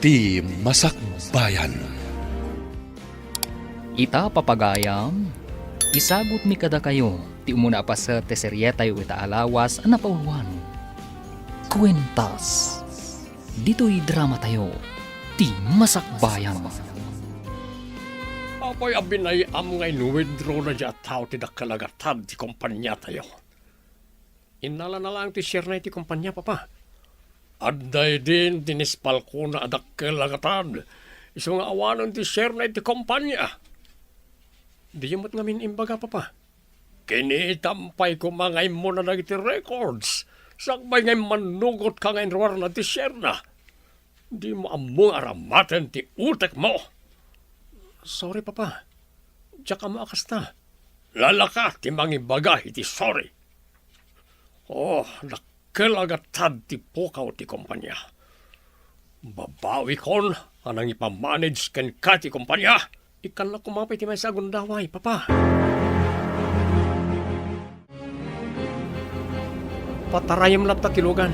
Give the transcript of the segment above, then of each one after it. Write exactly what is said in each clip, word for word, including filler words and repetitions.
Ti Masakbayan. Ita, papagayam, isagutmi kadakayo ti umuna a paset ti serietayo ita a lawas a napauloan, Kuentas. Ditoy dramatayo, Ti Masakbayan. Apay a binay-am nga in-withdraw daydiay a tao ti dakkel a gatad ti kompaniatayo? Innalana laeng ti share-na iti kompania, Papa. Adda idin ti nispalkona a dakkel a gatad, isu nga awanen ti share-na iti kompania. Diyo met ngamin imbaga, Papa. Kinitam pay koma nga immuna dagiti records, sakbay nga immannugotka nga inruarna ti share-na. Dimo ammo nga aramaten ti utekmo. Sorry, Papa. Diak ammo a kasta. Lalaka ti mangibaga iti sorry. Oh, dakkel a gatad ti pukaw ti kompania. Babawikon a nangipamanage kenka ti kompania. Ikkannak koma pay ti maysa a gundaway, Papa. Patarayem latta ti lugan.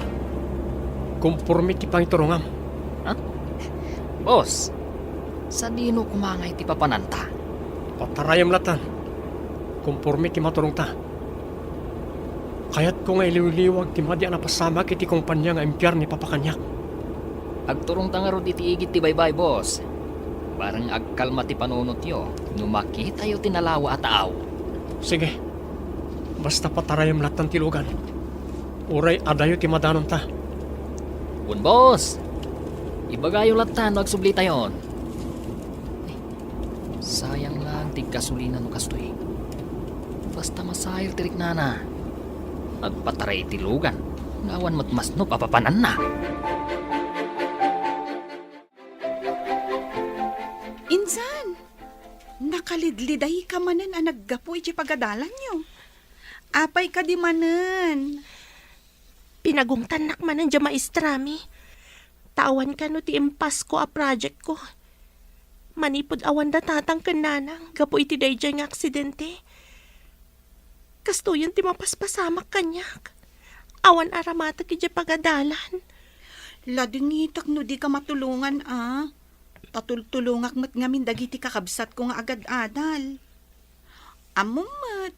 Komporme ti pangiturongam. Ha? Boss, sadino koma ngay ti papananta? Patarayem lattan. Komporme ti maturongta. Kayatko nga iliwliwag ti madi a napasamak iti kompania nga impiar ni Papa kaniak. Agturongta ngarud iti igid ti baybay, boss. Bareng agkalma ti panunotyo no makitayo ti nalawa a tao. Sige. Basta patarayem lattan ti lugan. Uray adayo ti madanonta. Wen, boss. Ibagayo lattan no agsublitayon. Sayang lang ti gasolina no kastoy. Basta masair ti riknana. Agpataray iti lugan nga awan met masnop a papananna. Insan, nakalidlidayka manen a naggapu iti pagadalanyo. Apay kadi manen? Pinagungtannak manen diay maestrami. Ta awan kano ti impasko a projectko. Manipud awanda tatang ken nanang gapu iti daydiay nga aksidente. Kastoyen ti mapaspasamak kaniak. Awan aramatek idiay pagadalan. Ladingitek no dika matulongan a. Ta tultulongak met ngamin dagiti kakabsatko nga agad-adal. Ammom met,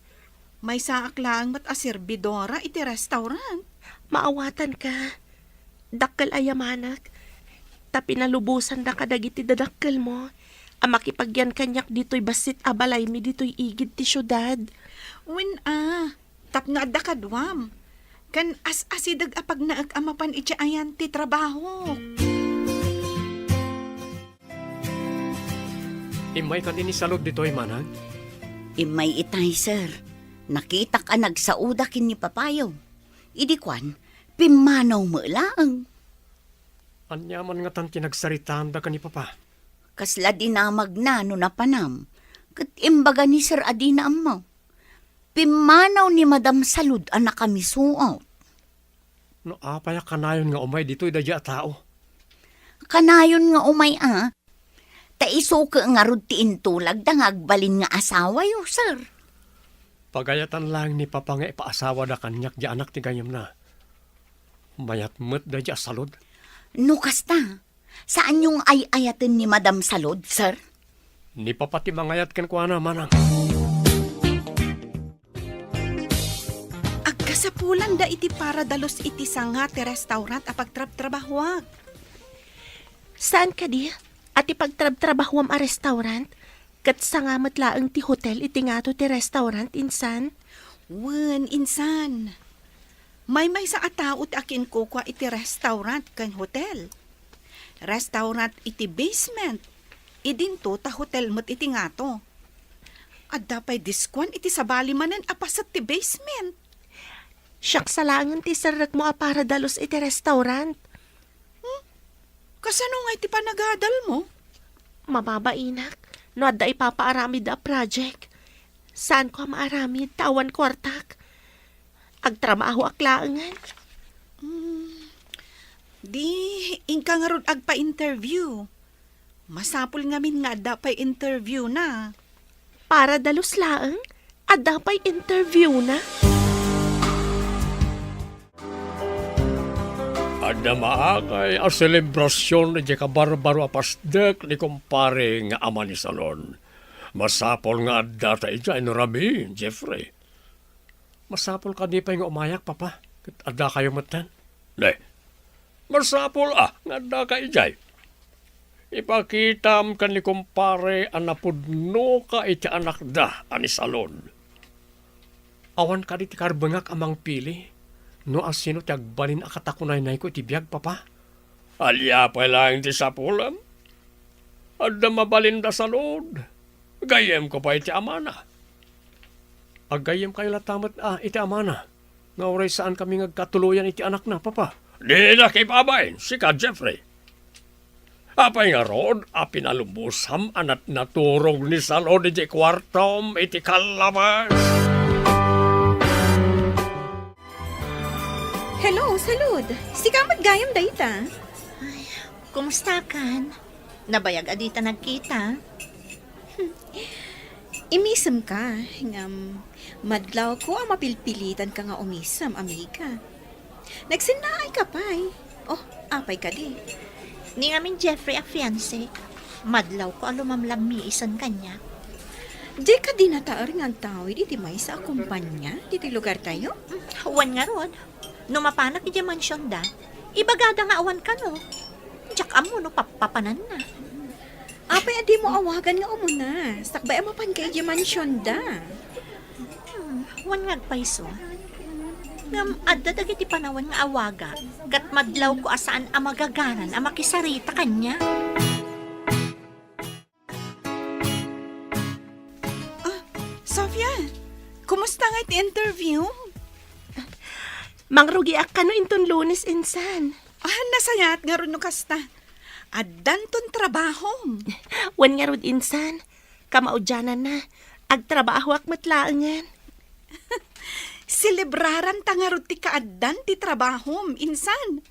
maysaak laeng met a serbidora iti restaurant. Maawatanka. Dakkel a yamanak. Ta pinalubosandak kadagiti dadakkelmo a makipagyan kaniak ditoy bassit a balaymi ditoy igid ti siudad. Wen a, tapno adda kaduam. Ken as-asideg a pagnaek a mapan iti ayan ti trabahok. Immayka ti ni Salud ditoy, manang? Immay itay, sir. Nakitak a nagsaoda ken ni papayo. Idi kuan, pimmanaw met laeng. Ania man ngatan ti nagsaritaanda ken ni papa? Kasla dinamagna no napanam, ket imbaga ni sir a dina ammo. Pimmanaw ni Madam Salud a nakamisuot. No apay a kanayon nga umay ditoy daydiay a tao? Kanayon nga umay a. Ta isu ket ngarud ti intulagda nga agbalin nga asawayo, sir. Pagayatan laeng ni papa nga ipaasawada kaniak diay anak ti gayyemna. Mayat met daydiay a Salud. No kasta, saanyo nga ay-ayaten ni Madam Salud, sir? Ni papa ti mangayat kenkuana, manang. Agkasapulanda iti para dalus iti sanga ti restaurant a pagtrabtrabahoak. Saan kadi a ti pagtrabtrabahoam a restaurant, ket sanga met laeng ti hotel iti ngato ti restaurant, insan? Wen, insan. Maymaysa a tao ti akinkukua iti restaurant ken hotel. Restaurant iti basement, idinto ta hotel met iti ngato. Adda pay diskuan iti sabali manen a paset ti basement. Siak sa laengen ti serrekmo a para dalus iti restaurant. Hmm? Kasano ngay ti panagadalmo? Mababainak no adda ipapaaramid a project. Saanko a maaramid ta awan kuartak. Agtrabahoak laengen. Hmm. Di, inka ngarud agpa-interview. Masapul ngamin nga adda pay interview na. Para dalus laeng, adda pay interview na. A Adda maakay a selebrasion idiay kabarbaro a pasdek ni kumpare nga ama ni Salon. Masapul nga addata idiay no rabii, Jeffrey. Masapul kadi pay nga umayak, Papa, ket addakayo metten? Ne, masapul a nga addaka idiay. Ipakitam ken ni kumpare a napudnoka iti anakda a ni Salon. Awan kadi ti karbengak a mangpili no asino ti agbalin a katakunaynayko iti biag, Papa? Ania pay laeng ti sapulem? Adda mabalin da Salon. Gayyemko pay iti amana. Aggayyemkayo latta met a iti amana nga uray saankami nga agkatuloyan iti anakna, Papa. Dinak ibabain, sika, Jeffrey. Apay ngarud a pinalubosam a natnaturog ni Salon idiay kuartom iti kallabas? Hello, Salud. Sika met gayam dayta? Ay, kumustakan? Nabayag a dita nagkita. Imisemka, ngem madlawko a mapilpilitanka nga umisem, amiga. Nagsennaayka pay. Oh, apay kadi? Ni ngamin Jeffrey a fiancé, madlawko a lumamlammiisen kaniak. Di kadi nataer nga agtawid iti maysa a kompania ditoy lugartayo? Mm, wen ngarud. No mapanak idiay mansionda, ibagada nga awan kano. Diak ammo no pappapananna. Apay a dimo awagan nga umuna, sakbay a mapanka idiay mansionda? Hmm, wen nga agpayso. Ngem adda dagiti panawen nga awagak, ket madlawko a saan a magagaran a makisarita kaniak. Ah, Sofia, kumusta nga iti interview? Mangrugiak kano inton Lunes insan. Ah, nasayaat ngarud no kasta. Addanton trabahom. Wen ngarud insan, kamaudiananna, agtrabahoak met laengen. Selebraranta ngarud ti kaaddan ti trabahom, insan.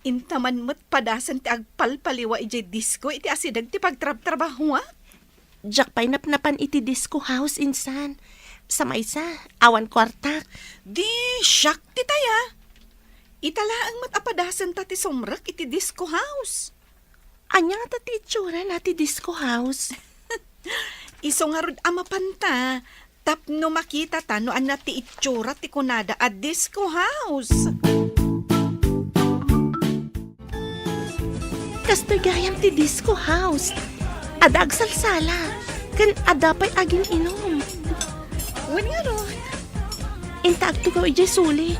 Inta man met padasen ti agpalpaliwa idiay disko iti asideg ti pagtrabtrabahoak. Diak pay napnapan iti disco house, insan. Sa maysa, awan kuartak. Di, siak ti taya. Ita laeng met a padasenta ti sumrek iti disco house. Ania ngata ti itsurana ti disco house? Isu ngarud a mapanta, tapno makitata no ania ti itsura ti kunada a disco house. Kastoy gayam ti disco house. Adda agsalsala, ken adda pay agin-inum. Wen ngarud. Inta agtugaw idiay suli.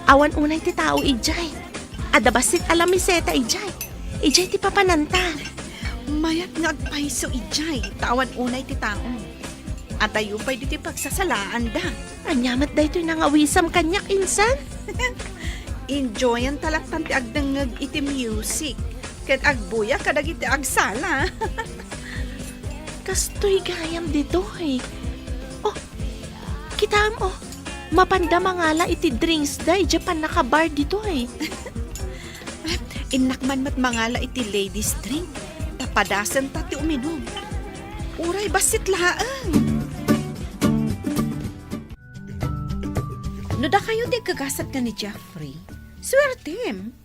Awan unay ti tao idiay. Adda bassit a lamiseta idiay. Idiay ti papananta. Mayat nga agpayso idiay, ta awan unay ti tao. Adayo pay ditoy pagsasalaanda. Ania met daytoy nangawisam kaniak, insan? Enjoyanta lattan ti agdengngeg iti music ken agbuya kadagiti agsala. Kastoy gayam ditoy. Oh, kitaem, oh. Mapanda mangala iti drinksda idiay pannakabar ditoy. Innak man met mangala iti ladies drink, ta padasenta ti uminum. Uray bassit laeng. No dakayo ti agkagasat ken ni Jeffrey, suertem.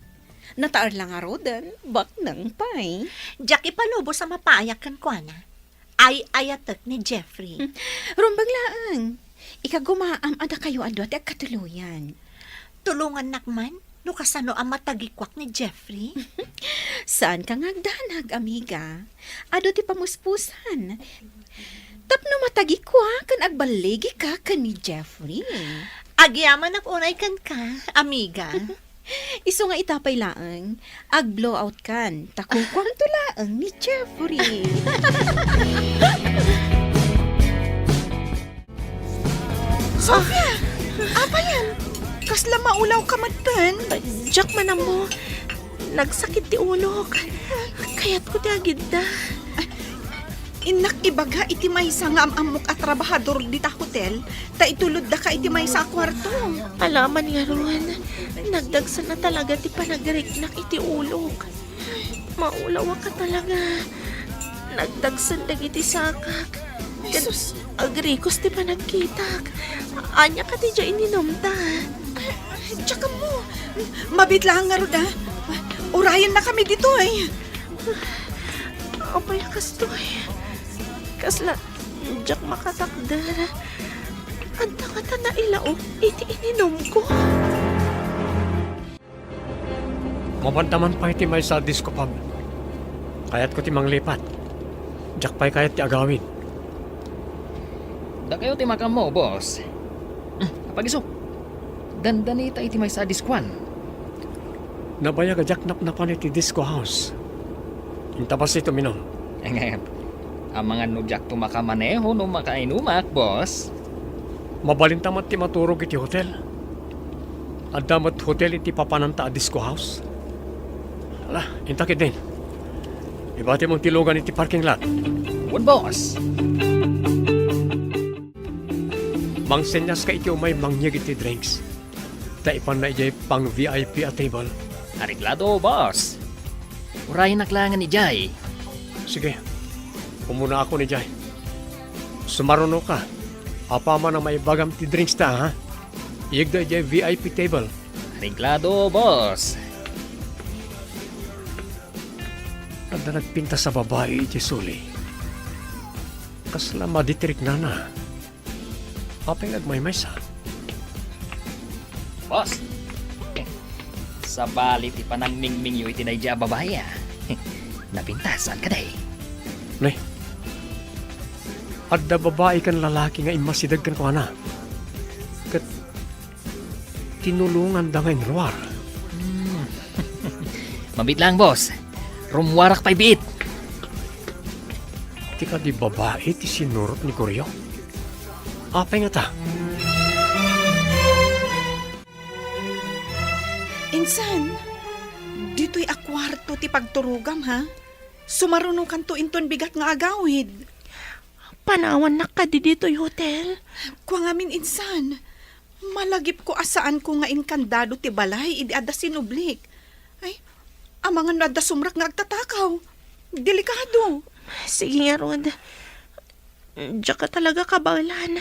Nataer la ngaruden, baknang pay. Diak ipalubos a mapaayak kenkuana. Ay-ayatek ni Jeffrey. Rumbeng laeng. Ikagumaam a dakayo a dua ti agkatuloyan. Tulongannak man no kasano a matagikuak ni Jeffrey. Saanka nga agdanag, amiga. Adu ti pamuspusan. Tapno matagikuak ken agballigika ken ni Jeffrey. Agyamanak unay kenka, amiga. Isu nga ita pay laeng, ag-blowout kan, ta kukuamto laeng ni Jeffrey. Sofia! Apayen? Kasla maulaw ka metten? Diak man ammo. Nagsakit ti ulok. Kayatko ti agidda. Innak ibaga iti maysa nga am-ammok a trabahador dita hotel, ta itulodda ka iti maysa a kuarto. Alaman ngarud, nagdagsen a talaga ti panagriknak iti ulok. Maulawak a talaga. Nagdagsen dagiti sakak. Ket Jesus! Agrikos ti panagkitak. Ania kadi diay ininumta? Ay, diak ammo. Mabiit laeng ngarud, a. Urayennakami ditoy. Apay a kastoy? Kasla diak makatakder. Adda ngata nailaok iti ininumko. Mabanda man pay ti maysa a disco pub. Kayatko ti manglipat. Diak pay kayat ti agawid. Dakayo ti makammo, boss. Hmm, apagisok. Dandanita iti maysa a diskoan. Nabayag a diak napnapan iti disco house. Inta bassit uminom. Ngem, amangan no diakto makamaneho no makainumak, boss. Mabalinta met ti maturog iti hotel. Adda met hotel iti papananta a disco house. Ala, inta ketdin. Ibatim ti lugan iti parking lot. Wen, boss. Mangsenyas ka iti umay mangyeg iti drinks. Ta ipanna idiay pang V I P a table. Areglado, boss. Urayenak laengen idiay. Sige. Umuna ako idiay. Sumaruno ka. Apaman a maibagam ti drinks ta, ha? Iyegda idiay V I P table. Areglado, boss. Adda nagpintas a babai iti suli. Kasla madi ti riknana. Apay nga agmaymaysa? Boss, sabali ti panangmingmingyo iti daydiay a babai, a. Napintas, saan kadi? Ne. Adda babai ken lalaki nga immasideg kenkuana. Ket tinulonganda nga inruar. Hmm. Mabiit laeng, boss. Rummuarak pay biit. Ti kadi babai ti sinurot ni Goryo? Apay ngata? Insan, ditoy a kuarto ti pagturogam, ha? Sumarunokanto inton bigat nga agawid. Panawannak kadi ditoy hotel? Kua ngamin, insan. Malagipko a saanko nga inkandado ti balay idi adda sinublik. Ay, amangan no adda sumrak nga agtatakaw. Delikado. Sige ngarud. Diak a talaga kabaelan.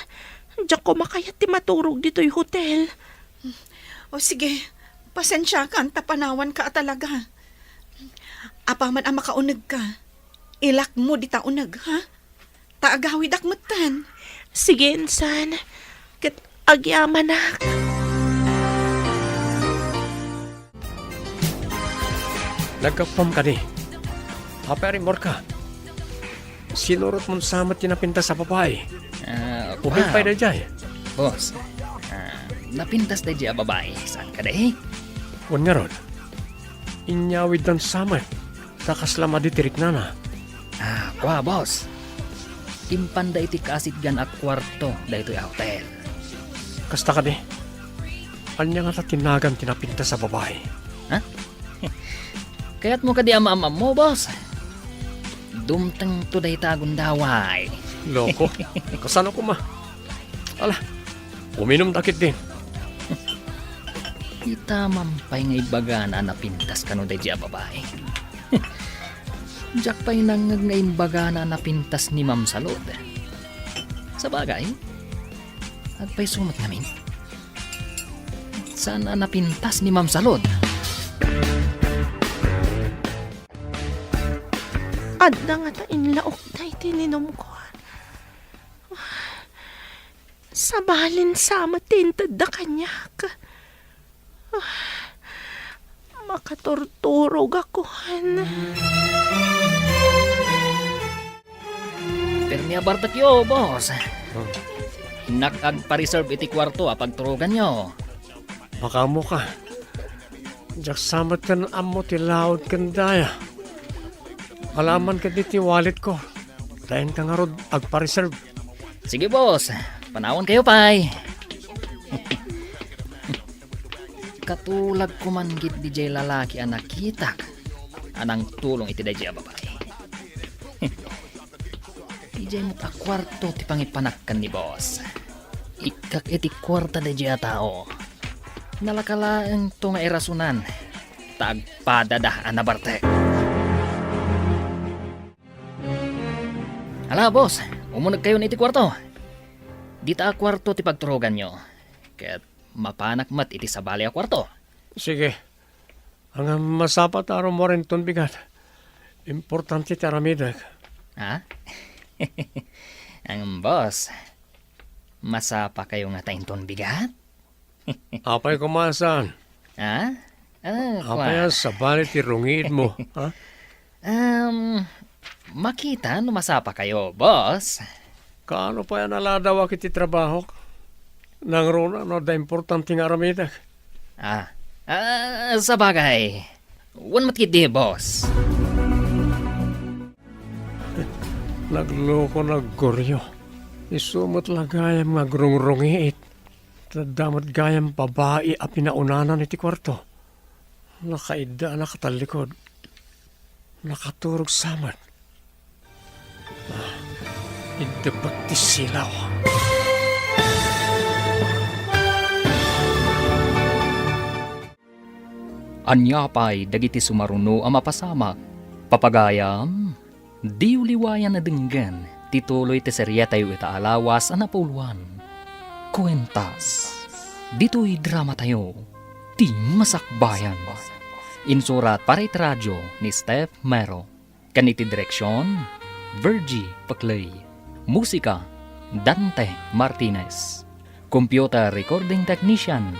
Diak koma kayat ti maturog ditoy hotel. O sige, pasensiakan ta panawanka a talaga. Apaman a makaunegka, ilakmo dita uneg, ha? Ta agawidak metten. Sige, insan. Ket agyamanak. Naggapuam kadi. Apay a rimmuarka? Sinurotmon sa met ti napintas a babai. Ah, Ubing pay daydiay. Boss, ah, napintas daydiay a babai. Saan kadi? Wen ngarud. Inyawiddan sa met. Ta kasla madi ti riknana. Ah, kua, boss. Impanda iti kaasitgan a kuarto daytoy a hotel. Kasta kadi? Ania ngata ti nagan ti napintas a babai? Ha? Kayatmo kadi a maam-ammo, boss? Dumtengto dayta a gundaway. Loko. Kasano koma? Ala, uminumda ketdin. Itamam pay nga ibagana a napintas kano daydiay a babai. Diak pay nangngeg nga imbagana a napintas ni Ma'am Salud. Sabagay, agpayso met ngamin. Saan a napintas ni Ma'am Salud? Adda ngata inlaokda iti ininumko. Sabalin sa met ti intedda kaniak. Makaturturogakon. Permi a bartekyo, boss. Hmm. Innak agpa-reserve iti kuarto a pagturoganyo. Makaammoka. Diak sa met ken ammo ti laud ken daya. Alaman ketdi ti walletko. Dayanka ngarud agpa-reserve. Sige, boss. Panawankayo pay. Katulag koman ketdi jay lalaki a nakitak a nangtulong iti dayjay a babai. Idiay met a kuarto ti pangipanak ken ni boss. Ikkak iti kuarta dayjay a tao. Nalaka laengto nga irasonan ta agpadada a nabartek. Ala, boss, umunegkayon iti kuarto. Dita a kuarto ti pagturoganyo. Ket mapanak met iti sabali a kuarto. Sige. Ngem masapa ta rummuar inton bigat. Importante ti aramidek. Ha? Ngem, boss, masapakayo ngata inton bigat? Apay koma saan? Ha? Ah, Apay kua. a sabali ti rungiitmo, ha? Um, makita no masapakayo, boss. Kaano pay a naladawak iti trabahok? Nangruna no adda importante nga aramidek. Ah, ah, sabagay. Wen met ketdi, boss. Nagloko, naggurio. Isu met la gayam nga agrungrungiit. Adda met gayam babai a pinaunana iti kuarto. Nakaidda a nakatallikod. Nakaturog sa met. Ah, iddepek ti silaw. Ania pay dagiti sumaruno a mapasamak? Papagayam, diyo liwayan a denggen ti tuloy ti serietayo ita a lawas a napauluan. Kuentas. Ditoy dramatayo, Ti Masakbayan. Insurat para iti radio ni Steph Mero. Ken iti direksion, Virgie Paclay. Musika, Dante Martinez. Computer recording technician,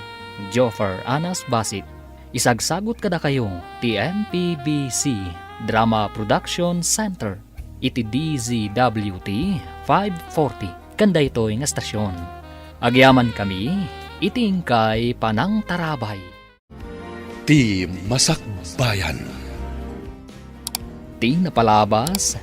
Joffer Anas Basit. Isagsagut kadakayo ti M P B C Drama Production Center iti D Z W T five forty ken daytoy nga estasion. Agyamankami iti inkay panangtarabay. Ti Masakbayan. Ti napalabas,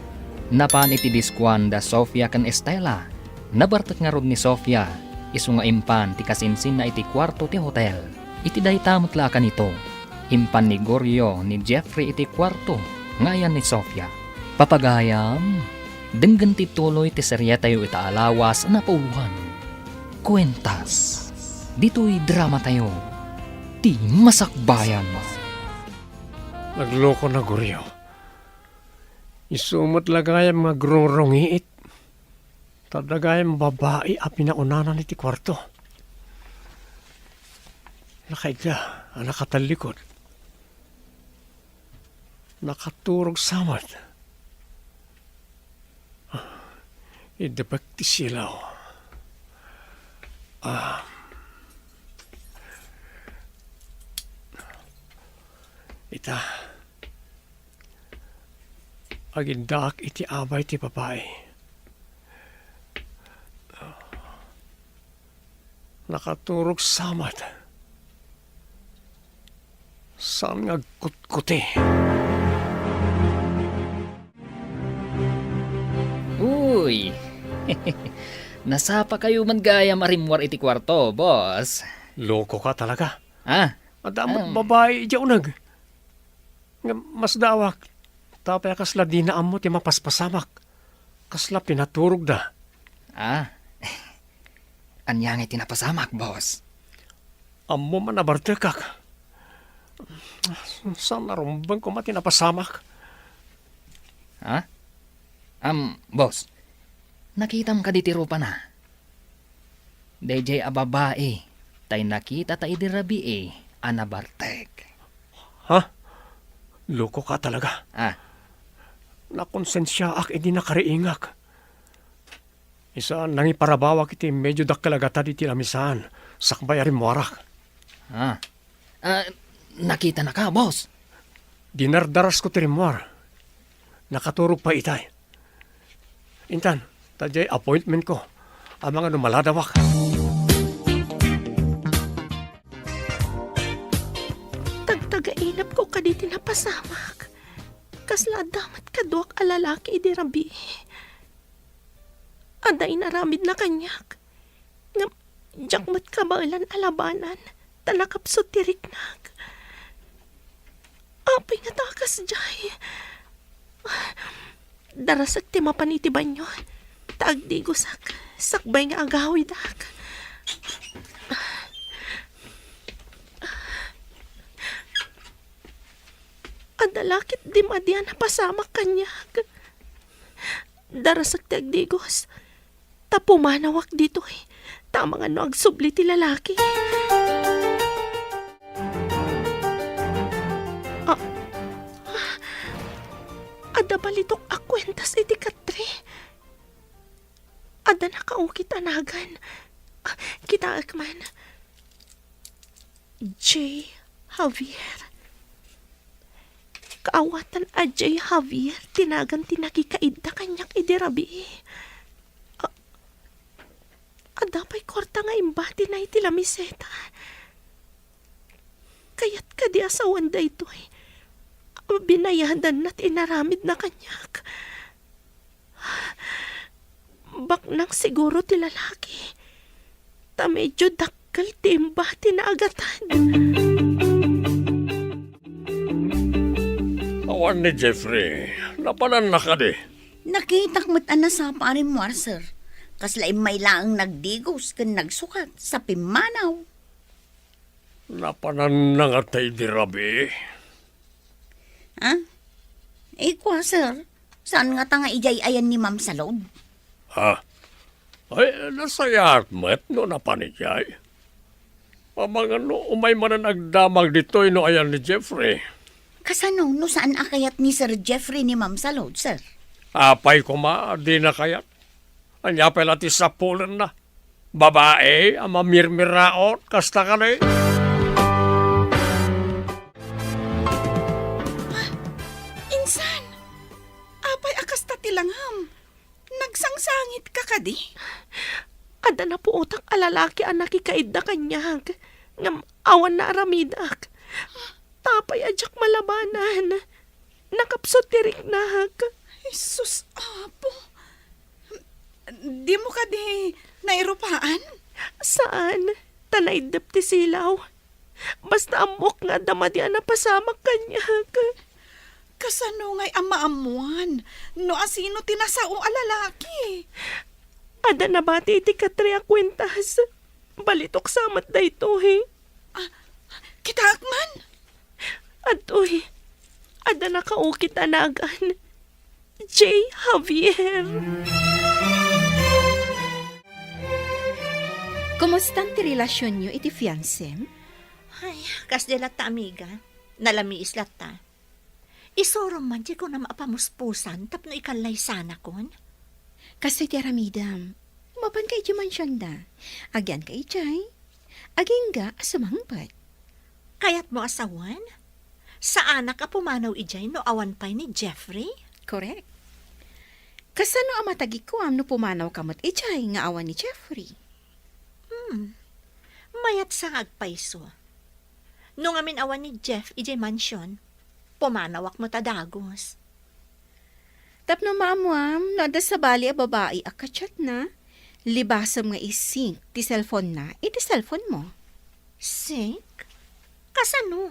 napan iti diskuan da Sofia ken Estela. Nabartek ngarud ni Sofia, isu nga impan ti kasinsinna iti kuarto ti hotel. Iti dayta met la a kanito, impan ni Gorio ni Jeffrey iti kuarto nga ayan ni Sofia. Papagayam, denggen ti tuloy ti serietayo ita a lawas a napauluan. Kuentas. Ditoy dramatayo, Ti Masakbayan. Nagloko na, Gorio. Isu met la gayam nga agrungrungiit. Ta adda gayam babai a pinaunana iti kuarto. Nakaidda a nakatallikod. Nakaturog sa met. Iddepek ti silaw. Ah. Ita, agiddaak iti abay ti babai. Nakaturog sa met. Saan nga agkutkuti? Uy! Nasapakayo met gayam a rimmuar iti kuarto, boss. Loko ka talaga. Ah? Adda met Ah. babai idiay uneg. Ngem masdaawak, ta apay a kasla dina ammo ti mapaspasamak? Kasla pinaturogda. Ah. Ania ngay ti napasamak, boss? Ammom a nabartekak. Saan a rumbeng koma ti napasamak. Ha? Am, boss, nakitam kadi ti rupana? Daydiay a babai, tay nakitata idi rabii a nabartek. Ha? Loko ka talaga. Ah. Nakonsensiaak idi nakariingak. Isa, nangiparabawak iti medio dakkel a gatad iti lamisaan, sakbay a rimmuarak. Ah. Ah, nakitanaka, boss? Dinardarasko ti rimmuar. Nakaturog pay itay. Intan, ta diay appointmentko. Amangan no maladawak. Tagtagainepko kadi ti napasamak. Kasla adda met kaduak a lalaki idi rabii. Adda inaramidna kaniak. Ngem diak met kabaelan a labanan, ta nakapsut ti riknak. Apay ngata a kasdiay? Darasek ti mapan iti banio, ta agdigosak, sakbay nga agawidak. Adda la ketdi madi a napasamak kaniak. Darasek ti agdigos, ta pumanawak ditoy, ta amangan no agsubli ti lalaki. Adda balitok a kuentas iti katre. Adda nakaukit a nagan. Ah, kitaek man. J. Javier. Kaawatan a J. Javier ti nagan ti nakikaidda kaniak idi rabii. A-, adda pay kuarta nga imbatina iti lamiseta. Kayat kadi a sawen daytoy a binayadanna ti inaramidna kaniak? Baknang siguro ti lalaki, ta medyo dakkel ti imbatina a gatad. Awan ni Jeffrey, napananna kadi? Nakitak met a nasapa a rimmuar, sir. Kasla immay laeng nagdigos ken nagsukat sa pimmanaw. Napananna ngata idi rabii? Ha? Eh, kua, sir. Saan ngata nga idiay ayan ni Ma'am Salud? Ha? Ay, nasayaat met no napan idiay. Amangan no umay manen agdamag ditoy no ayan ni Jeffrey. Kasano no saan a kayat ni Sir Jeffrey ni Ma'am Salud, sir? Apay koma, dina kayat. Ania pay la ti sapulenna? Babai a mamirmiraot, kasta kadi? Ah, insan! Apay a kasta ti langam? Nagsangsangitka kadi? Adda napuotak a lalaki a nakikaidda kaniak, ngem awan naaramidak. Apay a diak malabanan. Nakapsut ti riknak. Jesus, Apo! Dimo kadi nairupaan? Saan, ta naiddep ti silaw. Basta ammok nga adda madi a napasamak kaniak. Kasano ngay a maammuan no asino ti nasao a lalaki? Adda nabati iti katre a kuentas. Balitok sa met daytoy. Ah, kitaek man? Adtoy, adda nakaukit a nagan. J. Javier. Kumustan ti relasionyo iti fiansem? Ay, kasdi latta, amiga. Nalamiis latta. Isurom man ti kunam a pamuspusan tapno ikallaysanakon. Kastoy ti aramidem. Mapanka idiay mansionda. Agyanka idiay. Agingga a sumangpet. Kayatmo a sawen? Saanak a pumanaw idiay no awan pay ni Jeffrey? Korek. Kasano a matagikuam no pumanawka met idiay nga awan ni Jeffrey? Hmm. Mayat sa nga agpayso. No ngamin awan ni Jeff idiay mansion, pumanawak met a dagus. Tapno maammuam no adda sabali a babai a kachatna, libasem nga i-sync ti cellphone-na iti cellphone-mo. Sync? Kasano?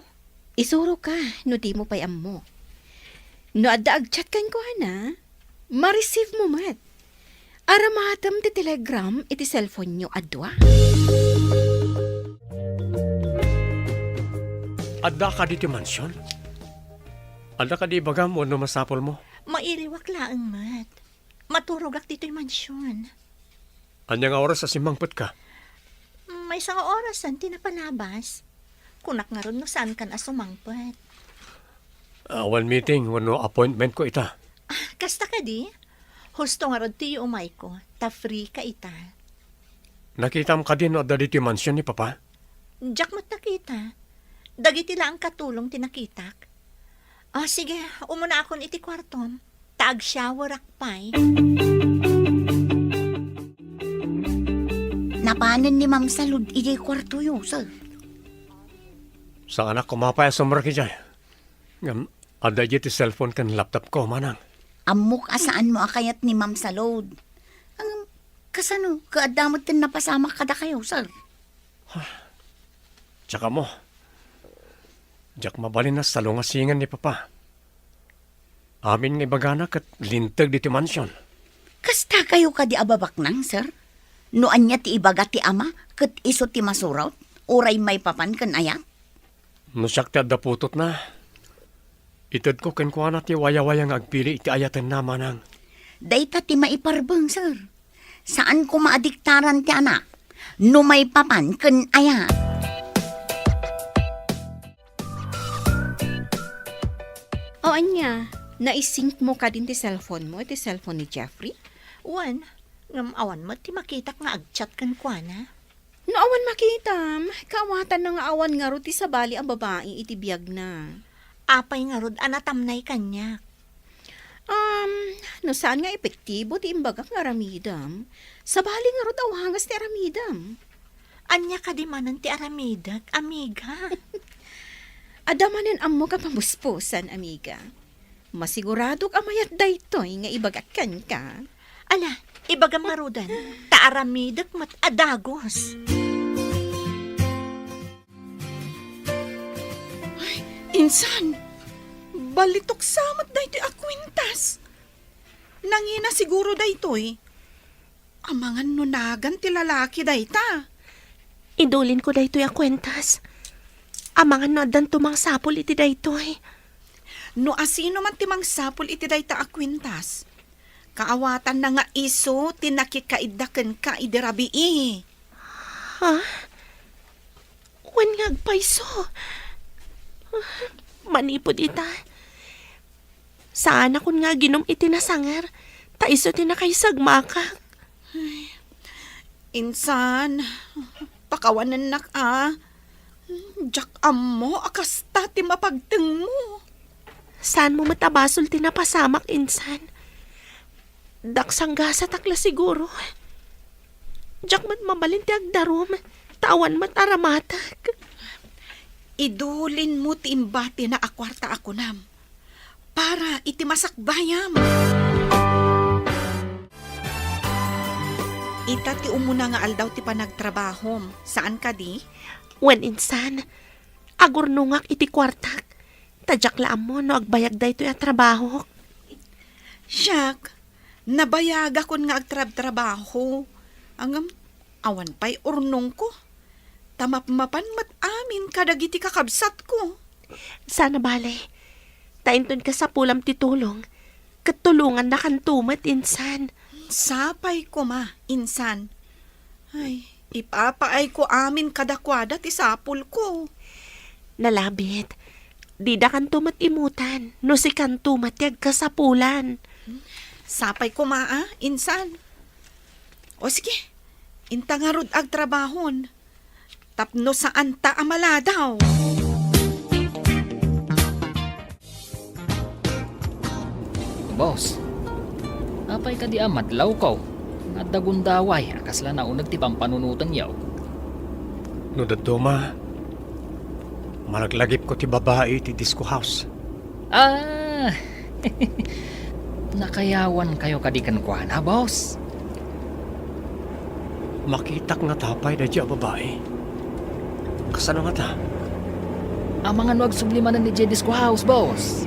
Isuroka no dimo pay ammo. No adda agchat kenkuana, ma-receive mo met. Aramatem ti telegram iti cellphone-yo a dua. Adda kadi ti mansion? Adda kadi ibagam wenno masapulmo? Mairiwak laeng met. Maturogak ditoy mansion. Ania nga oras a simmangpetka? Maysa nga orasen ti napalabas. Kunak ngarud no saankan a sumangpet. Awan meeting wenno appointmentko ita. Ah, kasta kadi? Husto ngarud ti yuumayko, ta freeka ita. Nakitam kadi no adda ditoy mansion ni Papa? Diak met nakita. Dagiti laeng katulong ti nakitak. Ah, sige, umunaakon iti kuartom, ta agshowerak pay. Napanen ni Ma'am Salud idiay kuartoyo, sir? Saanak koma pay a sumrek idiay. Ngem, adda idiay ti cellphone ken laptopko, manang. Ammok a saanmo a kayat ni Ma'am Salud. Ngem, kasano, ket adda met ti napasamak kadakayo, sir? Diak ammo. Diak mabalin a salungasingen ni Papa. Amin nga ibagana ket linteg ditoy mansion. Kastakayo kadi a babaknang, sir? No ania ti ibaga ti ama ket isu ti masurot, uray maipapan ken ayat? No siak ti adda putotna, itedko kenkuana ti wayawaya nga agpili iti ayatenna, manang. Dayta ti maiparbeng, sir. Saan koma a diktaran ti anak no maipapan ken ayat. O ania, Naisingmo kadin ti cellphone mo iti cellphone ni Jeffrey? Wen, ngem awan met ti makitak nga agchat kenkuana. No awan makitam, kaawatanna nga awan ngarud ti sabali a babai iti biagna. Apay ngarud a natamnay kaniak? Um, no saan nga epektibo ti imbagak nga aramidem, sabali ngarud a wagas ti aramidem. Ania kadi manen ti aramidek, amiga? Adda manen ammok a pabusbusan, amiga. Masiguradok a mayat daytoy nga ibagak kenka. Ala, ibagam ngaruden, ta aramidek met a dagus. Ay, insan, balitok sa met daytoy a kuentas. Nangina siguro daytoy. Amangan no nagan ti lalaki dayta. Idulinko daytoy a kuentas. Amangan no addan tumangsapul iti daytoy. No asino man ti mangsapul iti dayta a kuentas, kaawatanna nga isu ti nakikaidda kenka idi rabii. Ha? Wen nga agpayso. Manipud ita, saanakon nga aginum iti nasanger, ta isu ti nakaisagmakak. Ay, insan, pakawanennak a. Diak ammo a kasta ti mapagtengmo. Saanmo met a basol ti napasamak, insan. Daksanggasatak la siguro. Diak met mabalin ti agdarum, ta awan met aramatak. Idulinmo ti imbatina a kuarta a kunam para iti masakbayam. Ita ti umuna nga aldaw ti panagtrabahom, saan kadi? Wen insan, agurnongak iti kuartak, ta diak la ammo no agbayag daytoy a trabahok. Siak, nabayagakon nga agtrabtrabaho. Ngem, awan pay urnongko. Ta mapmapan met amin kadagiti kakabsatko. Saan a bale, ta inton kasapulam ti tulong, ket tulongannakanto met, insan. Sapay koma, insan. Ay, ipapaayko amin kadakuada ti sapulko. Nalabit, didakanto met imutan no sikanto met ti agkasapulan. Sapay koma a, insan. O sige, inta ngarud agtrabahon. Tapno saanta a maladaw. Boss, apay kadi a madlawko? Adda gundaway a kasla nauneg ti pampanunotenyo. No dadduma, malaglagipko ti babai iti disco house. Ah! Nakayawankayo kadi kenkuana, boss? Makitak ngata pay daydiay a babai. Kasano ngata? Amangan no agsubli manen idiay disco house, boss.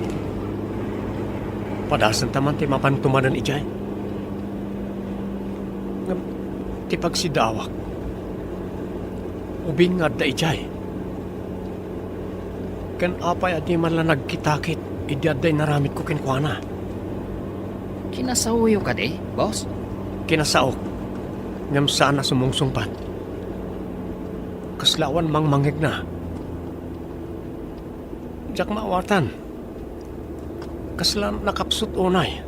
Padasenta man ti mapan tumanen idiay. Ngem ti pagsidaawak, ubing nga adda idiay. Ken apay a di man la nagkitakit idi adda inaramidko kenkuana? Kinasaoyo kadi, boss? Kinasaok, ngem saan a sumungsungbat. Kasla awan mangmangngegna. Diak maawatan. Kasla nakapsut unay.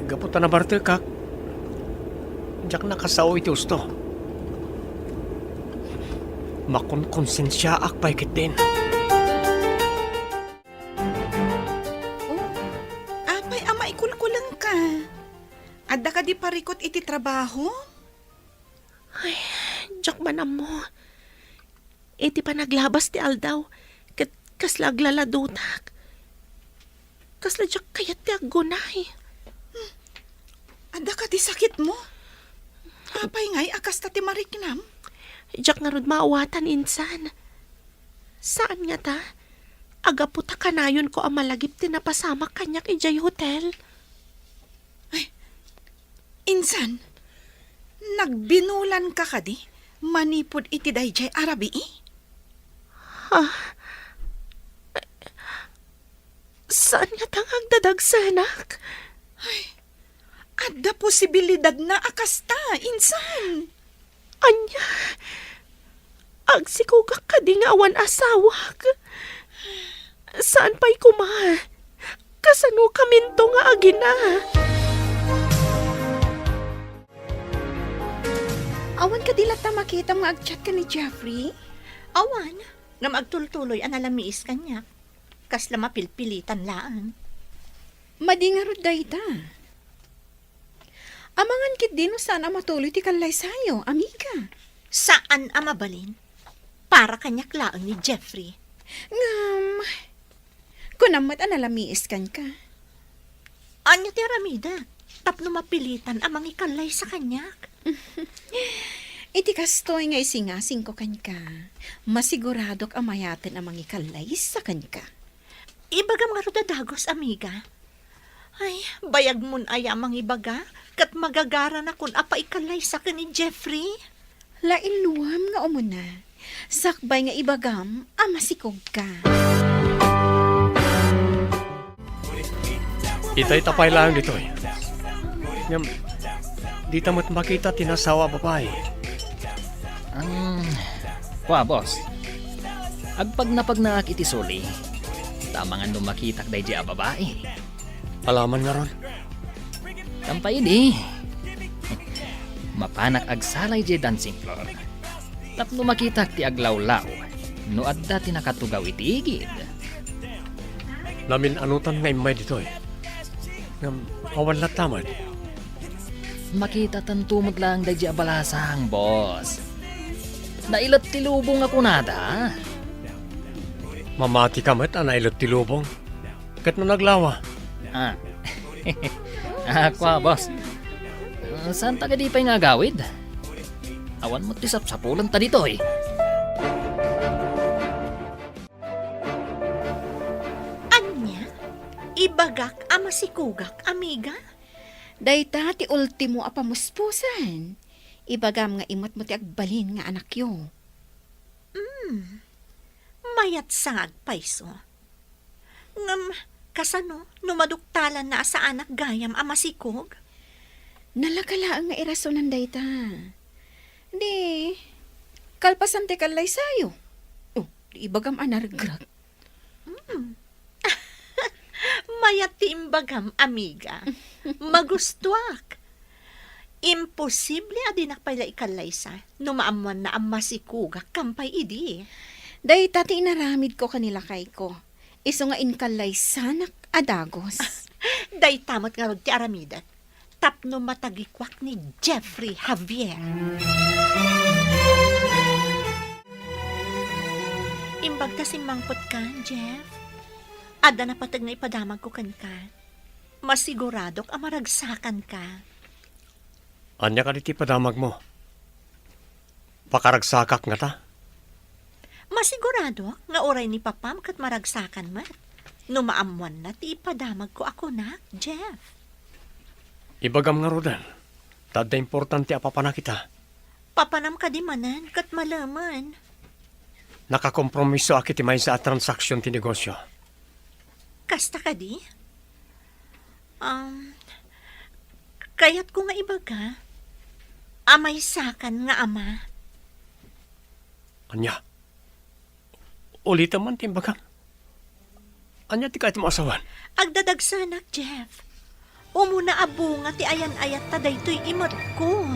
Gapu ta nabartekak, diak nakasao iti husto. Makonkonsensiaak pay ketdin. Oh, apay a maikulkulengka? Adda kadi parikut iti trabaho? Ay, diak man ammo. Iti panaglabas ti aldaw, ket kasla aglaladutak. Kasla diak kayat ti aggunay. Hmm. Adda kadi sakitmo? Apay ngay a kasta ti mariknam? Diak ngarud maawatan, insan. Saan ngata? Agapu ta kanayonko a malagip ti napasamak kaniak idiay hotel. Ay, insan, nagbinulanka kadi manipud iti daydiay a rabii? Ha? Saan ngata nga agdadagsenak? Ay, adda posibilidadna a kasta, insan. Ania? Agsikogak kadi nga awan asawak? Saan pay koma? Kasano kaminto nga agina? Awan kadi latta makitam nga agchat ken ni Jeffrey? Awan, ngem agtultuloy a nalamiis kaniak. Kasla mapilpilitan laeng. Madi ngarud dayta. Amangan ketdi no saan a matuloy ti kallaysayo, amiga. Saan a mabalin. Para kaniak laeng ni Jeffrey. Ngem, kunam met a nalamiis kenka. Ania ti aramidek tapno mapilitan a mangikallaysa kaniak? Iti kastoy nga isingasingko kenka, masiguradok a mayaten a mangikallaysa kenka. Ibagam ngarud a dagus, amiga. Ay, bayagmon aya a mangibaga, ket magagaranakon a paikallaysa ken ni Jeffrey. Lainluam nga umuna, sakbay nga ibagam a masikogka. Itay ta pay laeng ditoy. Ngem, dita met makita ti nasawa a babai. Ang, kua, boss. Agpagnapagnaak iti suli. Ta amangan no makitak daydi a babai. Alaman ngarud. Kampay idi. Mapanak agsala idiay dancing floor. Tapno makitak ti aglawlaw no adda ti nakatugaw iti igid. Namin-anotan nga immay ditoy. Ngem, awan latta met. Makitatanto met laeng daydi a balasang, boss. Nailet ti lubong a kunada. Mamatika met a nailet ti lubong. Ket no naglawa? Ah. Ah, kua, boss. Ah, saan ta kadi pay nga agawid? Awan met ti sapsapulanta ditoy. Ania? Ibagak a masikogak, amiga? Dayta ti ultimo a pamuspusan. Ibagam nga immetmo ti agbalin nga anakyo. Mm. Mayat sa nga agpayso. Ngem, kasano no maduktalanna a saanak gayam a masikog? Nalaka laeng nga irasonan dayta. Di, kalpasan ti kallaysayo. Oh, di ibagam a naregreg. Mm. Mayat ti imbagam, amiga. Magustuak. Imposible a dinak pay la ikallaysa no maammoanna a masikogak kampay idi. Dayta ti inaramidko ken ni lakayko, isu nga inkallaysanak a dagus. Dayta met ngarud ti aramidek tapno matagikuak ni Jeffrey Javier. Imbag ta simmangpetka, Jeff, adda napateg nga ipadamagko kenka. Masiguradok a maragsakanka. Ania kadi ti ipadamagmo? Pakaragsakak ngata? Masiguradok nga uray ni papam ket maragsakan met no maammoanna ti ipadamagko a kunak, Jeff. Ibagam ngaruden, ta adda importante a papanak ita. Papanam kadi manen ket malemen. Nakakompromisoak iti maysa a transaksion ti negosio. Kasta kadi? Um, kayatko nga ibaga a maysakan nga ama. Ania? Ulitem man ti imbagam. Ania ti kayatmo a sawen? Agdadagsanak, Jeff. Umuna a bunga ti ayan-ayatta daytoy imatko.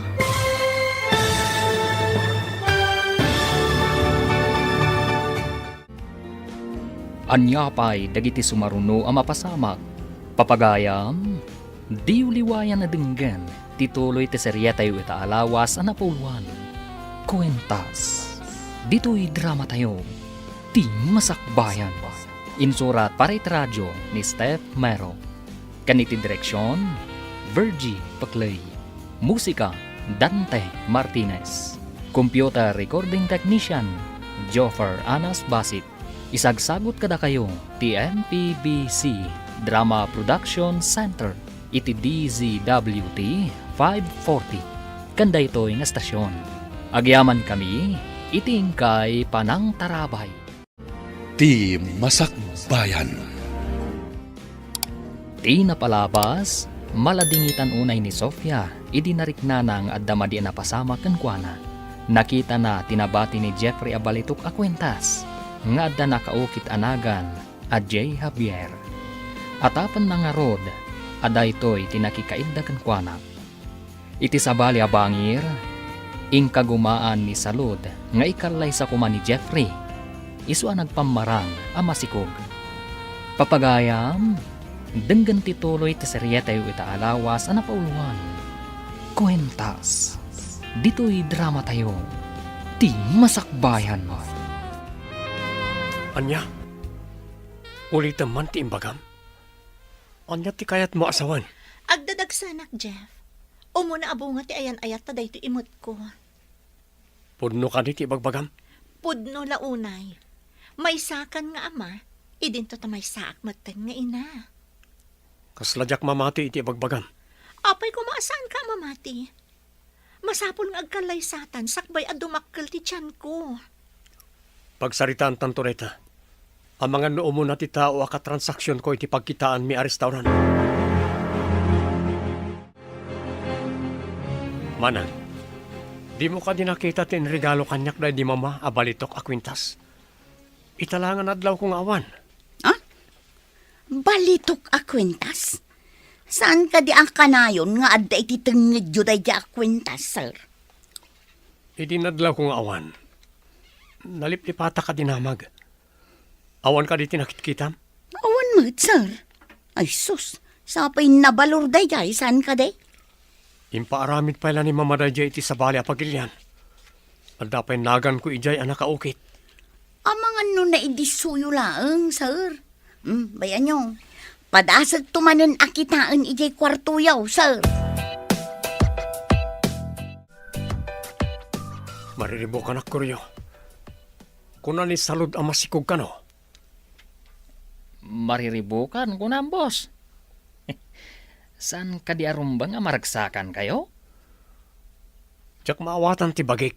Ania pay dagiti sumaruno a mapasamak? Papagayam, diyo liwayan a denggen ti tuloy ti serietayo ita a lawas a napuloan. Kuentas. Ditoy dramatayo, Ti Masakbayan. Insurat para iti radio ni Steph Mero. Ken iti direksion, Virgie Peclay. Musika, Dante Martinez. Computer recording technician, Joffer Anas Basit. Isagsagut kadakayo ti M P B C Drama Production Center iti D Z W T five forty. Ken daytoy nga estasion, agyamankami iti inkay panangtarabay. Ti Masakbayan. Ti napalabas, maladingitan unay ni Sofia idi nariknana nga adda madi a napasamak kenkuana. Nakitana ti nabati ni Jeffrey a balitok a kuentas nga adda nakaukit a nagan Adiay Javier. Atapenna ngarud a daytoy ti nakikaidda kenkuana. Iti sabali a bangir, inkagumaan ni Salud nga ikallaysa koma ni Jeffrey, isu a nagpammarang a masikog. Papagayam, denggen ti tuloy ti serietayo ita a lawas a napauloan. Kuentas, ditoy dramatayo, ti masakbayan. Ania? Ulitem man ti imbagam? Ania ti kayatmo a sawen? Agdadagsanak, Jeff. Umuna a bunga ti ayan-ayat ta daytoy imutko. Pudno kadi ti ibagbagam? Pudno la unay. Maysakan nga ama, idinto ta maysaak metten nga ina. Kasla diak mamati iti ibagbagam. Apay koma a saanka a mamati? Masapul nga agkallaysatan sakbay a dumakkel ti tianko. Pagsaritaantanto dayta. Amangan no umuna ti tao a katransaksionko iti pagkitaanmi a restaurant. Manang, dimo kadi nakita ti inregalo kaniak daydi mama a balitok a kuentas? Ita la nga nadlawko nga awan. Ah? Balitok a kuentas? Saan kadi a kanayon nga adda iti tengngedyo daydi a kuentas, sir? Idi nadlawko nga awan, naliplipatak a dinamag. Awan kadi ti nakitkitam? Awan met, sir. Ay sus, sapay nabalor daydiay, saan kadi? Impaaramid pay la ni Mama daydiay iti sabali a pagilian. Adda pay naganko idiay a nakaukit. Amangan no naidissoyo laeng, sir. Hmm, bay-anyo. Padasegto manen a kitaen idiay kuartoyo, sir. Mariribukanak, Koryo. Kuna ni Salud a masikog kano? Mariribukan, kunam, boss. Saan kadi a rumbeng a maragsakankayo? Diak maawatan ti bagik.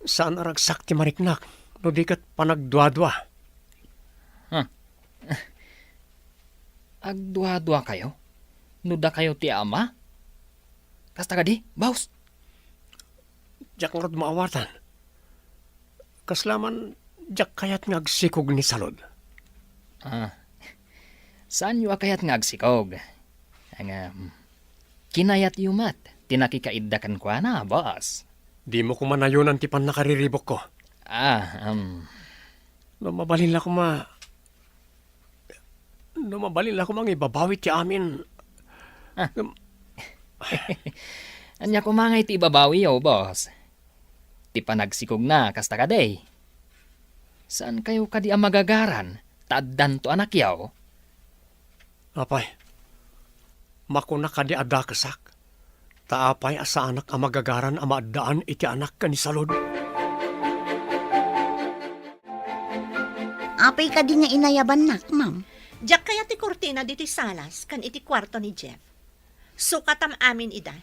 Saan a ragsak ti mariknak, no di ket panagduadua. Huh. Agduaduakayo? No dakayo ti ama? Kasta kadi, boss? Diak ngarud maawatan. Kasla man, diak kayat nga agsikog ni Salud. Ah, saanyo a kayat nga agsikog? Nga, mm, kinayatyo met ti nakikaidda kenkuana, boss. Dimo koma nayonan ti pannakariribukko. Ah, um. No mabalin la koma, no mabalin la koma nga ibabawi ti amin. Ah. Um. Ania koma nga iti ibabawiyo, boss? Ti panagsikogna, kasta kadi? Saankayo kadi a magagaran, ta addanto anakyo? Apay, makuna kadi a dakesak, ta apay a saanak a magagaran a maaddaan iti anak ken ni Salud? Apay kadi nga inayabannak, ma'am? Diak kayat ti kurtina ditoy salas ken iti kuarto ni Jeff. Sukatam amin ida.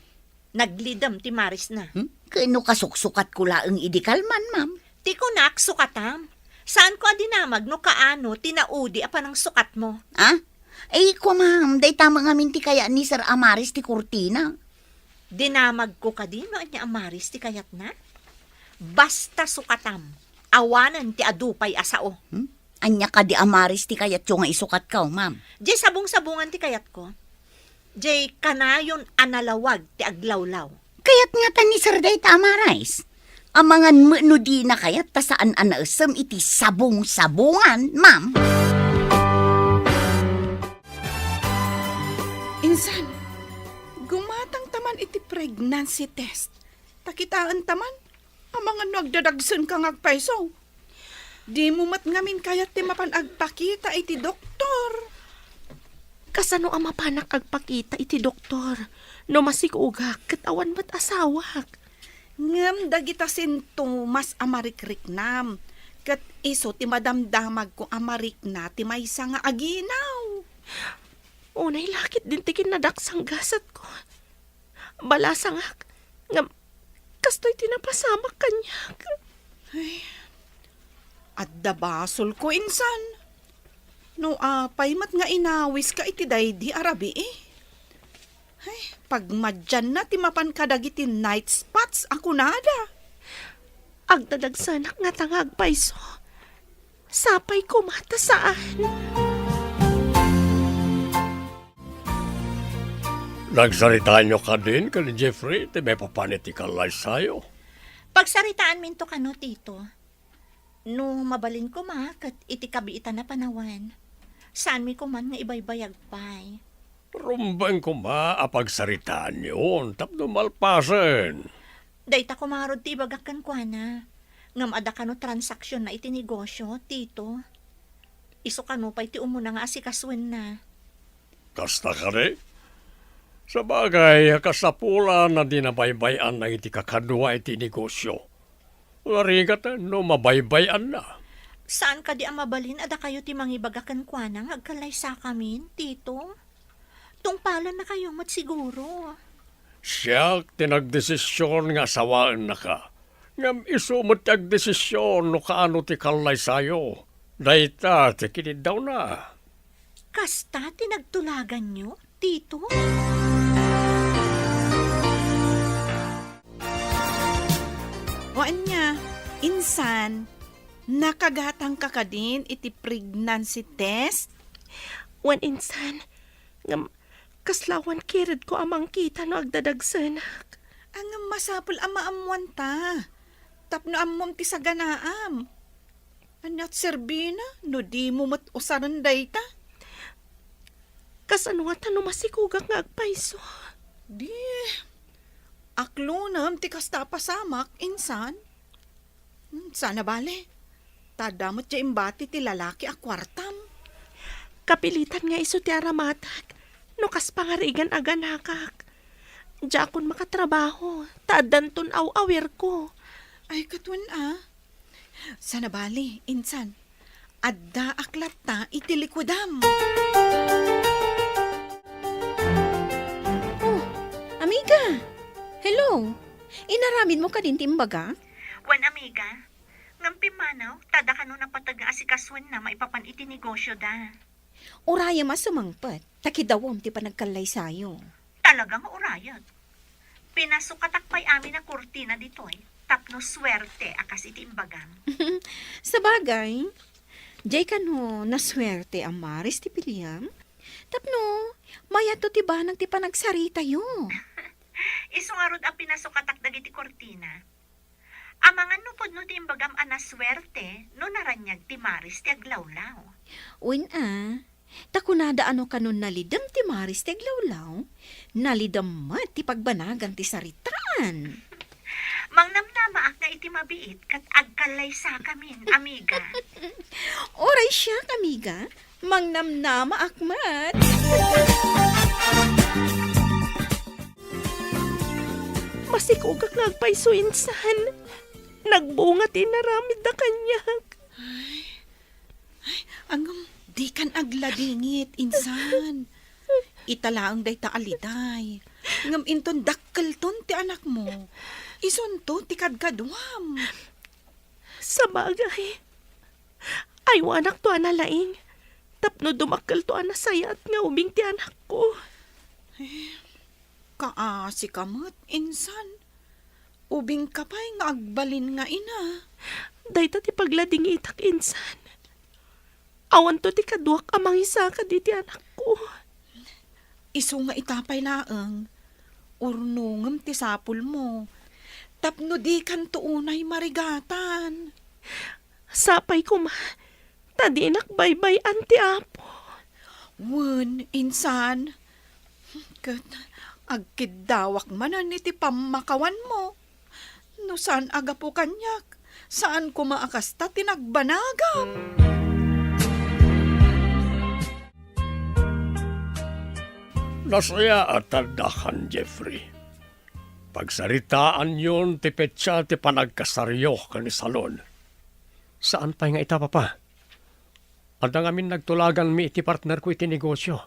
Naglidem ti marisna. Hmm? Ken no kasuksukatko laeng idi kalman, ma'am? Ti kunak, sukatam. Saanko a dinamag no kaano ti naudi a panangsukatmo. Ah? Ay, ko, ma'am, dayta met ngamin ti kayat ni Sir a maris ti kurtina. Dinamagko kadi no ania a maris ti kayatna? Basta sukatam, awanen ti adu pay a sao. Hmm? Ania kadi a maris ti kayatyo nga isukatko, ma'am? Diay sabong-sabongan ti kayatko. Diay kanayon a nalawag ti aglawlaw. Kayat ngata ni Sir dayta a maris. Amangan met no dina kayat ta saan a naesem iti sabong-sabongan, ma'am. Insan, gumatangta man iti pregnancy test. Ta kitaenta man, amangan no agdadagsenka nga agpayso. Dimo met ngamin kayat ti mapan agpakita iti doktor. Kasano a mapanak agpakita iti doktor no masikogak ket awan met asawak? Ngem dagita sintomas a marikriknam, ket isu ti madamdamagko a marikna ti maysa nga aginaw. Unay la ketdin ti kinnadaksang gasetko. Balasangak, ngem kastoy ti napasamak kaniak. Ay, adda basolko, insan. No apay met nga inawiska iti daydi a rabii. Ay, pagmadianna ti mapan kadagiti night spots a kunada. Agdadagsanak ngata nga agpayso. Sapay koma ta saan. Nagsaritaanyo kadin ken ni Jeffrey ti maipapan iti kallaysayo? Pagsaritaanminto kano, Tito. No mabalin koma ket iti kabiitan a panawen, saanmi koman nga ibaybayag pay. Rumbeng koma a pagsaritaanyon tapno malpasen. Dayta koma ngarud ti ibagak kenkuana. Ngem adda kano transaksionna iti negosio, Tito? Isu kano pay ti umuna nga asikasuenna. Kasta kadi? Sabagay, kasapulan a di nabaybay-an dagiti kakadua iti negosio. Narigat no mabaybay-anna. Saan kadi a mabalin a dakayo ti mangibaga kenkuana nga agkallaysakamin, Tito? Tungpalannakayo met siguro. Siak ti nagdesision nga asawaennaka. Ngem isu met ti agdesision no kaano ti kallaysayo. Dayta ti kiniddawna. Kasta ti nagtulaganyo, Tito? O ania, insan, nakagatangka kadin iti pregnancy test? Wen insan, ngem kasla awan kiredko a mangkita no agdadagsenak. Ngem masapul a maammoanta, tapno ammom ti saganaam. Ania ti serbina no dimo met usaren dayta? Kasano ngata no masikogak nga agpayso? Di, aklonem ti kasta a pasamak, insan. Hmm, saan a bale, ta adda met diay imbati ti lalaki a kuartam. Kapilitan nga isu ti aramatak no kas pangarigan a ganakak. Diakon makatrabaho, ta addanton aw-awirko. Ay, ket wen a. Saan a bale, insan. Addaak latta iti likudam. Oh, amiga! Hello! Inaramidmo kadin ti imbagak? Wen, amiga. Ngem pimmanaw, ta adda kano napateg nga asikasuenna maipapan iti negosyoda. Urayem a sumangpet, ta kidawem ti panagkallaysayo. Talaga nga urayek. Pinasukatak pay amin a kurtina ditoy, tapno suerte a kas iti imbagam. Sabagay, diay kano nasuerte a maris ti piliam? Tapno, mayatto ti banag ti panagsaritayo. Isu ngarud a pinasukatak dagiti kurtina. Amangan no pudno ti imbagam a nasuerte no naraniag ti maris ti aglawlaw. Wen a, ta kunada a no kanon nalidem ti maris ti aglawlaw, nalidem met ti pagbanagan ti saritaan. Mangnamnamaak nga iti mabiit ket agkallaysakamin, amiga. Uray siak, amiga, mangnamnamaak met. Masikogak nga agpayso insan. Nagbunga ti inaramidda kaniak. Ay, ay, ngem dikan agladingit, insan. Ita laeng dayta a liday. Ngem inton dakkelton ti anakmo, isunto ti kadkaduam. Sabagay, aywanakto a nalaing tapno dumakkelto a nasayaat nga ubing ti anakko. Eh, kaasika met, insan. Ubingka pay nga agbalin nga ina. Dayta ti pagladingitak, insan. Awanto ti kaduak a mangisaka diti anakko. Isu nga ita pay laeng, urnongem ti sapulmo, tapno dikanto unay marigatan. Sapay koma, ta dinak baybay-an ti Apo. Wen, insan, ket agkiddawak manen iti pammakawanmo. No saan a gapu kaniak, saan koma a kasta ti nagbanagam. Nasayaat a addakan, Jeffrey. Pagsaritaanyon ti petsa ti panagkasaryo ken ni Salon. Saan pay nga ita, Papa. Adda ngamin nagtulaganmi iti partnerko iti negosio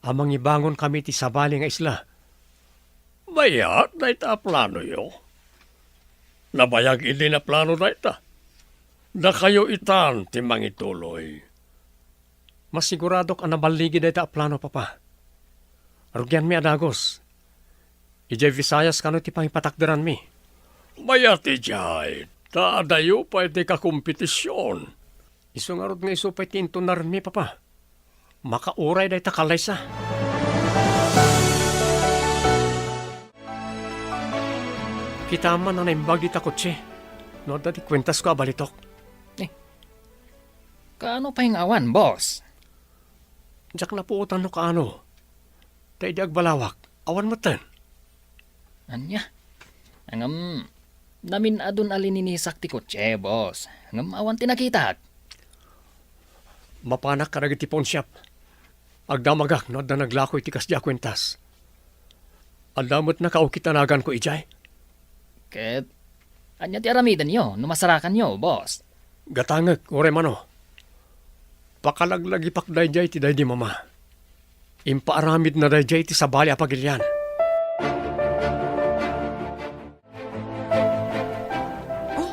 a mangibangonkami iti sabali nga isla. Mayat dayta a planoyo. Nabayag idi naplano dayta. Dakayo itan ti mangituloy. Masiguradok a naballigi dayta a plano, Papa. Rugianmi a dagus. Idiay Visayas kano ti pangipatakderanmi. Mayat idiay, ta adayo pay ti kakompetision. Isu ngarud nga isu pay ti intunarenmi, Papa. Makauray dayta kallaysa. Kitam man a naimbag dita kotse. No adda ti kuentasko a balitok. Eh, kaano pay nga awan, boss? Diak napuotan no kaano. Ta idi agbalawak, awan metten. Ania? Ngem, namin-adun a lininisak ti kotse, boss. Ngem awan ti nakitak. Mapanak kadagiti pawnshop. Agdamagak no adda naglako iti kasdi a kuentas. Adda met nakaukit a naganko idiay. Ket ania ti aramidenyo no masarakanyo, boss? Gatangek, uray mano. Pakalaglagipak daydiay ti daydi mama. Impaaramidna daydiay ti sabali a pagilian. Oh,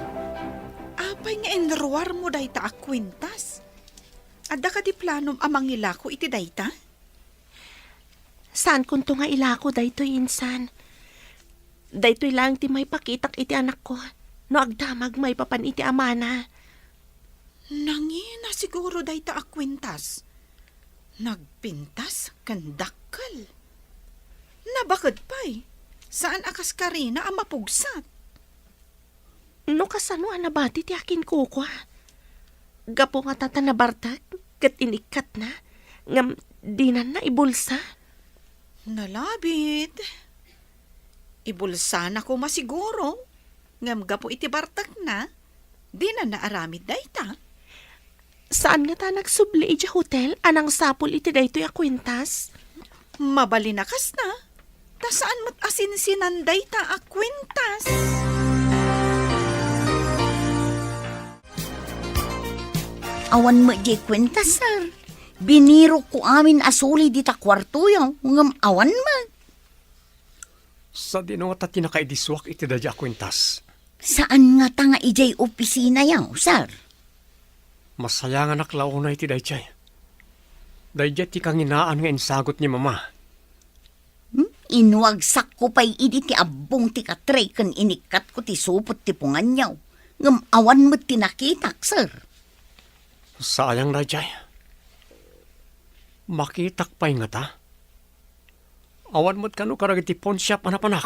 apay nga inruarmo dayta a kuentas? Adda kadi planom a mangilako iti dayta? Saankonto nga ilako daytoy, insan. Daytoy laeng ti maipakitak iti anakko no agdamag maipapan iti amana. Nangina siguro dayta a kuentas. Nagpintas ken dakkel. Nabaked pay, saan a kas karina a mapugsat. No kasano a nabati ti akinkukua? Gapu nga ta, ta nabartek ket inikkatna, ngem dinanna ibulsa? Nalabit. Ibulsana koma siguro, ngem gapu iti bartekna, dinanna aramid dayta. Saan ngata a nagsubli idiay hotel a nangsapul iti daytoy a kuentas? Mabalin a kasta, ta saan met a sinsinan dayta a kuentas. Awan met diay kuentas, sir. Binirokko amin a suli dita kuartoyo, ngem awan met. Sadino ngata ti nakaidisuak iti daydiay a kuentas? Saan ngata nga idiay opisinayo, sir? Masayanganak la unay iti daydiay. Daydiay ti kanginaan nga insagut ni Mama. Hmm? Inwagsakko pay idi ti abbong ti katre ken inikkatko ti supot ti punganyo. Ngem awan met ti nakitak, sir. Sayang daydiay. Makitak pay ngata? Awan met kano kadagiti pawnshop a napanak.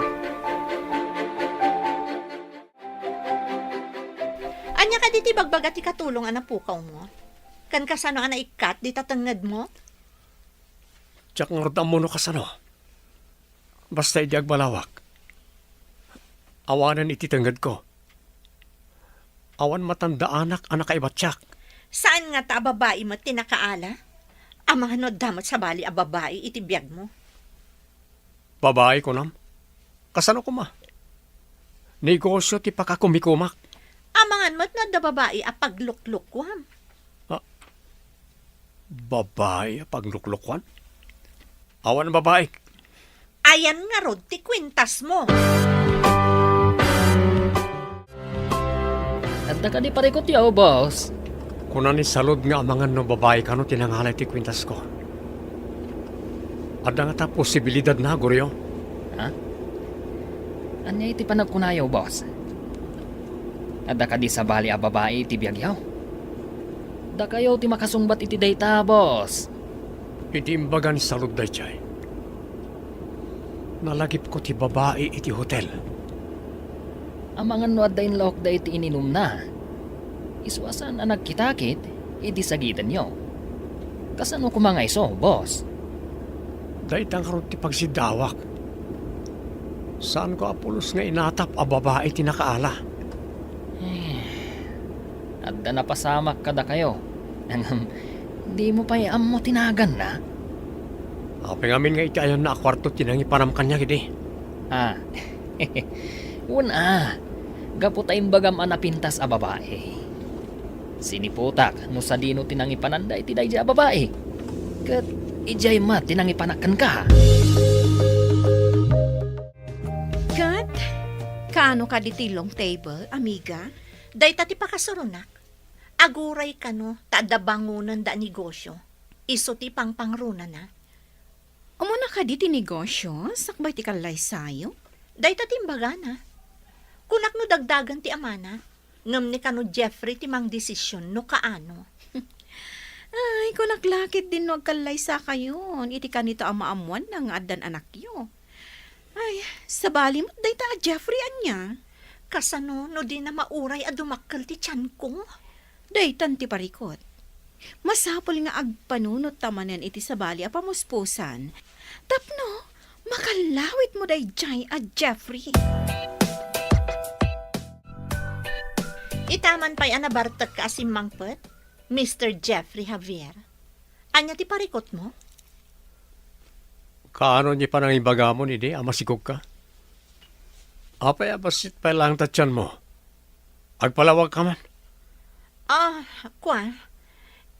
Ania kadi ti bagbaga ti katulong a napukawmo? Ken kasano a naikkat dita tengngedmo? Diak ngarud ammo no kasano. Basta idi agbalawak, awanen iti tengngedko. Awan matandaanak a nakaibatiak. Saan ngata a babai met ti nakaala? Amangan no adda met sabali a babai iti biagmo. Babai, kunam? Kasano koma? Negosio ti pakakumikumak. Amangan met no adda babai a pagluklukuam. Ah, babai a pagluklukuan? Awan babai. Ayan ngarud ti kuentasmo. Adda kadi parikutyo, boss? Kuna ni Salud nga amangan no babai kano ti nangala iti kuentasko. Adda ngata posibilidadna, Goryo? Ha? Ania iti panagkunayo, boss? Adda kadi sabali a babai iti biagyo? Dakayo ti makasungbat iti dayta, boss. Iti imbaga ni Salud daydiay, nalagipko ti babai iti hotel. Amangan no adda inlaokda iti ininumna. Isu a saan a nagkitakit idi sagidenyo. Kasano koma nga isu, boss? Dayta ngarud ti pagsiddawak. Saanko a pulos nga inatap a babai ti nakaala. Eh, adda napasamak kadakayo. Ngem, dimo pay ammo ti naganna? Apay ngamin nga iti ayanna a kuarto ti nangipanam kaniak idi? Ah. Wen a, gapu ta imbagam a napintas a babai. Siniputak no sadino ti nangipananda iti daydiay a babai. Ket idiay met ti nangipanak kenka. Ket, kaano kadi ti long table, amiga? Dayta ti pakasuronak. Aguray kano ta adda bangonenda a negosio. Isu ti pangpangrunana. Umuna kadi ti negosio, sakbay ti kallaysayo? Dayta ti imbagana. Kunak no dagdagen ti amana. Ngem ni kano Jeffrey ti mangdesisyon no kaano. Ay, kunak la ketdin no agkallaysakayon iti kanito a maammoanna nga addan anakyo. Ay, sabali met dayta a Jeffrey ania? Kasano no dina mauray a dumakkel ti tianko? Daytan ti parikut. Masapul nga agpanunot ta manen iti sabali a pamuspusan tapno makallawitmo daydiay a Jeffrey. Itaman pay a nabartekka a simmangpet, Mister Jeffrey Javier. Ania ti parikutmo? Kaano ni panangibagamon idi a masigogka? Apay a bassit pay laeng ta tianmo? Agpalawagka man. Ah, kua,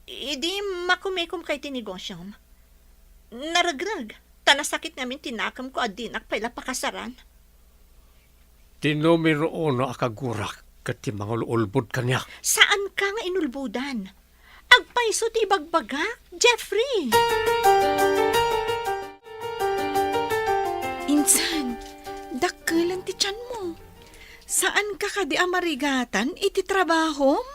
idi makumikomka iti negosyom, naregreg, ta nasakit ngamin ti nakemko a dinak pay la pakasaran. Ti numero uno a kagurak ket ti mangululbod kaniak. Saanka nga inulbodan. Agpayso ti ibagbagak, Jeffrey! Insan, dakkelen ti tianmo. Saanka kadi a marigatan iti trabahom?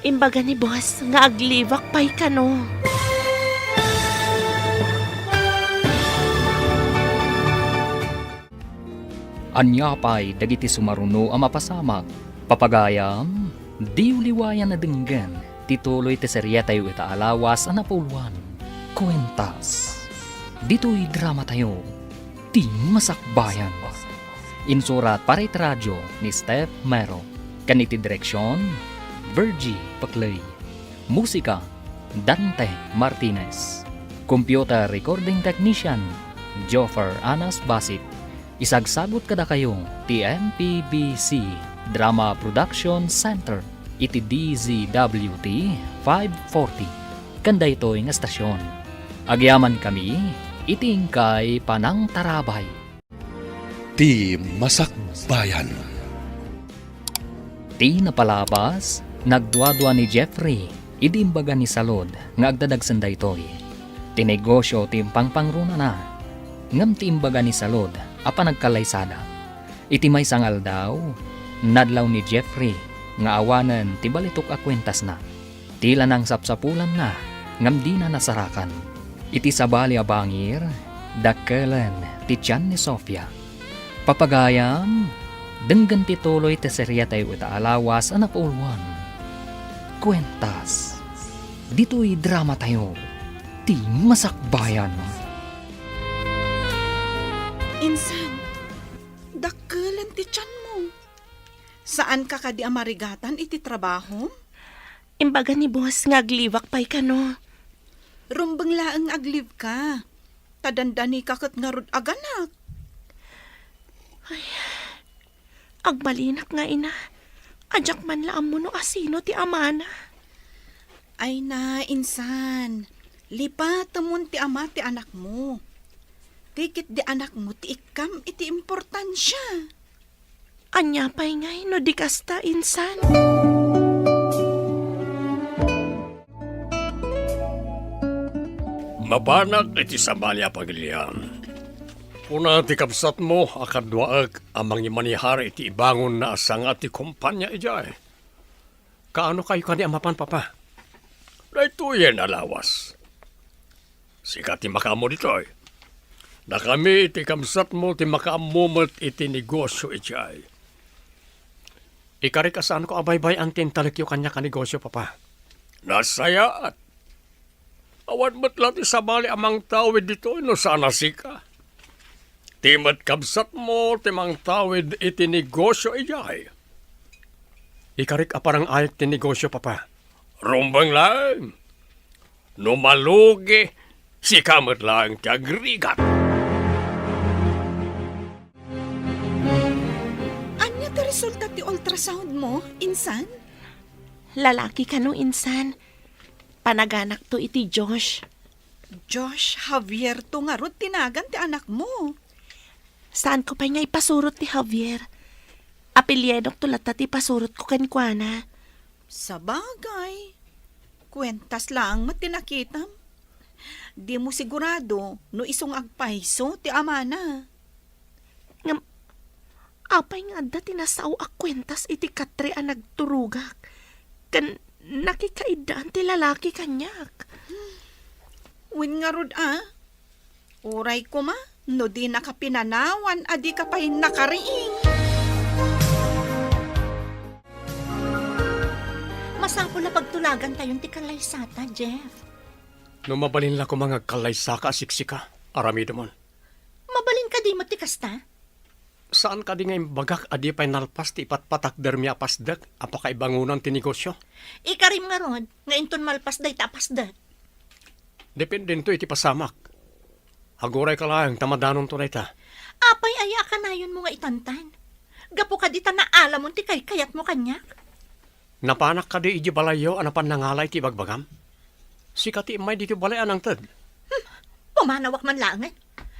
Imbaga ni boss nga aglibak pay kano. Ania pay dagiti sumaruno a mapasamak? Papagayam, diyo liwayan a denggen ti tuloy ti serietayo ita a lawas a napauluan, Kuentas. Ditoy dramatayo, Ti Masakbayan. Insurat para iti radio ni Steph Mero, ken iti direksion, Virgie Paclay. Musika, Dante Martinez. Computer recording technician, Joffer Anas Basit. Isagsagut kadakayo ti M P B C Drama Production Center iti D Z W T five forty. Ken daytoy nga estasion, agyamankami iti inkay panangtarabay. Ti Masakbayan. Ti napalabas, nagduadua ni Jeffrey idi imbaga ni Salud nga agdadagsen daytoy. Ti negosio ti impangpangrunana, ngem ti imbaga ni Salud a panagkallaysada. Iti maysa nga aldaw, nadlaw ni Jeffrey nga awanen ti balitok a kuentasna. Ti la nangsapsapulanna ngem dina nasarakan. Iti sabali a bangir, dakkelen ti tian ni Sofia. Papagayam, denggen ti tuloy ti serietayo ita a lawas a napauluan, Kuentas. Ditoy dramatayo, Ti Masakbayan. Insan, dakkelen ti tianmo. Saanka kadi a marigatan iti trabahom? Imbaga ni boss nga aglibak pay kano. Rumbeng laeng nga aglibka. Ta dandanika ket ngarud aganak. Ay, agmalinak nga ina. Adiak man la ammo no asino ti amana. Ay na, insan. Lipatemon ti ama ti anakmo. Ti ketdi anakmo ti ikkam iti importansia. Ania pay ngay no di kasta, insan? Mapanak iti sabali a pagilian. Kuna ti kabsatmo a kaduaek a mangimanihar iti ibangonna a sanga ti kompania idiay. Kaano kayo kani a mapan, Papa? Daytoyen a lawas. Sika ti makaammo ditoy. Dakami iti kabsatmo ti makaammo met iti negosio idiay. Ikarik a saanko a baybay-an ti intalekyo kaniak a negosio, Papa. Nasayaat. Awan met la ti sabali a mangtawid ditoy no saan a sika. Ti met kabsatmo ti mangtawid iti negosio idiay. Ikarik a parang-ayek ti negosio, Papa. Rumbeng laeng. No malugi, sika met laeng ti agrigat. Ania ti resulta ti ultrasound mo, insan? Lalaki kano, insan. Panaganakto iti Josh. Josh Javier to ngarud ti nagan ti anakmo. Saanko pay nga ipasurot ti Javier. Apelyidokto latta ti ipasurotko kenkuana. Sabagay, kuentas laeng met ti nakitam. Dimo sigurado no isu nga agpayso ti amana. Ngem, Apay nga adda ti nasao a kuentas iti katre a nagturogak ken nakikaiddaan ti lalaki kaniak? Wen ngarud a, uray koma no dinaka pinanawan a dika pay nakariing. Masapul a pagtulagantayon ti kallaysata, Jeff. No mabalin la koma nga agkallaysaka a siksika, aramidemon. Mabalin kadi met ti kasta? Saan kadi nga imbagak a di pay nalpas ti ipatpatakdermi a pasdek a pakaibangonan ti negosio? Ikarim ngarud nga inton malpas dayta a pasdek. Dependento iti pasamak. Agurayka laeng ta madanonto dayta. Apay aya a kanayonmo nga itantan? Gapu kadi ta naalamon ti kaykayatmo kaniak? Napanak kadi idiay balayyo a napan nangala iti ibagbagam? Sika ti immay ditoy balay a nangted. Hmm, pumanawak man laengen.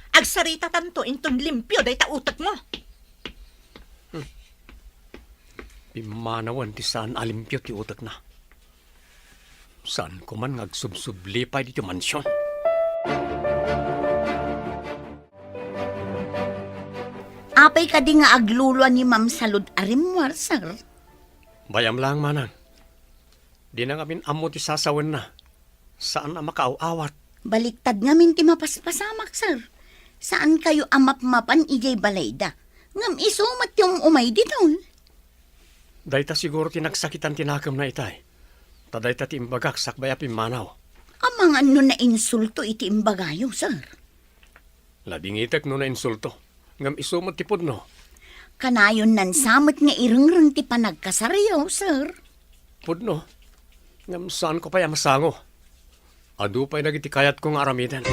Agsaritatanto inton limpio dayta utekmo. Hmm. Pimmanawen ti saan a limpio ti utekna. Saan ko man nga agsubsubli pay ditoy mansion. Apay kadi nga aglulua ni Ma'am Salud a rimmuar, sir? Bay-am laeng, manang. Dina ngamin ammo ti sasawenna. Saan a makaaw-awat. Baliktad ngamin ti mapaspasamak, sir. Saankayo a mapmapan idiay balayda. Ngem isu met ti um-umay diton. Dayta siguro ti nagsakitan ti nakemna itay. Ta dayta ti imbagak sakbay a pimmanaw. Amangan no nainsulto iti imbagayo, sir. Ladingitek no nainsulto. Ngem isu met ti pudno. Kanayon nansa met nga irengreng ti panagkasaryo, sir. Pudno. Ngem saanko pay a masango. Adu pay dagiti kayatko nga aramiden.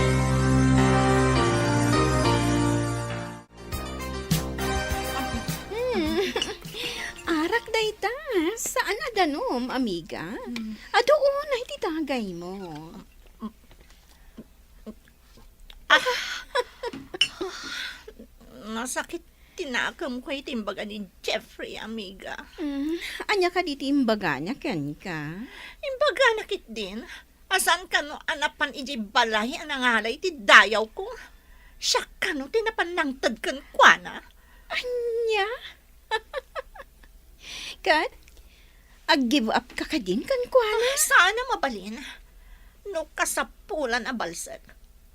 Hmm. Arak dayta. Saan a danum, amiga? Hmm. Adu unay ti dagaymo. Ah! Nasakit ti nakemko iti imbaga ni Jeffrey, amiga. Mm, ania kadi ti imbagana kenka? Imbagana ketdin a saan kano a napan idiay balay a nangalay ti dayawko. Siak kano ti napan nangted kenkuana. Ania? Ket, ag-give up ka kadin kenkuana? Ah, saan a mabalin. No kasapulan a balsek,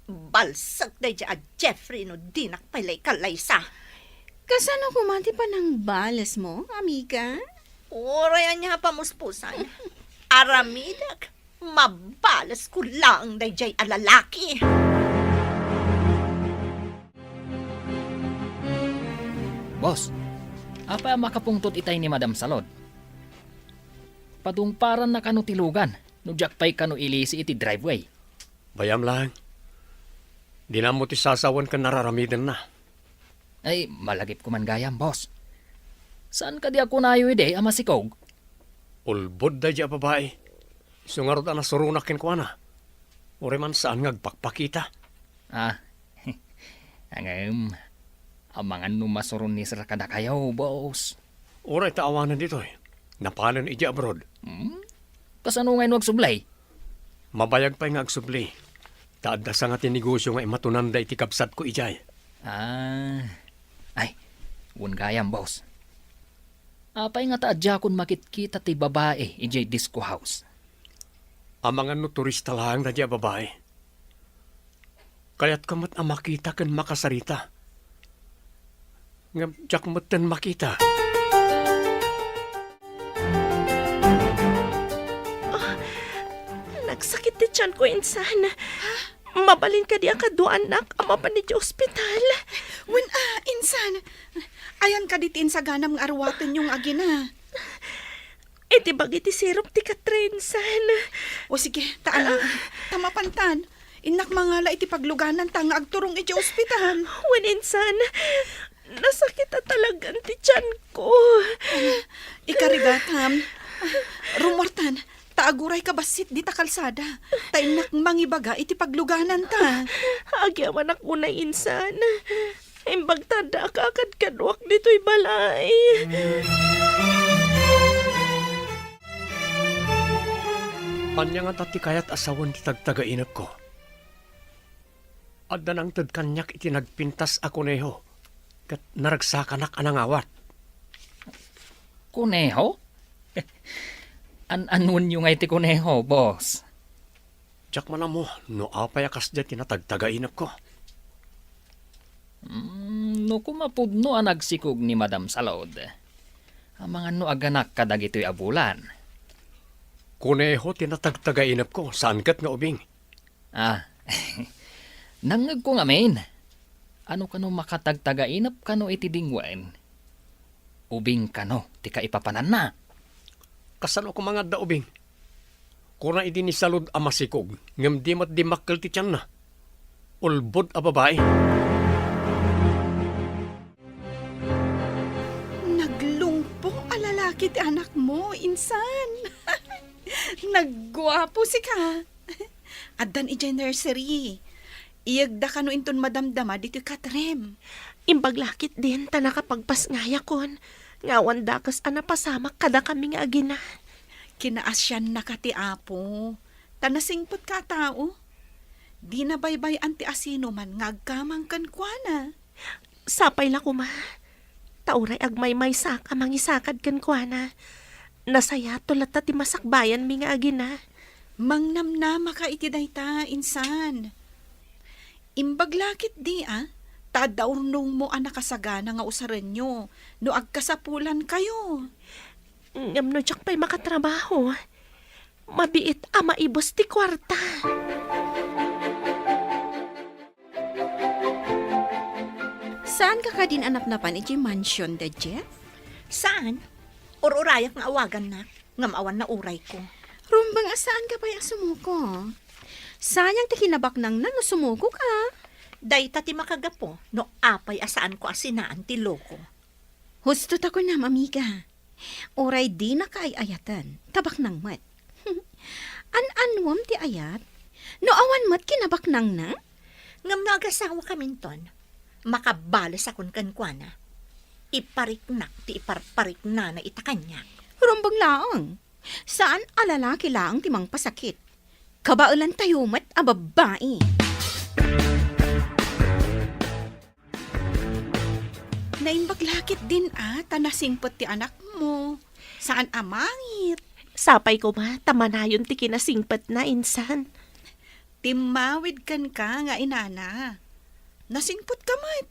balsek daydiay a Jeffrey no dinak pay la ikallaysa. Kasano koma ti panangbalesmo, amiga? Uray ania a pamuspusan, aramidek, mabalesko laeng daydiay a lalaki. Boss, apay a makapungtot itay ni Madam Salud? Padungparanna kano ti lugan no diak pay kano ilisi iti driveway? Bay-am laeng. Dina ammo ti sasawen ken araramidenna. Ay, malagipko man gayam, boss. Saan kadi a kunayo idi a masikog? Ulbod daydiay a babai. Isu ngarud a nasuronak kenkuana. Uray man saan nga agpakpakita. Ah, ngem, amangan no masuron ni sir kadakayo, boss. Uray ta awanen ditoy. Napanen idiay abroad. Hmm? Kasano ngay no agsubli? Mabayag pay nga agsubli. Ta adda sanga ti negosio nga imatunanda iti kabsatko idiay. Ah. Ay, wen gayam, boss. Apay nga ta a diakon makitkita ti babai idiay disco house? Amangan no turista laeng daydiay a babai. Kayatko met a makita ken makasarita. Ngem diak metten makita. Ah, nagsakit ti tianko, insan. Mabalin kadi a kaduaannak a mapan idiay ospital? Wen a, insan. Ayan kadi ti insaganam nga aruatenyo nga agina? Iti bagi ti sirup ti katre, insan. O sige, ta ala, ta mapantan. Innak mangala iti paglugananta nga agturong iti ospital. Wen, insan, nasakit a talagan ti tianko. Ikarigatam. Rummuartan, ta agurayka bassit dita kalsada. Ta innak mangibaga iti paglugananta. Agyamanak unay, insan. Imbag ta adda a kakadkaduak ditoy balay. Ania ngata ti kayat a sawen ti tagtagainepko? Adda nangted kaniak iti nagpintas a koneho ket naragsakanak a nangawat. Kuneho? An-anuenyo ngay ti kuneho, boss? Diak man ammo no apay a kasdiay ti natagtagainepko. Mm, no koma pudno a nagsikog ni Madam Salud, amangan no aganak kadagitoy a bulan. Kuneho ti natagtagainepko, saan ket nga ubing. Ah, nangngegko ngamin. Ano kano makatagtagainep kano iti dingwen? Ubing kano ti kaipapananna? Kasano koma nga adda ubing? Kuna idi ni Salud a masikog, ngem di met dimmakkel ti tianna. Ulbod a babai. Naglungpo a lalaki ti anakmo, insan. Nagguapo sika. Addan idiay nursery. Iyegda kano inton madamdama ditoy katrem. Imbag la ketdin ta nakapagpasngayakon nga awan dakes a napasamak kadakami nga agina. Kinaasiannaka ti Apo, ta nasingpetka a tao. Dina baybay-an ti asinoman nga agkamang kenkuana. Sapay la koma, ta uray agmaymaysak a mangisakad kenkuana, nasayato latta ti masakbayanmi nga agina. Mangnamnamaka iti dayta, insan. Imbag la ketdi a, ta adda urnongmo a nakasagana nga usarenyo no agkasapulankayo. Ngem no diak pay makatrabaho, mabiit a maibus ti kuarta. Saanka kadin a napnapan idiay mansion da Jeff? Saan? Ur-urayak nga awagannak, ngem awan naurayko. Rumbeng a saanka pay a sumuko. Sayang ti kinabaknangna no sumukoka. Dayta ti makagapu no apay a saanko a sinaan ti loko. Husto ta kunam, amiga. Uray dinaka ay-ayaten, ta baknang met. An-anuem ti ayat? No awan met kinabaknangna? Ngem no agasawakaminton, makabalesakon kenkuana. Ipariknak ti iparpariknana ita kaniak. Rumbeng laeng. Saan a lalaki laeng ti mangpasakit. Kabaelantayo met a babbai. Naimbag la ketdin a, ta nasingpet ti anakmo. Saan a mangit. Sapay koma, ta manayon ti kinasingpetna, insan. Timmawid kenka nga inana. Nasingpetka met.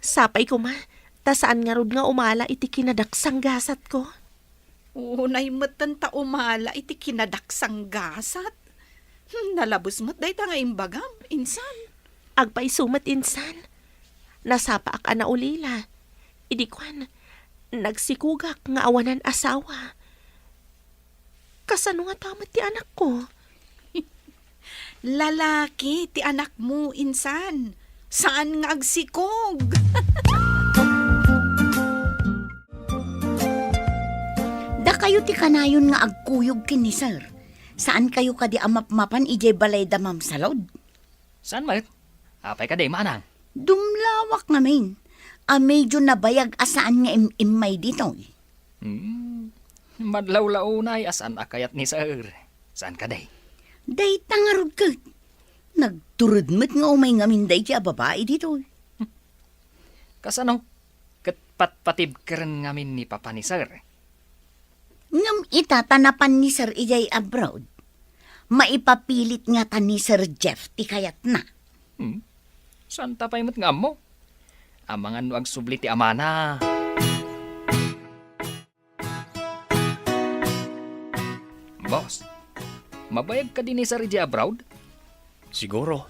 Sapay koma, ta saan ngarud nga umala iti kinadaksanggasatko. Unay metten ta umala iti kinadaksanggasat. Hmm, nalabes met dayta nga imbagam, insan. Agpayso met, insan. Nasapaak a naulila. Idi kuan, nagsikogak nga awanan asawa. Kasano ngata met ti anakko? Lalaki ti anakmo, insan. Saan nga agsikog. Dakayo ti kanayon nga agkuyog ken ni Sir. Saankayo kadi a mapmapan idiay balay da Ma'am Salud? Saan met? Apay kadi, manang? Dumlawak ngamin a medio nabayag a saan nga im-immay ditoy. Hmm. Madlawlaw unay a saan a kayat ni Sir. Saan kadi? Dayta ngarud ket. Nagtured met nga umay ngamin daydi a babai ditoy. Kasano? Ket patpatibkeren ngamin ni Papa ni Sir. Ngem ita ta napan ni Sir idiay abroad, maipapilit ngata ni Sir Jeff ti kayatna. Hmm? Saanta pay met nga ammo? Amangan no agsubli ti amana. Boss, mabayag kadi ni Sir idiay abroad? Siguro.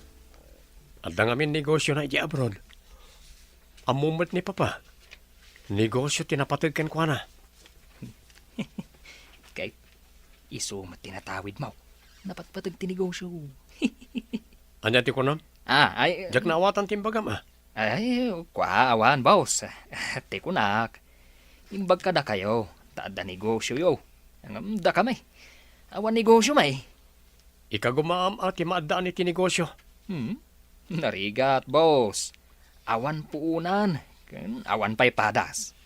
Adda ngamin negosiona idiay abroad. Ammo met ni Papa, negosio ti napateg kenkuana. Kay isu met ti natawidmo. Napatpateg ti negosio. Ania ti kunam? Ah, ay, diak naawatan ti imbagam, ah. Ay, kua, awan, boss. Ti kunak, imbag kadakayo, ta adda negosioyo. Ngem dakami, awan negosio may. Ikagumaam a ti maaddaan iti negosio. Hmm? Narigat, boss. Awan puonan, ken awan pay padas.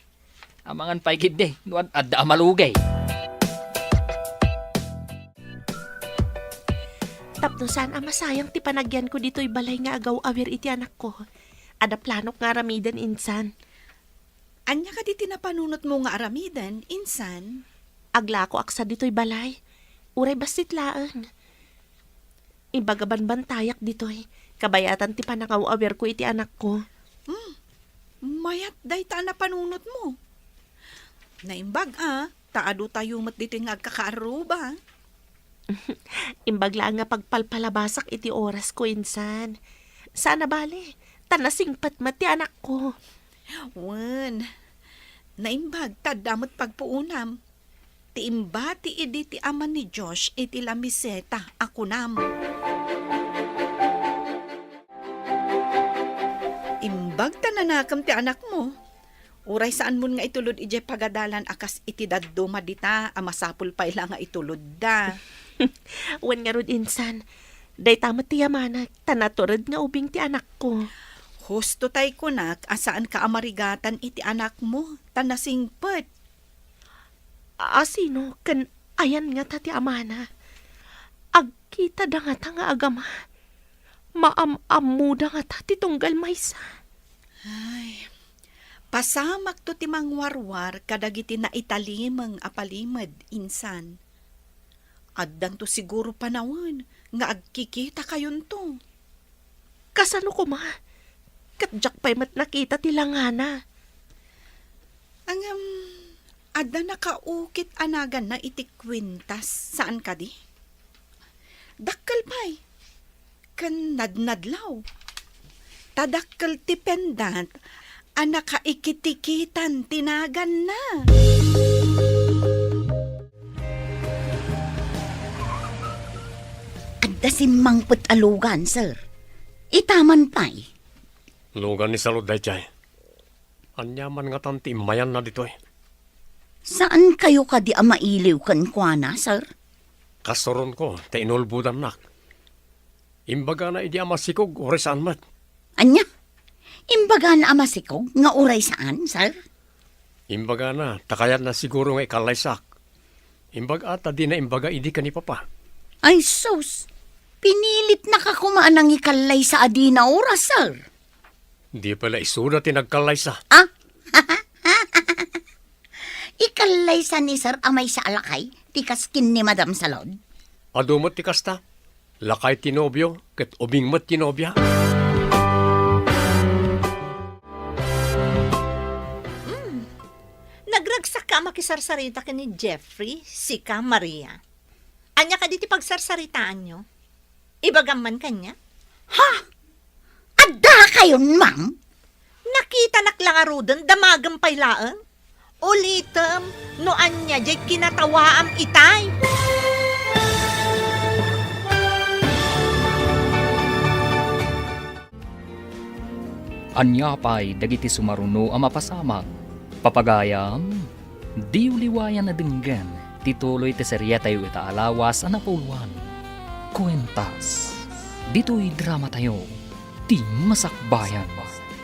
Amangan pay ketdi no ad-, adda a malugay. Tapno saan a masayang ti panagyanko ditoy balay nga agaw-awir iti anakko, Adda planok nga aramiden, insan. Ania kadi ti napanunotmo nga aramiden, insan? Aglakoak sa ditoy balay. Uray bassit laeng. Imbag a banbantayak ditoy, kabayatan ti panangaw-awirko iti anakko. Hmm, mayat dayta a napanunotmo. Naimbag a, ta adu tayo met ditoy nga agkakaarruba. Imbag laeng nga pagpalpalabasak iti orasko, insan. Saan a bale, ta nasingpet met ti anakko. Wen, naimbag ta adda met pagpuonam. Ti imbati idi ti ama ni Josh iti lamiseta a kunam. Imbag ta nanakem ti anakmo. Uray saanmon nga itulod idiay pagadalan a kas iti dadduma dita a masapul pay la nga itulodda. Wen ngarud, insan, dayta met ti yamanek ta natured nga ubing ti anakko. Husto tay kunak a saanka a marigatan iti anakmo ta nasingpet. A-, asino ken ayan ngata ti amana? Agkitada ngata nga agama? Maam-ammoda ngata ti tunggal maysa? Ay, pasamakto ti mangwarwar kadagiti naitalimeng a palimed, insan. Addanto siguro panawen nga agkikitakayonto. Kasano koma? Ket diak pay met nakita ti langana. Ngem, adda nakaukit a naganna iti kuentas, saan kadi? Dakkel pay, ken nadnadlaw. Ta dakkel ti pendat a nakaikitikitan ti naganna. Adda simmangpet a lugan, sir. Ita man pay. Lugan ni Salud daydiay. Ania man ngatan ti immayanna ditoy? Saan kayo kadi a mailiw kenkuana, sir? Kasuronko, ta inulbodannak. Imbagana idi a masikog, uray saan met. Ania? Imbagana a masikog nga uray saan, sir? Imbagana, ta kayatna siguro nga ikallaysak. Imbag a ta dina imbaga idi ken ni Papa. Ay sus! Pinilitnaka koma a nangikallaysa a dina oras, sir. Di pala isuda ti nagkallaysa. Ah? Ikallaysa ni sir a maysa a lakay ti kas ken ni Madam Salud? Adu met ti kasta. Lakay ti nobio, ket ubing met ti nobia. Mm. Nagragsakka a makisarsarita ken ni Jeffrey, sika, Maria. Ania kadi ti pagsarsaritaanyo? Ibagam man kaniak. Ha? Adda kayon, ma'am? Nakitanak la ngaruden, damagem pay laeng. Ulitem no ania diay kinatawaam itay. Ania pay dagiti sumaruno a mapasamak? Papagayam, diyo liwayan a denggen ti tuloy ti serietayo ita a lawas a napauluan, Kuentas. Ditoy dramatayo, Ti Masakbayan.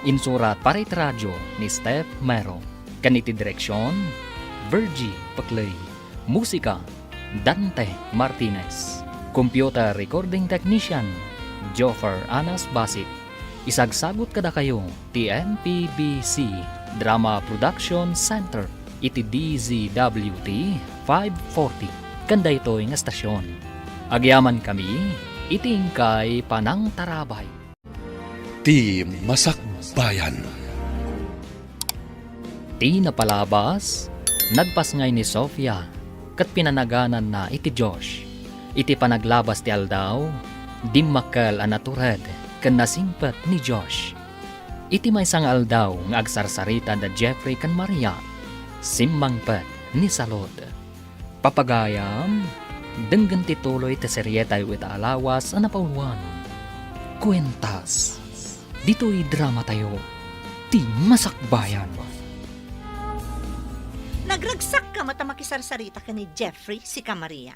Insurat para iti radio ni Steph Mero. Ken iti direksion, Virgie Paclay. Musika, Dante Martinez. Computer recording technician, Joffer Anas Basit. Isagsagut kadakayo ti M P B C Drama Production Center iti D Z W T five forty ken daytoy nga estasion. Agyamankami iti inkay panangtarabay. Ti Masakbayan. Ti napalabas, nagpasngay ni Sofia ket pinanagananna iti Josh. Iti panaglabas ti aldaw, dimmakkel a natured ken nasingpet ni Josh. Iti maysa nga aldaw nga agsarsarita da Jeffrey ken Maria, simmangpet ni Salud. Papagayam, denggen ti tuloy ti serietayo ita a lawas a napauluan, Kuentas. Ditoy dramatayo, Ti Masakbayan. Nagragsakka met a makisarsarita ken ni Jeffrey, sika, Maria.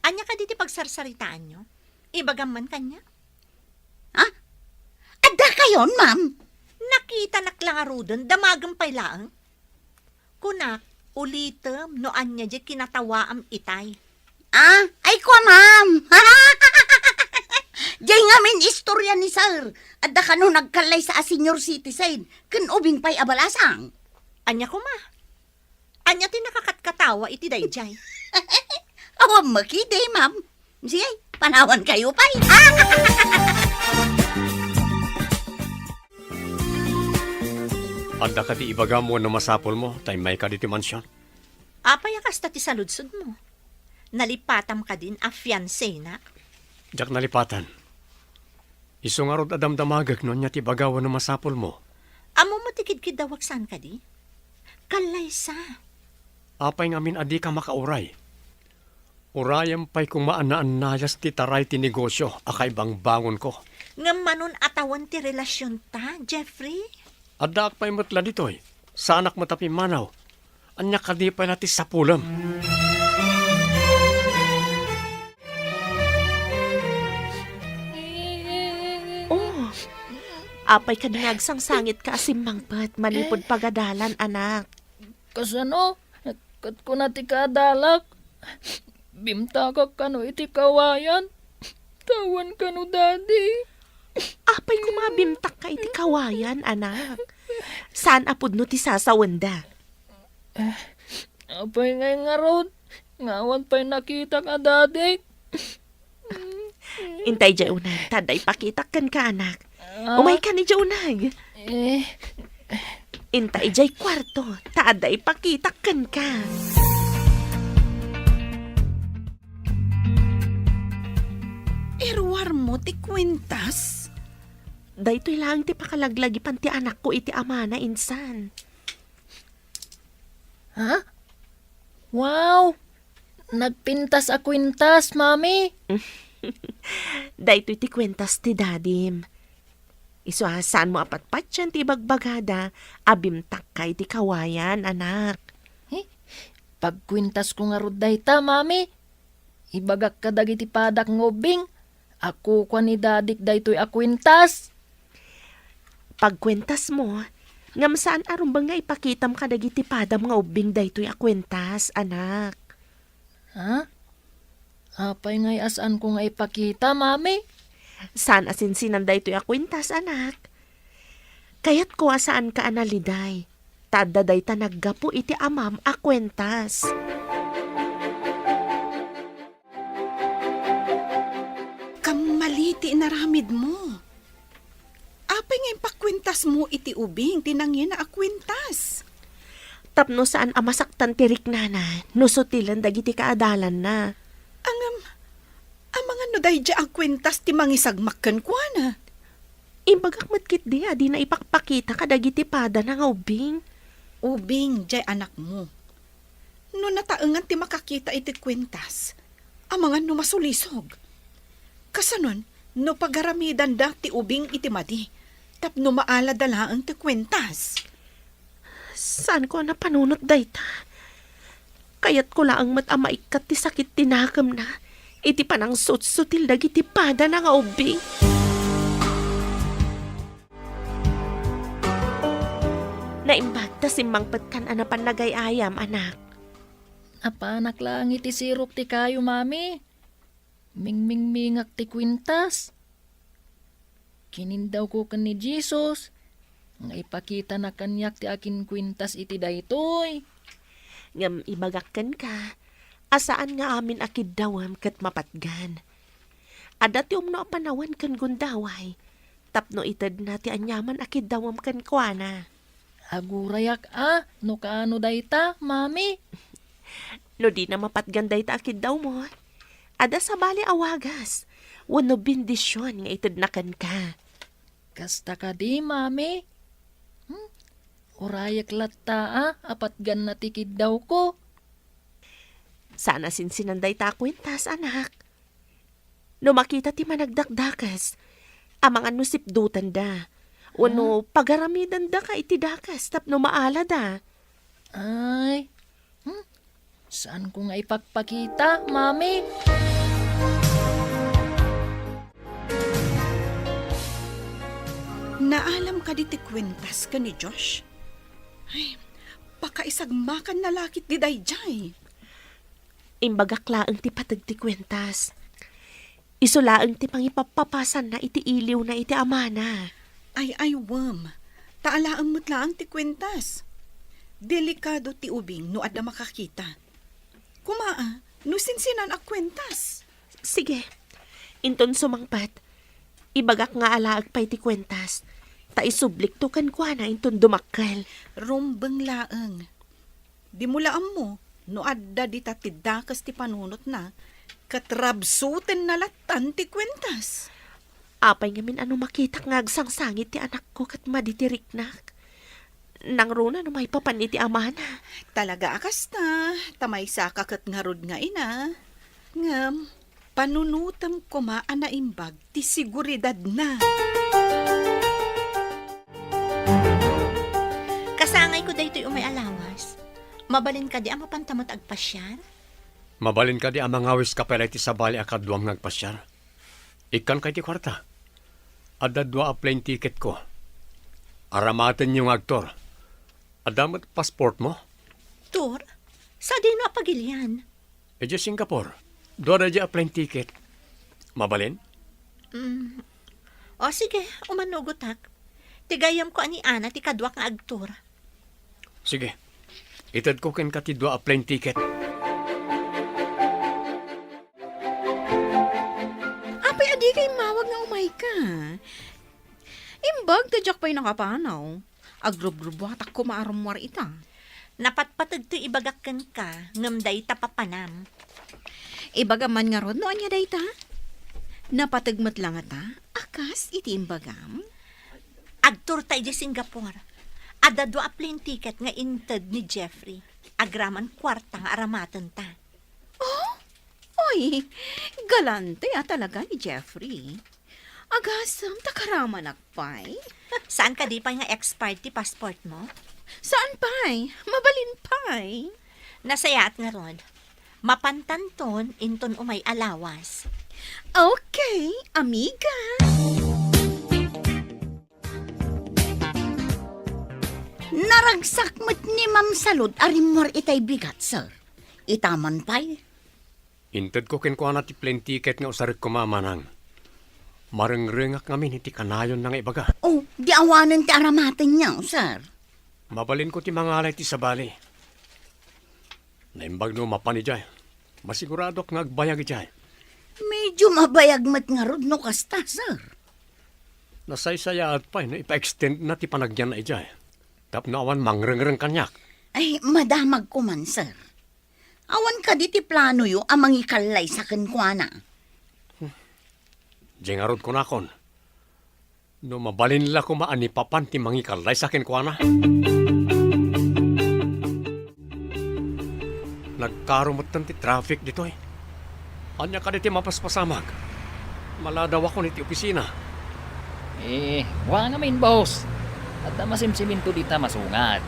Ania kadi ti pagsarsaritaanyo? Ibagam man kaniak. Ha? Adda kayon, ma'am? Nakitanak la ngaruden, damagem pay laeng. Kunak, ulitem no ania diay kinatawaam itay. Ah, ay kua, ma'am. Jay ngamin istorya ni Sir. Adda kano nagkallaysa a senior citizen, ken ubing pay a balasang. Ania koma? Ania ti nakakatkatawa iti dayjay? Awan makidi, ma'am. Sige, panawan kayo pay. Adda kadi ibagam wenno masapulmo, ta immayka ditoy mansion? Apay a kasta ti saludsodmo? Nalipatam kadin a fiancé-nak? Diak nalipatan. Isu ngarud a damdamagek no ania ti ibaga wenno masapulmo. Ammom ti kidkiddawak saan kadi? Kallaysa. Apay ngamin a dika makauray? Urayem pay koma a naannayas ti taray ti negosio a kaibangbangonko. Ngem manon a tawen ti relasionta, Jeffrey? Addaak pay met la ditoy. Saanak met a pimmanaw. Ania kadi pay la ti sapulem? Oh, apay kadi nga agsangsangitka a simmangpet manipud pagadalan, anak? Kasano? Ket kuna ti kaadalak, bimtakak kano iti kawayan. Tawen kano, Daddy. Apay koma a bimtakka iti kawayan, anak? Saan a pudno ti sasawenda? Apay ngay ngarud, nga awan pay nakitak a dadik? Intay idiay uneg, ta adda ipakitak kenka, anak. Ah. Umayka idiay uneg. Eh. Intay idiay kuarto, ta adda ipakitak kenka. Iruarmo ti kuentas? Daytoy laeng ti pakalaglagipan ti anakko iti amana insan. Ha? Wow! Nagpintas a kuentas, Mami! Daytoy ti kuentas ti dadim. Isu a, saanmo a patpatien ti ibagbagada a bimtakka iti kawayan, anak. Eh, pagkuentasko ngarud dayta, Mami. Ibagak kadagiti padak nga ubbing a kukua ni dadik daytoy a kuentas. Pagkuentasmo, ngem saan a rumbeng nga ipakitam kadagiti padam nga ubbing daytoy a kuentas, anak. Ha? Apay ngay a saanko nga ipakita, Mami? Saan a sinsinan daytoy a kuentas, anak. Kayatko a saanka a naliday, ta adda dayta naggapu iti amam a kuentas. Kammali ti inaramidmo. Apay nga impakuentasmo iti ubing ti nangina a kuentas? Tapno saan a masaktan ti riknana no sutilen dagiti kaadalanna. Ngem, amangan no daydiay a kuentas ti mangisagmak kenkuana? Imbagak met ketdi a dina ipakpakita kadagiti padana nga ubbing. Ubing, diay anakmo. No nataengan ti makakita iti kuentas, amangan no masulisog. Kasanon, no pagaramidanda ti ubing iti madi, tapno maalada laeng ti kuentas. Saanko a napanunot dayta. Kayatko laeng met a maikkat ti sakit ti nakemna iti panangsutsutil dagiti padana nga ubbing. Naimbag ta simmangpetkan a napan nagay-ayam, anak. Napanak laeng iti sirok ti kayo, Mami. Mingmingmingak ti kuentas. Kinindawko ken ni Jesus nga ipakitana kaniak ti akinkuentas iti daytoy. Ngem ibagak kenka a saan nga amin a kiddawem ket mapatgan. Adda ti umno a panawen ken gundaway tapno itedna ti aniaman a kiddawem kenkuana. Agurayak a no kaano dayta, Mami. No dina mapatgan dayta a kiddawmo, adda sabali a wagas wenno bendision nga itedna kenka. Kasta kadi, Mami? Hmm? Urayek latta a patganna ti kiddawko. Saan a sinsinan dayta a kuentas, anak. No makita ti managdakdakes, amangan no sipdutanda, wenno pagaramidandaka iti dakes tapno maalada. Ay, hmm? Saanko nga ipakpakita, Mami? Naalam kadi ti kuentas ken ni Josh? Ay, pakaisagmakanna la ketdi daydiay. Imbagak laeng ti pateg ti kuentas. Isu laeng ti pangipappapasanna iti iliwna iti amana. Ay, ay, wen. Ta alaem met laeng ti kuentas. Delikado ti ubing no adda makakita. Kuma, a, no sinsinan a kuentas. Sige. Inton sumangpet, ibagak nga alaek pay ti kuentas. Ta isublikto kenkuana inton dumakkel. Rumbeng laeng. Dimo la ammo no adda dita ti dakes ti panunotna, ket rabsutenna lattan ti kuentas. Apay ngamin a no makitak nga agsangsangit ti anakko ket madi ti riknak? Nangruna no maipapan iti amana. Talaga a kasta, ta maysaka ket ngarud nga ina. Ngem, panunotem koma a naimbag ti seguridadna. Kasangayko daytoy umay a lawas. Mabalin kadi a mapanta met agpasiar? Mabalin kadi a mangawiska pay la iti sabali a kaduam nga agpasiar? Ikkanka iti kuarta. Adda dua a plane ticketko. Aramatenyo nga agtour. Adda met passportmo? Tour? Sadino a pagilian? Idiay Singapore. Dua daydiay a plane ticket. Mabalin? Mm. O, sige, umanugotak. Ti gayyemko a ni Ana ti kaduak nga agtour. Sige. Itedko kenka ti dua a plane ticket. Apay a dika immawag nga umayka? Imbag ta diak pay nakapanaw. Agrubrubuatak koma a rummuar ita. Napatpateg ti ibagak kenka, ngem dayta papanam. Ibagam man ngarud no ania dayta? Napateg met la ngata a kas iti imbagam? Agtourta idiay Singapore. Adda dua a plane ticket nga inted ni Jeffrey. Agraman kuarta nga aramatenta. Oh? Oy, galante a talaga ni Jeffrey. Agasem ta karamanak pay. Saan kadi pay nga expired ti passportmo? Saan pay? Mabalin pay. Nasayaat ngarud. Mapantanton inton umay a lawas. Okay, amiga. Naragsak met ni Ma'am Salud a rimmuar itay bigat, sir. Ita man pay. Intedko kenkuana ti plane ticket nga usarek koma, manang. Marengrengak ngamin iti kanayonna nga ibaga. Oh, di awanen ti aramatenyo, sir. Mabalinko ti mangala iti sabali. Naimbag no mapan idiay. Masiguradok nga agbayag idiay. Medyo mabayag met ngarud no kasta, sir. Nasaysayaat pay no ipa-extend na ti panagyanna idiay. Tapno awan mangrengreng kaniak. Ay, madamagko man, sir. Awan kadi ti planoyo a mangikallaysa kenkuana? Diay ngarud kunakon, no mabalin la koma a ni papan ti mangikallaysa kenkuana. Nagkaro metten ti traffic ditoy. Ania kadi ti mapaspasamak? Maladawakon iti opisina. Eh, kua ngamin, boss. Adda masimsiminto dita masungad.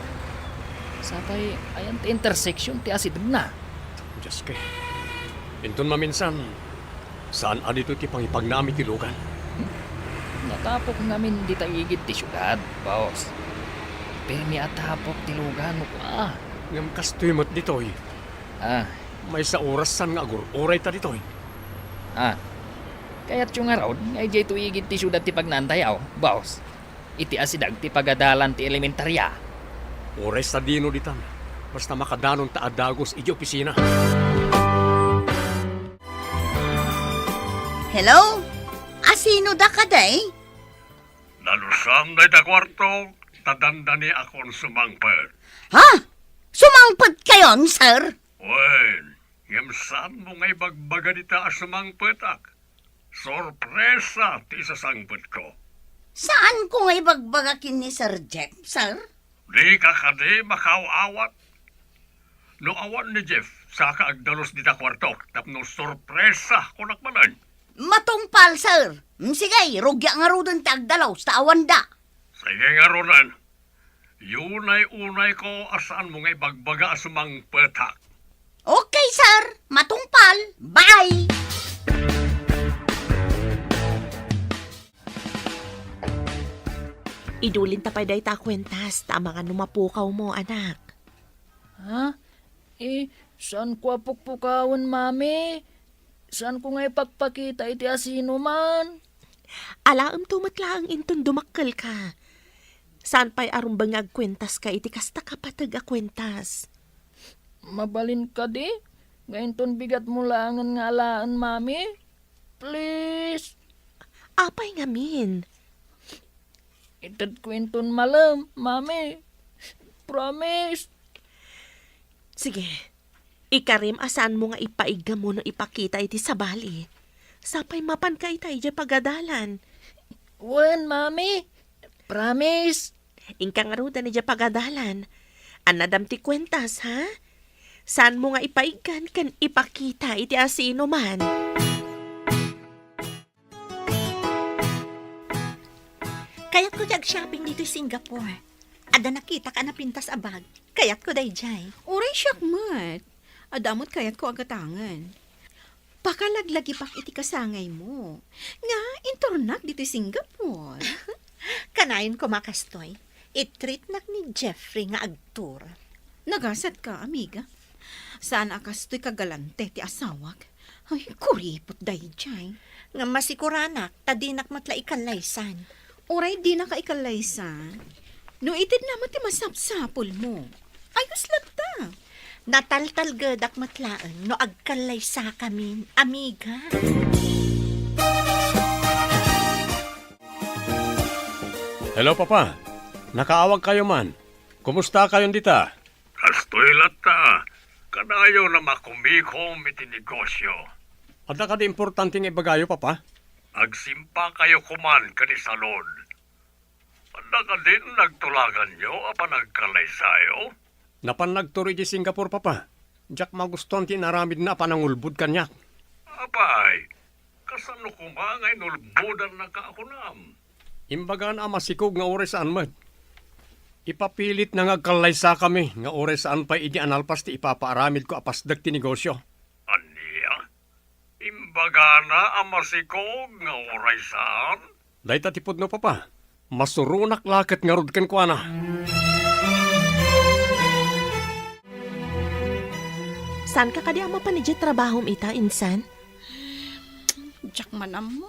Sapay, ayan ti intersection ti asidegna. Dios ko. Inton maminsan, saan a ditoy ti pangipagnaam iti lugan? Natapok ngamin dita igid ti siudad, boss. Pirmi a tapok ti lugan, kua. Ngem kastoy met ditoy. Ah. Maysa oras saan nga agur-urayta ditoy. Ah. Kayatyo ngarud nga idiay to igid ti siudad ti pagnaantayo, boss? Iti asideg ti pagadalan ti elementaria. Uray sadino ditan, basta makadanonta a dagus idiay opisina. Hello? Asino da kadi? Nalusam dayta kuarto, ta dandaniakon sumangpet. Ha? Sumangpetkayon, sir? Wen, ngem saanmo nga ibagbaga dita a sumangpetak? Sorpresa ti isasangpetko. Saanko nga ibagbaga ken ni Sir Jeff, sir? Dika kadi makaaw-awat? No awan ni Jeff, saka agdalus dita kuartok tapno sorpresa, kunak manen. Matungpal, sir. Mm, sige, rugiak ngaruden ti agdalus ta awanda. Sige ngaruden. Unay-unayko a saanmo nga ibagbaga a sumangpetak. Okay, sir. Matungpal. Bye! Idulinta pay dayta a kuentas, ta amangan no mapukawmo, anak. Ha? Eh, saanko a pukpukawen, Mami? Saanko nga ipakpakita iti asinoman. Alaemto met laeng inton dumakkelka. Saan pay a rumbeng nga agkuentaska iti kasta kapateg a kuentas. Mabalin kadi nga inton bigatmo laengen nga alaen, Mami? Please. Apay ngamin? Itedko inton malem, Mami. Promise. Sige. Ikarim a saanmo nga ipaiggam wenno ipakita iti sabali. Sapay mapanka ita idiay pagadalan. Wen, Mami. Promise. Inka ngaruden idiay pagadalan. Annadam ti kuentas, ha? Saanmo nga ipaiggan ken ipakita iti asinoman. Kayatko ti ag-shopping ditoy Singapore. Adda nakitak a napintas a bag. Kayatko daydiay. Uray siak met. Adda met kayatko a gatangen. Pakalaglagipak iti kasangaymo. Nga, inturnak ditoy Singapore. Kanayon koma kastoy. I-treatnak ni Jeffrey nga agtour. Nagasatka, amiga. Saan a kastoy kagalante ti asawak. Ay, kuripot daydiay. Nga masikuranak, ta dinak met la ikallaysan. Uray dinaka ikallaysan. No itedna met ti masapsapulmo. Ayos latta. Nataltalgedak met laeng no agkallaysakamin, amiga. Hello, Papa. Nakaawagkayo man. Kumustakayon dita? Kastoy latta, kanayon a makumikom iti negosyo. Adda kadi importante nga ibagayo, Papa? Agsimpakayo koman ken ni Salud. Adda kadin nagtulaganyo a panagkallaysayo? Napan nagturo iti Singapore, Papa. Diak magustuan ti inaramidna a panangulbod kaniak. Apay, kasano koma nga inulbodannaka a kunam? Imbagana a masikog nga uray saan met. Ipapilitna nga agkallaysakami nga uray saan pay idi a nalpas ti ipapaaramidko a pasdek ti negosyo. Ania? Imbagana a masikog nga uray saan? Dayta ti pudno, Papa. Masuronak la ket ngarud kenkuana. Saanka kadi a mapan idiay trabahom ita, insan? Diak man ammo.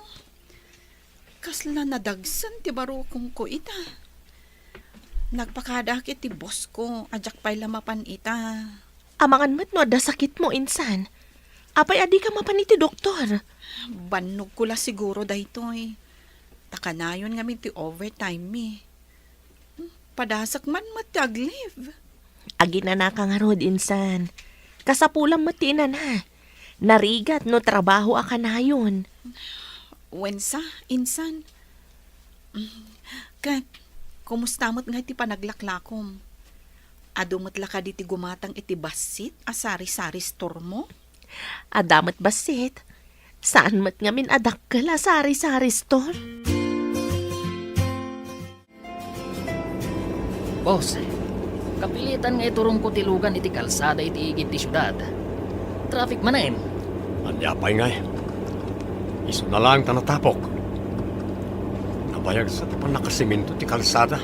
Kasla nadagsen ti barukongko ita. Nagpakadaak iti bossko a diak pay la mapan ita. Amangan met no adda sakitmo, insan. Apay a dika mapan iti doktor? Bannogko la siguro daytoy. Ta kanayon ngamin ti overtime mi. Padasek man met ti ag-leave. Aginanaka ngarud, insan. Kasapulam met ti inana. Narigat no trabaho a kanayon. Wensa, insan. Ket, kumusta met ngay ti panaglaklakom? Adu met la kadi ti gumatang iti bassit a sari-sari store mo? Adda met bassit. Saan met ngamin a dakkel a sari-sari store? Boss, kapilitan nga iturongko ti lugan iti kalsada iti igid ti siudad. Traffic manen. Ania pay ngay? Isuna laeng ta natapok. Nabayag sa ti pannakasemento ti kalsada.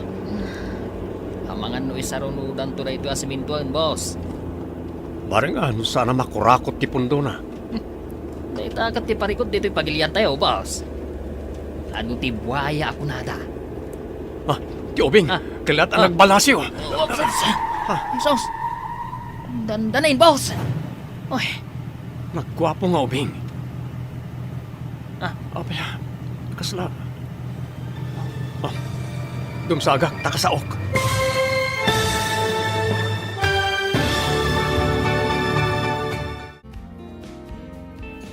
Amangan no isarunodanto daytoy a sementoen, boss. Bareng a no saan a makurakot ti pundona. Dayta ket ti parikut ditoy pagiliantayo, boss. Adu ti buaya a kunada? Ah, ti ubing. Ah. Kellat a nagbalasiw. Oh, oh, sus. Ah. Sus. Dandanin, boss. Oy. Nagguapo nga ubing. Ah. Apay, ah, kasla. Ah, dumsagak, ta kasaok.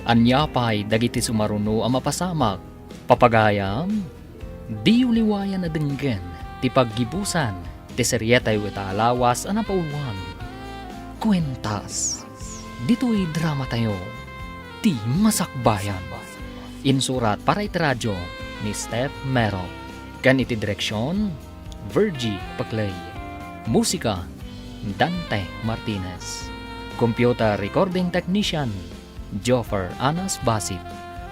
Ania pay dagiti sumaruno a mapasamak? Papagayam, diyo liwayan a denggen ti paggibusan ti serietayo ita a lawas a napauluan, Kuentas. Ditoy dramatayo, Ti Masakbayan. Insurat para iti radio ni Steph Mero. Ken iti direksion, Virgie Paclay. Musika, Dante Martinez. Computer recording technician, Joffer Anas Basit.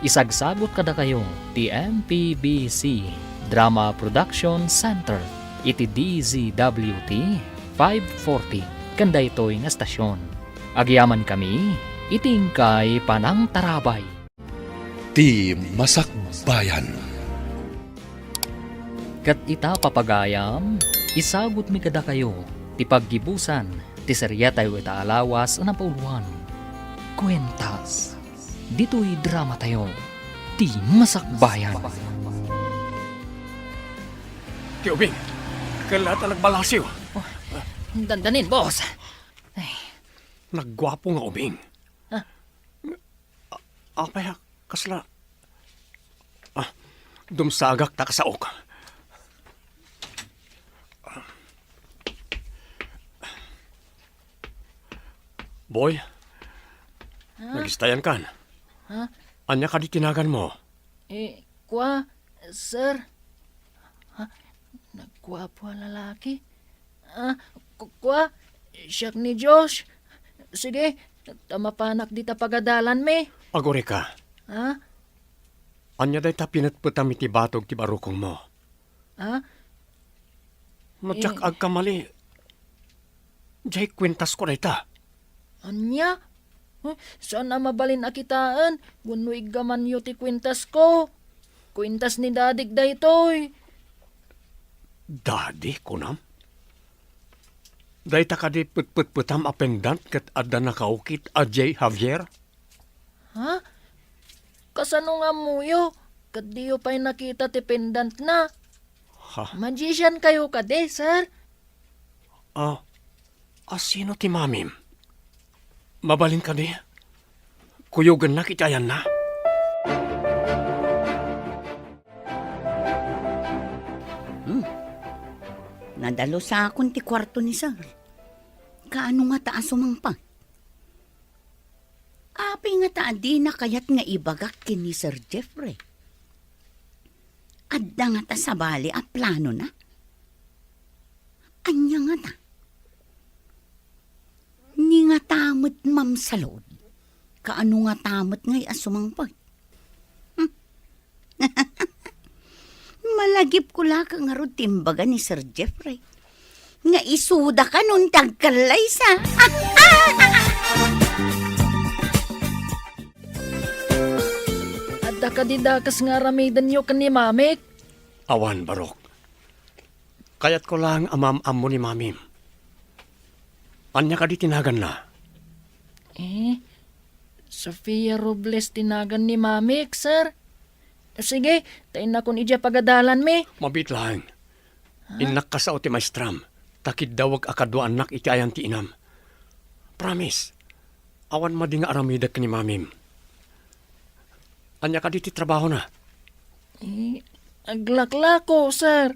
Isagsagut kadakayo ti M P B C Drama Production Center iti D Z W T five forty ken daytoy nga estasion. Agyamankami, Iti inkay panangtarabay. Ti Masakbayan. Ket ita, papagayam, isagutmi kadakayo ti paggibusan ti seriatayo ita a lawas a napauluan, Kuentas. Ditoy dramatayo, Ti Masakbayan. Ti ubing, kella ta nagbalasiw. Oh, dandanin, boss. Ay. Nagguapo nga ubing. Ah. A-, apay, ah, kasla, ah, dumsagak ta kasaok. Boy, Ha? Nagistayan kan. Ha? Ania kadi ti naganmo? Eh, kua, sir. Ha? Nagguapo a lalaki? Ah, ku-, kua, siak ni Josh. Sige, ta mapanak dita pagadalanmi. Agurika. Ha? Ania dayta pinetpetam iti batog ti barukongmo? Ha? No diak Eh. agkamali, diay kuentasko dayta. Ania? Huh, saan a mabalin a kitaen wenno iggamanyo ti kuentasko? Kuentas ni dadik daytoy. Dadi, kunam? Dayta kadi petpetpetam a pendant ket adda nakaukit a J. Javier? Ha? Kasano nga ammoyo? Ket diyo pay nakita ti pendantna? Ha? Magician kayo kadi, sir? Ah, asino ti mamim? Mabalin kadi? Kuyogennak iti ayanna? Hmm. Nadalusakon ti kuarto ni Sir. Kaano ngata a sumangpet? Apay ngata a dina kayat nga ibagak ken ni Sir Jeffrey? Adda ngata sabali a planona? Ania ngata? Ni ngata met mamsalud? Kaano ngata met ngay a sumangpet? Hmm. Malagipko la ket ngarud ti imbaga ni Sir Jeffrey nga isuda kanon ti agkallaysa. Adda kadi dakes nga aramidenyo ken ni Mamik? Awan, Barok. Kayatko laeng a maam-ammo ni Mamim. Ania kadi ti naganna? Eh, Sofia Robles ti nagan ni Mamik, sir. Sige, ta innakon idiay pagadalanmi. Mabiit laeng. Ha? Innak kasao ti maestram, ta kiddawek a kaduaannak iti ayan ti inam. Promise, awan madi nga aramidek ni Mamim. Ania kadi ti trabahona? Eh, aglaklako, sir.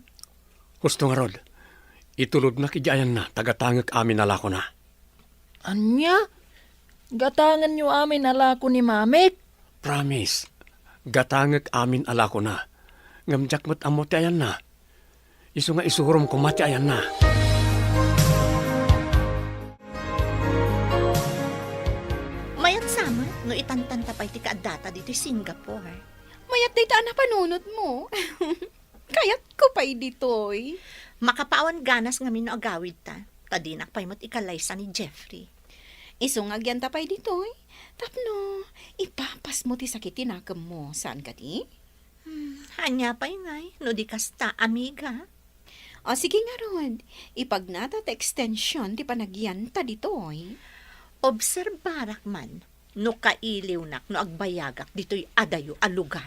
Husto ngarud, itulodnak idiay ayanna ta gatangek amin a lakona. Ania? Gatangenyo amin a lako ni Mamik? Promise, gatangek amin a lakona. Ngem diak met ammo ti ayanna. Isu nga isurom koma ti ayanna. Mayat sa met no itantanta pay ti kaaddata ditoy Singapore. Mayat dayta a napanunotmo. Kayatko pay ditoy. Makapawan ganas ngamin no agawidta, ta dinak pay met ikallaysa ni Jeffrey. Isu nga agyanta pay ditoy, tapno ipapasmo ti sakit ti nakemmo, saan kadi? Hmm, ania pay ngay, no di kasta, amiga? O, sige ngarud, ipagnata ti ekstension ti panagyanta ditoy. Obserbarak man no kailiwnak no agbayagak ditoy adayo a lugar.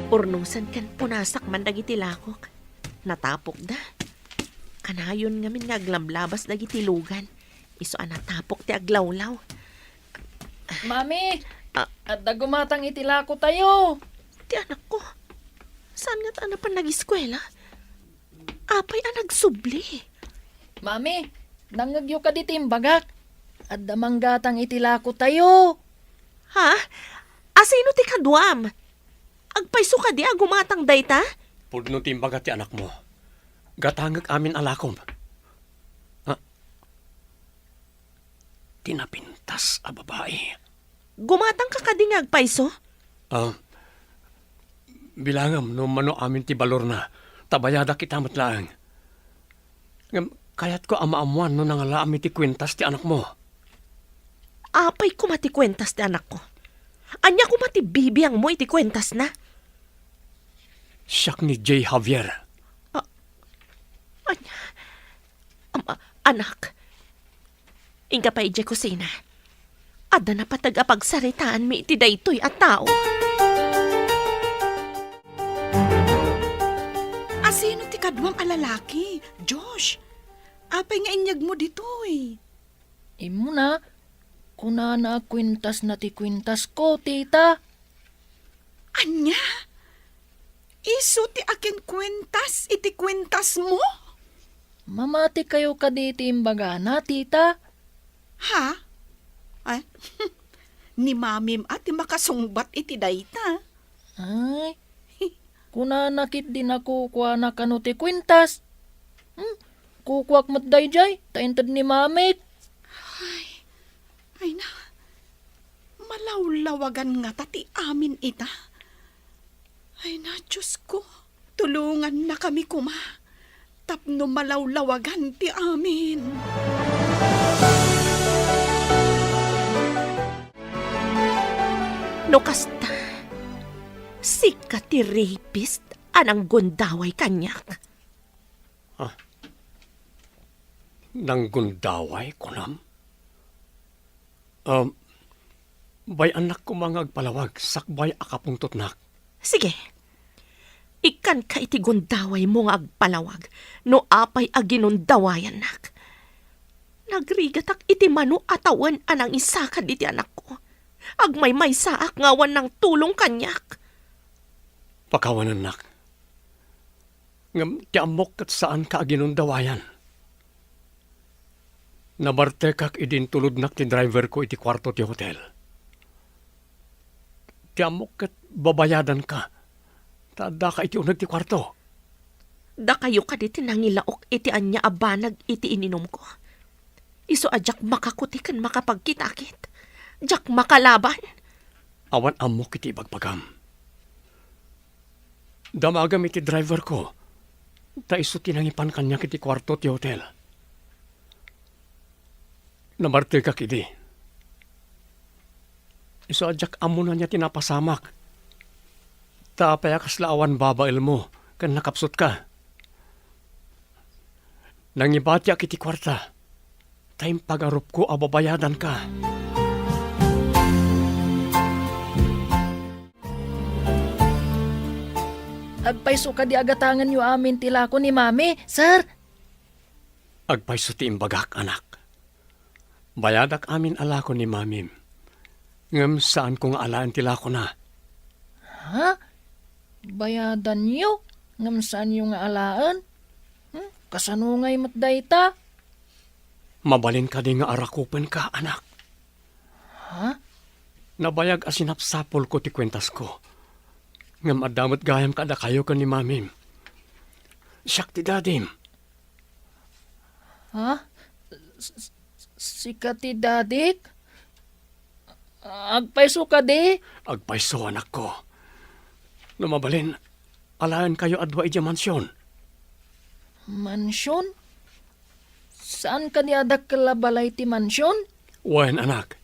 Urnosen ken punasak man dagiti lakok. Natapokda. Kanayon ngamin nga aglablabas dagiti lugan. Isu a natapok ti aglawlaw. Mami! Ah. Adda gumatang iti lakotayo! Ti anakko, saan ngata a napan nagiskuela? Apay a nagsubli? Mami, nangngegyo kadi ti imbagak? Adda manggatang iti lakotayo. Ha? Asino ti kaduam? Agpayso kadi a gumatang dayta? Pudno ti imbaga ti anakmo. Gatangek amin a lakom. Ah, ti napintas a babai. Gumatangka kadi nga agpayso? Ah, bilangam no mano amin ti balorna, ta bayadak ita met laeng. Ngem, Kayatko a maammuan no nangalaam iti kuentas ti anakmo. Apay koma ti kuentas ti anakko? Ania koma ti bibiangmo iti kuentasna? Siak ni Jay Javier. A-, ania? Ama, anak, inka pay idiay kusina. Adda napateg a pagsaritaanmi iti daytoy a tao. Asino ti kaduam a lalaki, Josh? Apay nga inyegmo ditoy? Immuna, kunana a kuentasna ti kuentasko, tita. Ania? Isu ti akinkuentas iti kuentasmo? Mamatikayo kadi ti imbagana, tita? Ha? Ay, ni mamim a ti makasungbat iti dayta. Ay, kunana ketdi a kukuana kano ti kuentas. Hmm, kukuak met daydiay, ta inted ni mamik. Ay, ay na, malawlawagan ngata ti amin ita. Ay na, Diosko, tulongannakami koma tapno malawlawagan ti amin. No kasta, sika ti rapist a nanggundaway kaniak. Ah, nanggundaway, kunam? Um, bay-annak koma nga agpalawag sakbay a kapungtotnak. Sige. Ikkanka iti gundawaymo nga agpalawag no apay a ginundawayannak. Nagrigatak iti mano a tawen a nangisakad iti anakko. Agmaymaysaak nga awan nangtulong kaniak. Pakawanennak. Ngem ti ammok ket saanka a ginundawayan. Nabartekak idi intulodnak ti driverko iti kuarto ti hotel. Ti ammok ket babayadanka, ta addaka iti uneg ti kuarto. Dakayo kadi ti nangilaok iti ania a banag iti ininumko. Isu a diak makakuti ken makapagkitakit. Diak makalaban. Awan ammok iti ibagbagam. Damagam iti driverko, ta isu ti nangipan kaniak iti kuarto ti hotel. Nabartekak idi. Isu a diak ammo ania ti napasamak. Ta apay a kasla awan babaelmo ken nakapsutka? Nangibatiak iti kuarta, ta impagarupko a babayadanka. Agpayso kadi a gatangenyo amin ti lako ni Mami, sir? Agpayso ti imbagak, anak. Bayadak amin a lako ni Mamim. Ngem saanko nga alaen ti lakona. Ha? Bayadanyo, ngem saanyo nga alaen? Hmm? Kasano ngay met dayta? Mabalin kadi nga arakupenka, anak? Ha? Nabayag a sinapsapulko ti kuentasko. Ngem adda met gayam kadakayo ken ni Mamim. Siak ti dadim. Ha? S-, s-, sika ti dadik? Agpayso kadi? Agpayso, anakko. No mabalin, alaenkayo a dua idiay mansion. Mansion? Saan kadi a dakkel a balay ti mansion? Wen, anak.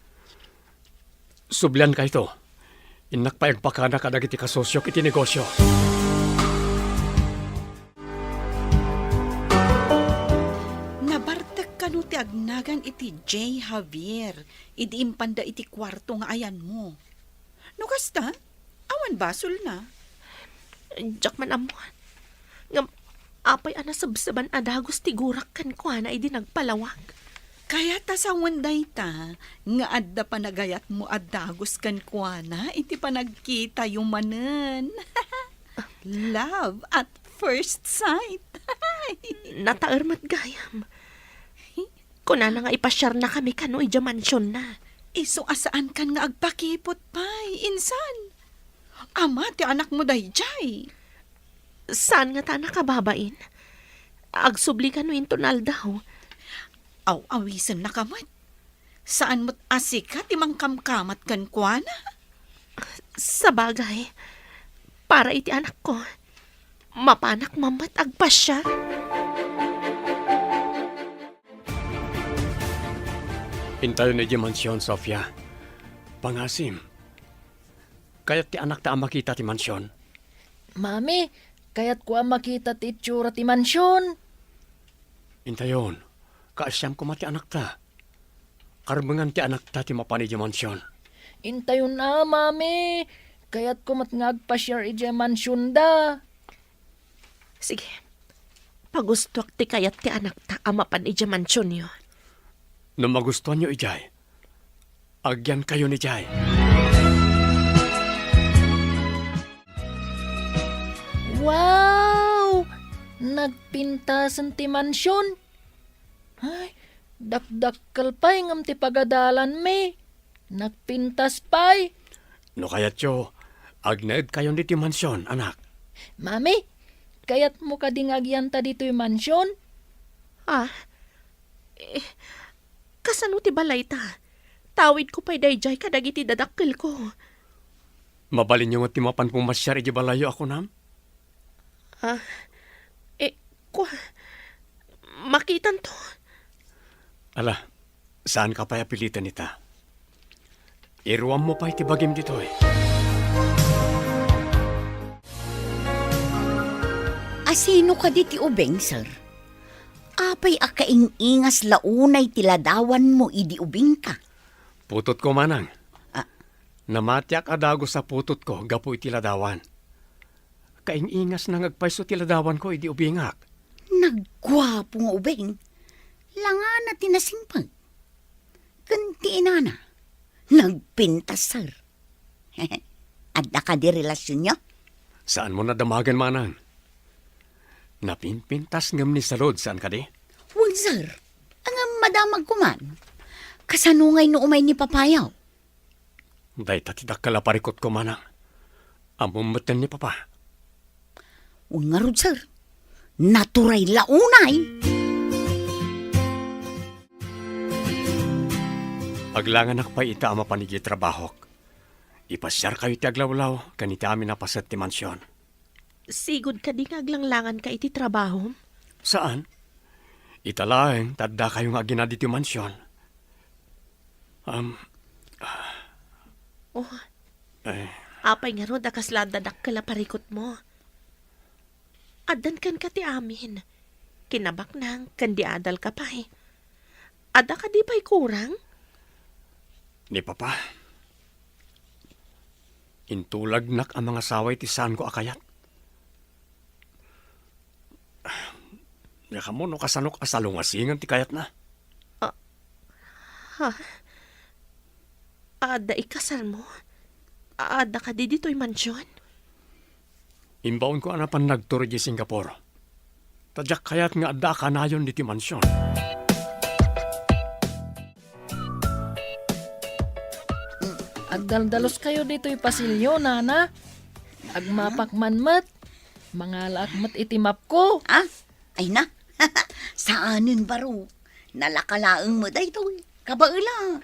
Subliankayto. Innak pay agpakada kadagiti kasosiok iti negosio. Nabartek kano ti agnagan iti Jay Javier idi impanda iti kuarto nga ayanmo? No kasta, awan basolna. Diak man ammo. Ngem apay a nasebseban a dagus ti gurak kenkuana idi nagpalawag? Kayat a sawen dayta nga adda panagayatmo a dagus kenkuana iti panagkitayo manen. Love at first sight. Nataer met gayam. Kunana nga ipasiarnakami kano idiay mansionna. Isu a saankan nga agpakipot pay, insan. Ama ti anakmo daydiay. Saan ngata a nakababain? Agsubli kano inton aldaw. Aw-awisennaka met. Saan met a sika ti mangkamkamat kenkuana? Sabagay, para iti anakko, mapanak man met agpasiar. Intayon idiay mansion, Sofia. Pangasim. Kayat ti anakta a makita ti mansion? Mami, kayatko a makita ti itsura ti mansion. Intayon, kaasiam koma ti anakta. Karbengan ti anakta ti mapan idiay mansion. Intayon a, Mami. Kayatko met nga agpasiar idiay mansionda. Sige. Pagustoak ti kayat ti anakta a mapan idiay mansionyo. No magustoanyo idiay, agyankayon idiay. Wow! Nagpintasen ti mansion. Ay, dakdakkel pay ngem ti pagadalanmi. Nagpintas pay. No kayatyo, agnaedkayon ditoy mansion, anak. Mami, kayatmo kadi nga agyanta ditoy mansion? Ah, eh, kasano ti balayta? Tawidko pay daydiay kadagiti dadakkelko. Mabalinyo met ti mapan pumasiar idiay balayyo a kunam? Ah, eh, kua, makitanto. Ala, saanka pay a piliten ita. Iruammo pay ti bagim ditoy. Asino kadi ti ubing, sir? Apay a kaing-ingas la unay ti ladawanmo idi ubingka? Putotko, manang. Ah. Namatiak a dagus a putotko gapu iti ladawan. Kaing-ingasna nga agpayso ti ladawanko idi ubingak. Nagguapo nga ubing. Langana ti nasingpet. Ken ti inana, nagpintas, sir. Adda kadi relasionyo? Saanmo nadamagen, manang. Napinpintas ngem ni salud, saan kadi? Wen, sir. Ngem madamagko man. Kasano ngay no umay ni papayo? Dayta ti dakkel a parikutko, manang. Ammom metten ni papa. Wen ngarud, sir. Naturay la unay. Aglanganak pay ita a mapan idiay trabahok. Ipasiarkayo iti aglawlaw ken iti amin a paset ti mansion. Sigud kadi nga aglanglanganka iti trabahom? Saan. Ita laeng ta addakayo nga agina ditoy mansion. Am, Oh, eh. Apay ngarud a kasla adda dakkel a parikutmo? Addan kenka ti amin. Kinabaknang ken di adalka pay. Adda kadi pay kurang? Ni Papa, intulagnak a mangasawa iti saanko a kayat. Diak ammo no kasanok a salungasingen ti kayatna. Ah, ha? Adda ikasalmo? Adda kadi ditoy mansion? Imbaonko a napan nagtur idiay Singapore. Ta diak kayat nga adda a kanayon ditoy mansion. Agdaldalos kayo ditoy pasilyo, nana. Agmapak man met. Mangalaak met iti mapko. Ah? Ay na. Saanen baro. Nalaka laeng met daytoy. Kabaela.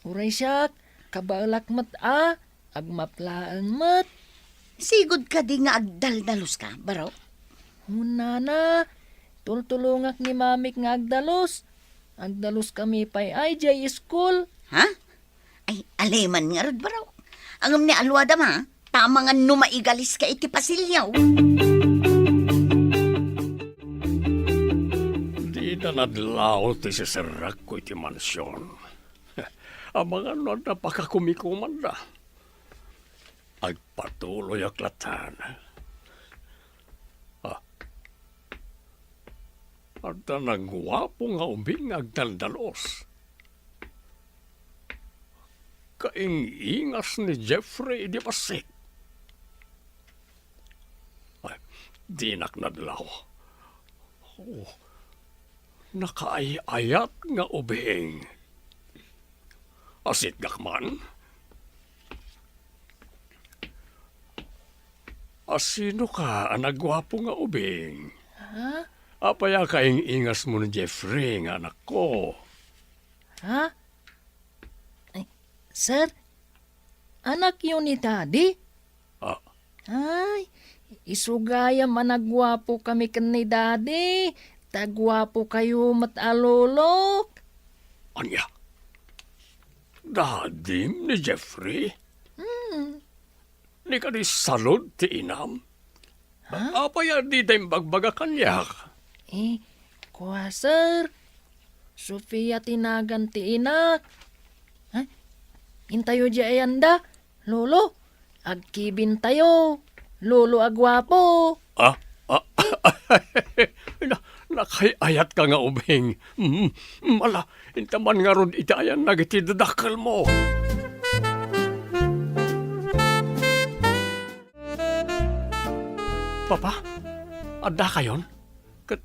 Uray siak, kabaelak met a. Agmap laeng met. Sigud kadi nga agdaldalos ka, baro? Hunana, tultulongak ni mamik nga agdalos. Agdalos kami pay ay jay school. Ha? Ay, aliman ngarud, baro. Ngem ni aluada ma, ta amangan no maigalis ka iti pasilyo. Dida nadlaw ti siserrekko iti mansion. Amangan no adda pakakumikomanda. Agpatuloyak latta. Ah. Adda naguapo nga ubing nga agdaldalos. Kaing-ingas ni Jeffrey idi bassit. Ay, dinak nadlaw. Oh, nakaay-ayat nga ubing. Asitgak man. Asino ka a naguapo nga ubing? Ha? Apay a kaing-ingasmo ni Jeffrey nga anakko? Ha? Ay, sir, anakyo ni Daddy? Ah. Ay, isu gayam a naguapo kami ken ni Daddy. Ta guapo kayo met a lolok. Ania? Dadim ni Jeffrey? Hmm. Ni kadi salud ti inam? Ha? Apay a dida imbagbaga kaniak? Eh, kua, sir. Sofia ti nagan ti inak. Ha? Intayo di ayanda, Lolo. Agkibintayo, Lolo a guapo. Ah, ah, na, nakay-ayatka nga ubing. Mm, mm, ala, inta man ngarud iti ayannak iti dadakkelmo. Papa, addakayon? Ket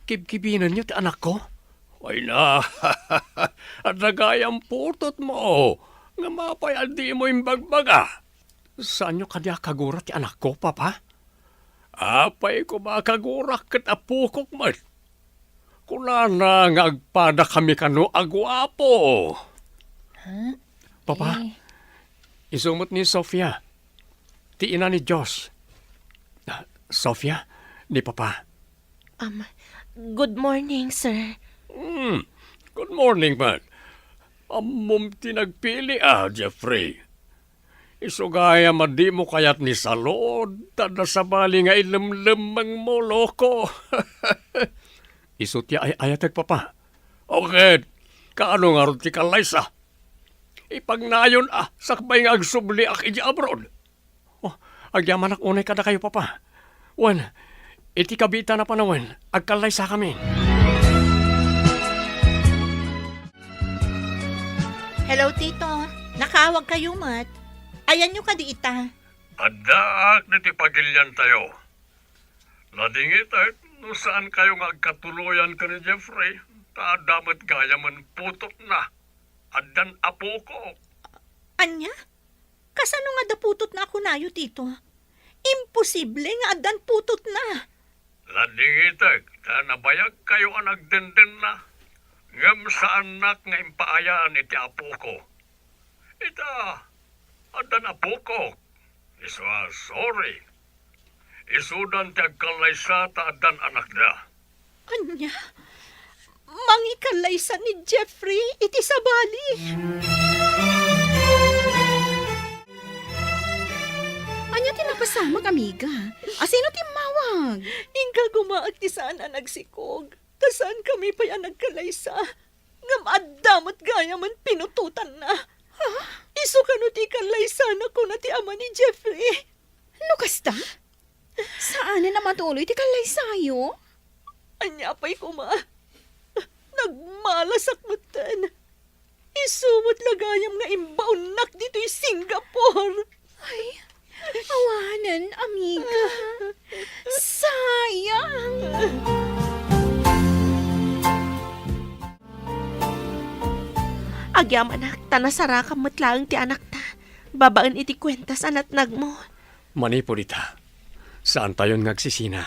kibkibinenyo ti anakko? Ay na, adda gayam putotmo. Ngem apay a dimo imbagbaga? Saanyo kadi a kagura ti anakko, Papa? Apay koma a kagurak ket apokok met. Kunana nga agpadakami kano a guapo. Ha? Papa, Eh. isu met ni Sofia, ti ina ni Josh. Ah, Sofia, ni Papa. Um, good morning, sir. Hmm, good morning, man. Ammom ti nagpili, a, Jeffrey. Isu gayam a dimo kayat ni salud, ta adda sabali nga ilemlemmengmo, loko. Isu ti ay-ayatek, Papa. O ket, kaano ngarud ti kallaysa? Ipagnayon a, sakbay nga agsubliak iti abroad. Oh, agyamanak unay kadakayo, Papa. Wen, iti kabiitan a panawen, agkallaysakami. Hello, Tito. Nakaawagkayo met. Ayanyo kadi ita? Addaak ditoy pagiliantayo. Ladingitek no saankayo nga agkatuloyan ken ni Jeffrey, ta adda met gayamen putotna. Addan apokok. Ania? Kasano nga adda putotna a kunayo, Tito? Imposible nga addan putotna. Ladingitek ta nabayagkayo a nagdendenna, ngem saannak nga impaayan iti apoko. Ita, addan apokok. Isu a, sorry. Isudan ti agkallaysa ta addan anakda. Ania? Mangikallaysa ni Jeffrey iti sabali? Ania ti napasamak, amiga? Asino ti immawag? Inka gumaak ti saan a nagsikog. Ta saankami pay a nagkallaysa. Ngem adda met gayamen pinutotanna. Ha? Isu kano ti ikallaysanak, kuna ti ama ni Jeffrey. No kasta, saanen a matuloy ti kallaysayo? Ania pay koma? Nagmalasak metten. Isu met la gayam nga imbaonnak ditoy Singapore. Ay, awanen, amiga. Sayang. Agyamanak, ta nasarakam met laeng ti anakta babaen iti kuentas a natnagmo. Manipud ita, saantayon nga agsisina.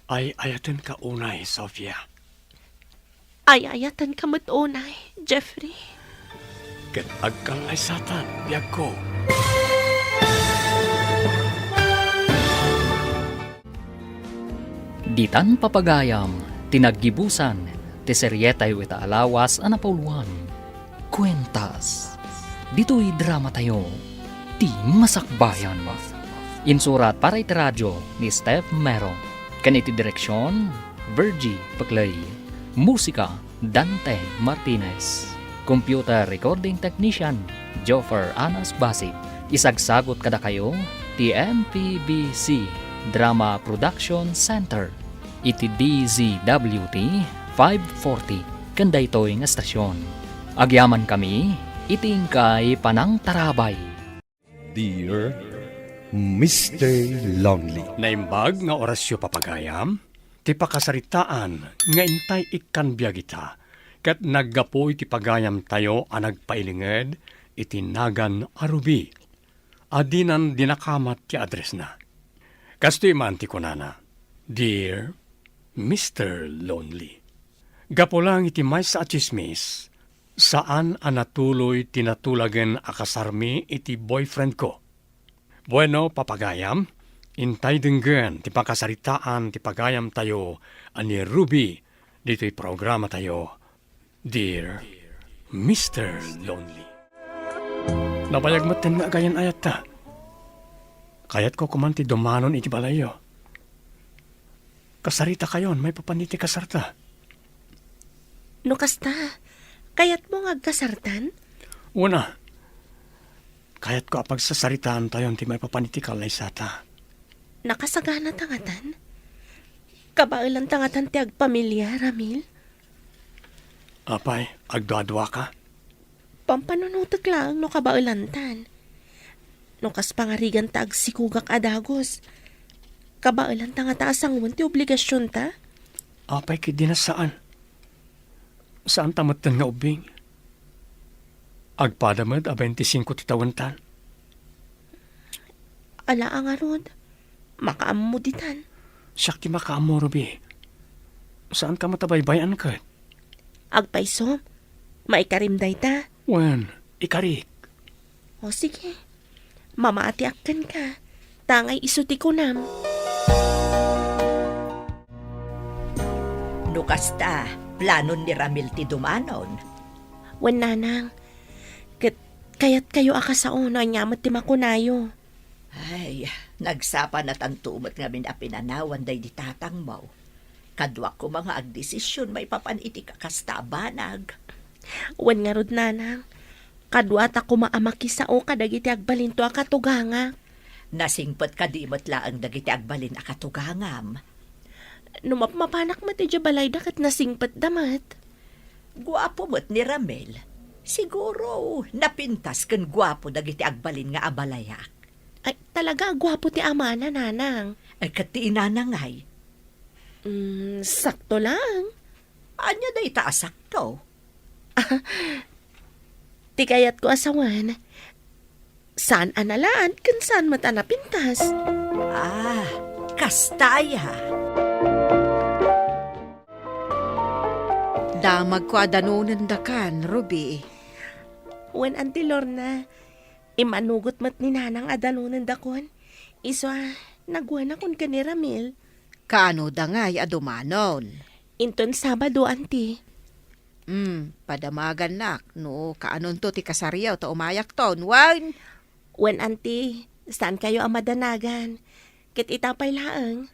Ay-ayatenka unay, Sofia. Ay-ayatenka met unay, Jeffrey. Ket agkallaysatan, biagko. Ditan papagayam ti naggibusan ti serietayo ita a lawas a napauluan, Kuentas. Ditoy dramatayo, ti Masakbayan. Insurat para iti radio ni Steph Mero, ken iti direksion, Virgie Peclay. Musika, Dante Martinez. Computer recording technician, Joffer Anas Basib. Isagsagut kadakayo ti M P B C Drama Production Center iti D Z W T five forty ken daytoy nga estasion. Agyamankami iti inkay panangtarabay. Dear Mister Lonely. Naimbag nga orasyo, papagayam, ti pakasaritaan nga intay ikkan biag ita, ket naggapu iti pagayamtayo a nagpailinged iti nagan a Ruby, a dinan dinakamat ti addressna. Kastoy man ti kunana, Dear Mister Lonely, gapu lang iti maysa a tsismis, saan a natuloy ti natulagen a kasarmi iti boyfriend ko. Bueno, papagayam, intay denggen ti pakasaritaan ti pagayamtayo a ni Ruby ditoy programatayo, Dear Mister Lonely. Nabayag metten nga agayan-ayatta. Kayatko koman ti dumanon iti balayyo. Kasaritakayon maipapan iti kasarta. No kasta, kayatmo nga agkasartan? Wen a, kayatko a pagsasaritaantayon ti maipapan iti kallaysata. Nakasaganata ngatan? Kabaelanta ngatan ti agpamilia, Ramil? Apay, agduaduaka? Pampanunotek laeng no kabaelantan. No kas pangariganta agsikugak a dagus, kabaelanta ngata a sangoen ti obligasionta? Apay, ket di na saan. Saanta metten nga ubbing. Agpada met a baintisingko ti tawentan. Ala a ngarud, makaammo ditan. Siak ti makaammo, Ruby. Saanka met a baybay-an ket. Agpayso, maikarim dayta. Wen, ikarik. O sige, mamaatiak kenka, tangay isu ti kunam. No kasta, planon ni Ramil ti dumanon. Wen, nanang, ket kayatkayo a kasao no ania met ti makunayo. Ay, nagsapanatanto met ngamin a pinanawan daydi tatangmo. Kaduak koma nga agdesision maipapan iti kakasta a banag. Wen ngarud, nanang, kaduata koma a makisao kadagiti agbalinto a katugangak. Nasingpet kadi met laeng dagiti agbalin a katugangam? No mapmapanak met idiay balayda ket nasingpetda met. Guapo met ni Ramil. Siguro, napintas ken guapo dagiti agbalin nga abalayak. Ay, talaga a guapo ti amana, nanang. Ay, ket ti inana ngay? Mm, sakto lang. Ania dayta a sakto? Ti kayatko a sawen, saan a nalaan ken saan met a napintas. Ah, kasta aya. Damagko a danonendakan, Ruby. Wen, Auntie Lorna, immanugot met ni Nanang a danonendakon. Isu a, naguanakon ken ni Ramil. Kaano da ngay a dumanon? Inton Sabado, Auntie. Hmm, padamagannak no kaanonto ti kasaryo ta umayakton, wen? Wen, Auntie, saankayo a madanagan. Ket ita pay laeng,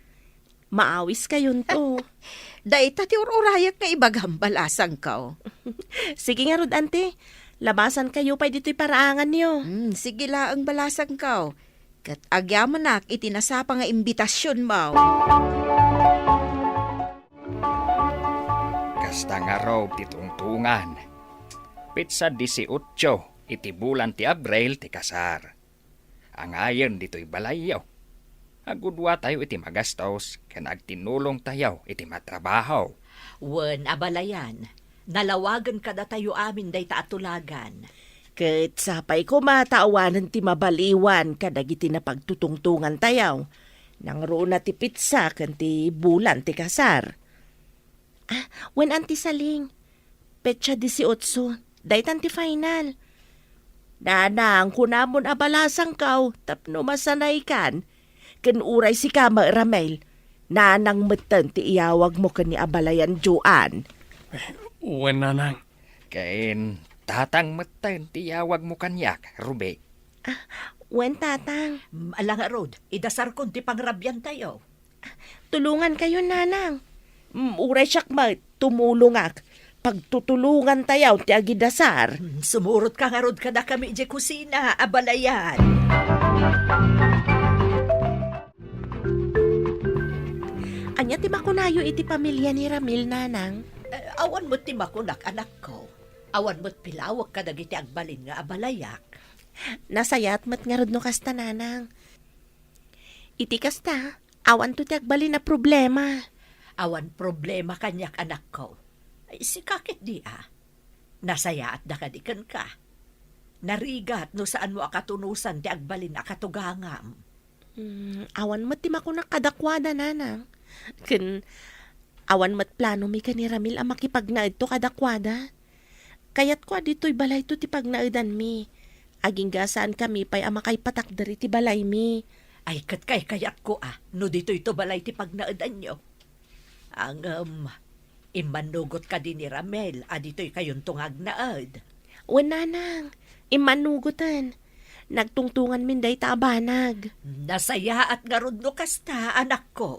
maawiskayonto. Dayta ti ur-urayak nga ibagam, balasangko. Sige ngarud, Auntie, labasankayo pay ditoy paraanganyo. Hmm, sige laeng, balasangko. Ket agyamanak iti nasapa nga imbitasionmo. Kasta ngarud ti tungtungan. Petsa dieciocho iti bulan ti Abril ti kasar. Angayen ditoy balayyo. Agudwatayo iti magastos ken agtinulongtayo iti matrabaho. Wen, abalayan, nalawagen kadatayo amin dayta a tulagan. Ket sapay koma ta awanen ti mabaliwan kadagiti napagtutungtongantayo. Nangruna ti petsa ken ti bulan ti kasar. Ah, wen, Auntie Saling, petsa dieciocho, daytan ti final. Nanang, kunamon a balasangko tapno masanaykan. Ken uray sika met, Ramil, nanang metten ti iyawagmo ken ni abalayan Joan. Wen, nanang. Ken tatang metten ti iyawagmo kaniak, Ruby. Ah, wen, tatang. Mm, ala ngarud, idasarkon ti pangrabiantayo. Tulongankayo, nanang. Mm, uray siak met, tumulongak. Pagtutulongantayo ti agidasar. Mm, sumurotka ngarud kadakami idiay kusina, abalayan. Ania ti makunayo iti pamilia ni Ramil, nanang? Eh, awan met ti makunak, anakko. Awan met pilawek kadagiti agbalin nga abalayak. Nasayaat met ngarud no kasta, nanang. Iti kasta, awanto ti agbalin a problema. Awan problema kaniak, anakko. Ay, sika ketdi a. Nasayaatda kadi kenka. Narigat no saanmo a katunosan ti agbalin a katugangam. Hmm, awan met ti makunak kadakuada, nanang. Ken awan met planomi ken ni Ramil a makipagnaedto kadakuada. Kayatko a ditoy balayto ti pagnaedanmi. Agingga saankami pay a makaipatakder iti balaymi. Ay, ket kaykayatko a no ditoyto balay ti pagnaedanyo. Ngem, Immanugot kadi ni Ramel a ditoy kayonto nga agnaed? Wen, nanang. Immanugoten. Nagtungtonganmin dayta a banag. Nasayaat ngarud no kasta, anakko.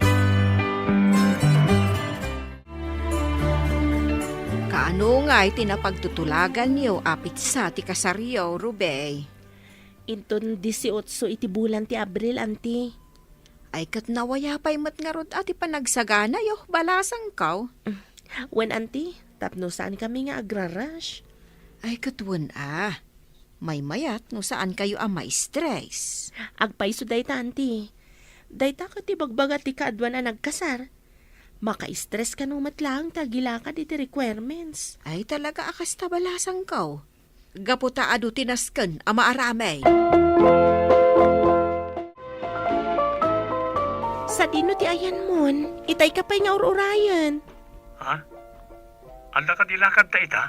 Kaano ngay ti napagtutulaganyo a petsa ti kasaryo, Rubey? Inton disiotso iti bulan ti Abril, anti. Ay, ket nawaya pay met ngarud a ti panagsaganayo, balasangko. Wen, anti, tapno saankami nga agrarush. Ay, ket wen a. Maymayat no saankayo a maistres. Agpayso dayta, anti. Dayta ket ibagbaga ti kaaduan a nagkasar. Makaistres kano met laeng ti agilakad iti requirements. Ay, talaga a kasta, balasangko. Gapu ta adu ti nasken a maaramid. Sadino ti ayanmon? Itayka pay nga ur-urayen. Ha? Adda kadi lakadta ita?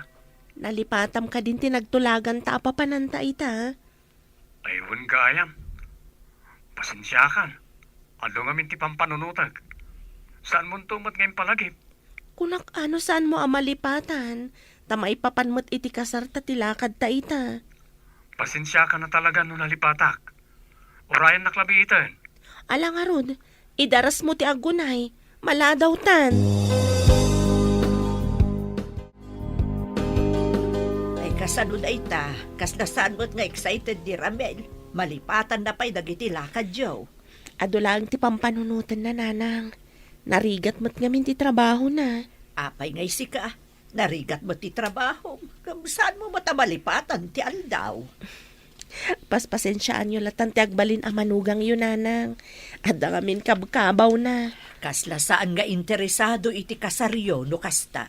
Nalipatam kadin ti nagtulaganta a papananta ita? Ay, wen gayam. Pasensiakan. Adu ngamin ti pampanunotek. Saanmonto met nga impalagip? Kunak, ano, saanmo a malipatan, ta maipapan met iti kasarta ti lakadta ita. Pasensiakan a talaga no nalipatak. Urayennak labi iten. Ala ngarud, idarasmo ti agunay, maladawtan. Ay, kasano dayta? Kasla saan met nga excited ni Ramel. Malipatanna pay dagiti lakadyo. Adu laeng ti pampanunotenna, nanang. Narigat met ngamin ti trabahona. Apay ngay sika? Narigat met ti trabahom. Ngem saanmo met a malipatan ti aldaw. Paspasensiaanyo latan ti agbalin a manugangyo, nanang. Adda ngamin kabkabawna. Kasla saan nga interesado iti kasaryo no kasta.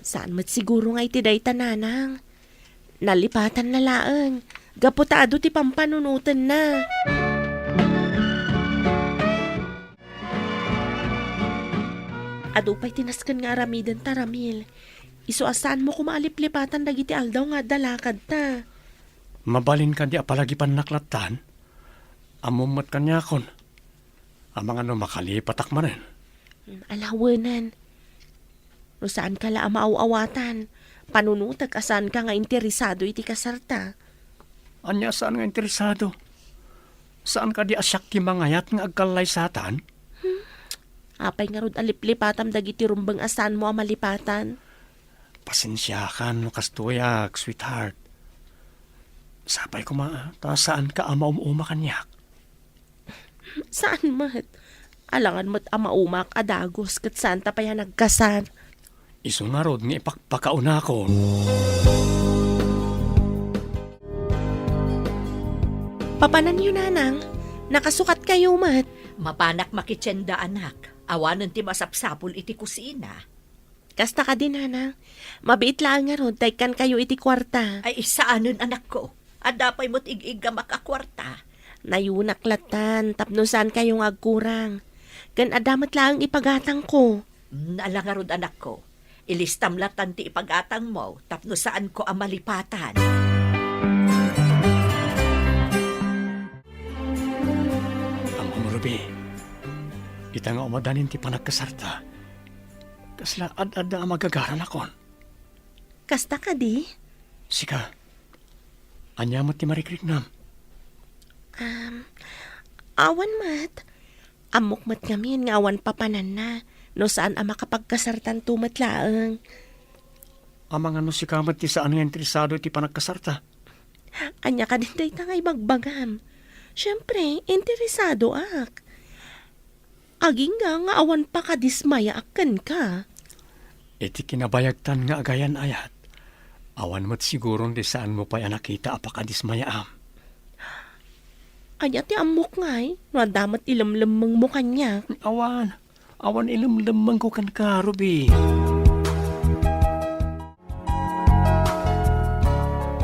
Saan met siguro nga iti dayta, nanang. Nalipatanna laeng, gapu ta adu ti pampanunotenna. Adu pay ti nasken nga aramidenta, Ramil. Isu a saanmo koma a liplipatan dagiti aldaw nga adda lakadta. Mabalin kadi a palagipannak lattan? Ammom met kaniakon. Amangan no makalipatak manen. Ala, wenen. No saanka la a maaw-awatan, panunotek a saanka nga interesado iti kasarta. Ania saan nga interesado? Saan kadi a siak ti mangayat nga agkallaysatan? Hmm. Apay ngarud a liplipatam dagiti rumbeng a saanmo a malipatan? Pasensiakan no kastoyak, sweetheart. Sapay koma, ta saanka a maum-uma kaniak. Saan met. Alangan met a maumak a dagus ket saanta pay a nagkasar. Isu ngarud nga ipakpakaunakon. Papananyo, nanang, nakasukatkayo met. Mapanak makitienda, anak. Awanen ti masapsapul iti kusina. Kasta kadi, nanang. Mabiit laeng ngarud ta ikkankayo iti kuarta. Ay, saanen, anakko. Adda pay met ig-iggamak a kuarta. Nayunak lattan tapno saankayo nga agkurang. Ken adda met laeng ipagatangko. Mm, ala ngarud, anakko. Ilistam lattan ti ipagatangmo tapno saanko a malipatan. Ammom, Ruby, ita nga umadanin ti panagkasarta, kasla ad-adda a magagaranakon. Kasta kadi? Sika, ania met ti marikriknam? Um, awan met. Ammok met ngamin nga awan papananna no saan a makapagkasartanto met laeng. Amangan no sika met ti saan nga interesado iti panagkasarta? Ania kadin dayta nga ibagbagam? Siempre, interesadoak. Agingga nga awan pakadismayaak kenka. Iti kinabayagtan nga agayan-ayat, awan met siguron ti saanmo pay a nakita a pakadismayaam. Ania ti ammok ngay no adda met ilemlemmengmo kaniak? Awan. Awan ilemlemmengko kenka, Ruby.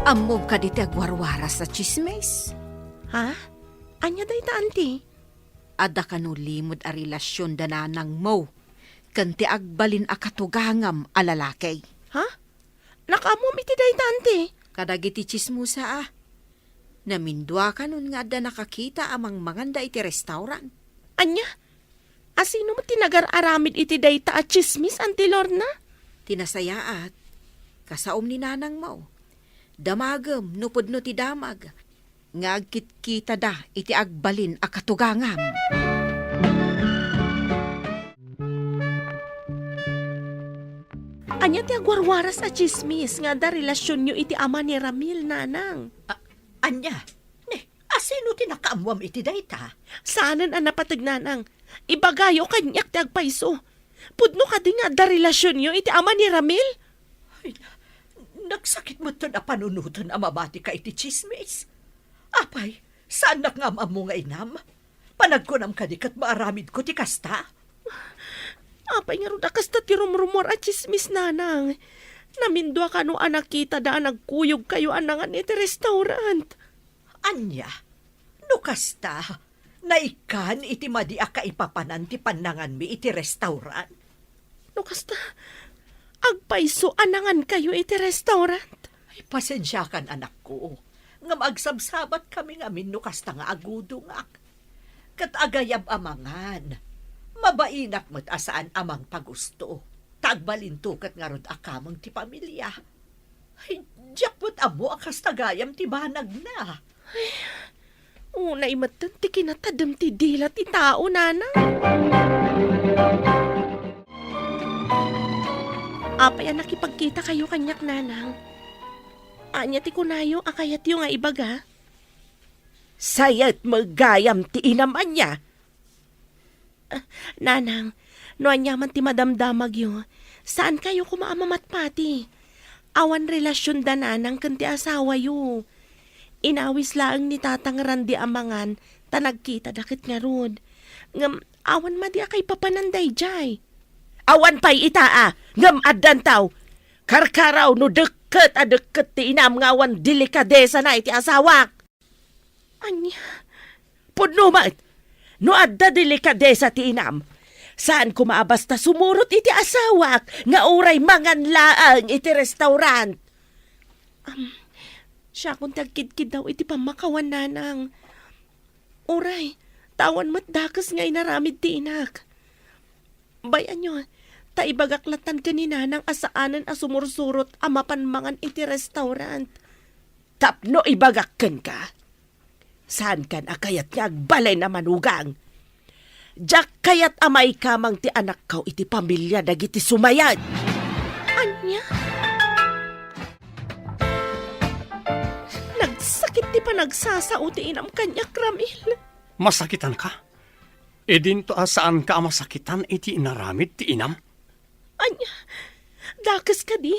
Ammom kadi ti agwarwaras a tsismis? Ha? Ania dayta, anti? Adda kano limed a relasion da nanangmo ken ti agbalin a katugangam a lalaki. Ha? Nakaammomi ti dayta, anti? Kadagiti tsismosa a. Namindua kanon nga adda nakakita a mangmanganda iti restaurant. Ania? Asino met ti nagar-aramid iti dayta a tsismis, Auntie Lorna? Ti nasayaat, kasaom ni nanangmo. Damagem no pudno ti damag nga agkitkitada iti agbalin a katugangam. Ania ti agwarwaras a tsismis nga adda relasionyo iti ama ni Ramil, nanang? A-, ania? Ne, asino ti nakaammoam iti dayta? Saanen a napateg, nanang. Ibagayo kaniak ti agpayso. Pudno kadi nga adda relasionyo iti ama ni Ramil? Ay, nagsakit metten a panunoten a mabatika iti tsismis. Apay, saannak nga am-ammo nga inam? Panagkunam kadi ket maaramidko ti kasta? Apay ngarud a kasta ti rumrumuar a tsismis, nanang? Namindua kano a nakitada a nagkuyogkayo a nangan iti restaurant. Ania? No kasta, naikkan iti madi a kaipapanan ti pannanganmi iti restaurant? No kasta, agpayso a nangankayo iti restaurant? Ay, pasensiakan, anakko, ngem agsabsabatkami ngamin no kasta nga agudongak. Ket agayab a mangan, mabainak met a saan a mangpagusto, ta agbalinto ket ngarud a kameng ti pamilia. Ay, diak met ammo a kasta gayam ti banagna. Ay, unay metten ti kinatadem ti dila ti tao, nanang. Apay a nakipagkitakayo kaniak, nanang? Ania ti kunayo a kayatyo nga ibaga? Sayat met gayam ti inam, ania? Ah, nanang, no ania man ti madamdamagyo, saankayo koma a mamatpati. Awan relasionda nanang ken ti asawayo. Inawis laeng ni Tatang Randy a mangan ta nagkitada ket ngarud. Ngem awan madi a kaipapanan daydiay. Awan pay ita a, ngem addanto. Karkaraw no dekket a dekket ti inam nga awan delikadesana iti asawak. Ania? Pudno met, no adda delikadesa ti inam, saan koma a basta sumurot iti asawak nga uray mangan laeng iti restaurant. Am, siakon ti agkidkiddaw iti pammakawan, nanang. Uray, ta awan met dakes nga inaramid ti inak. Bay-anyo, ta ibagak lattan ken ni nanang a saanen a sumursurot a mapan mangan iti restaurant. Tapno ibagak kenka, saankan a kayat nga agbalin a manugang. Diak kayat a maikamang ti anakko iti pamilia dagiti sumayat. Ania? Nagsakit ti panagsasao ti inam kaniak, Ramil. Masakitanka? Idinto a saanka a masakitan iti inaramid ti inam? Ania? Dakes kadi?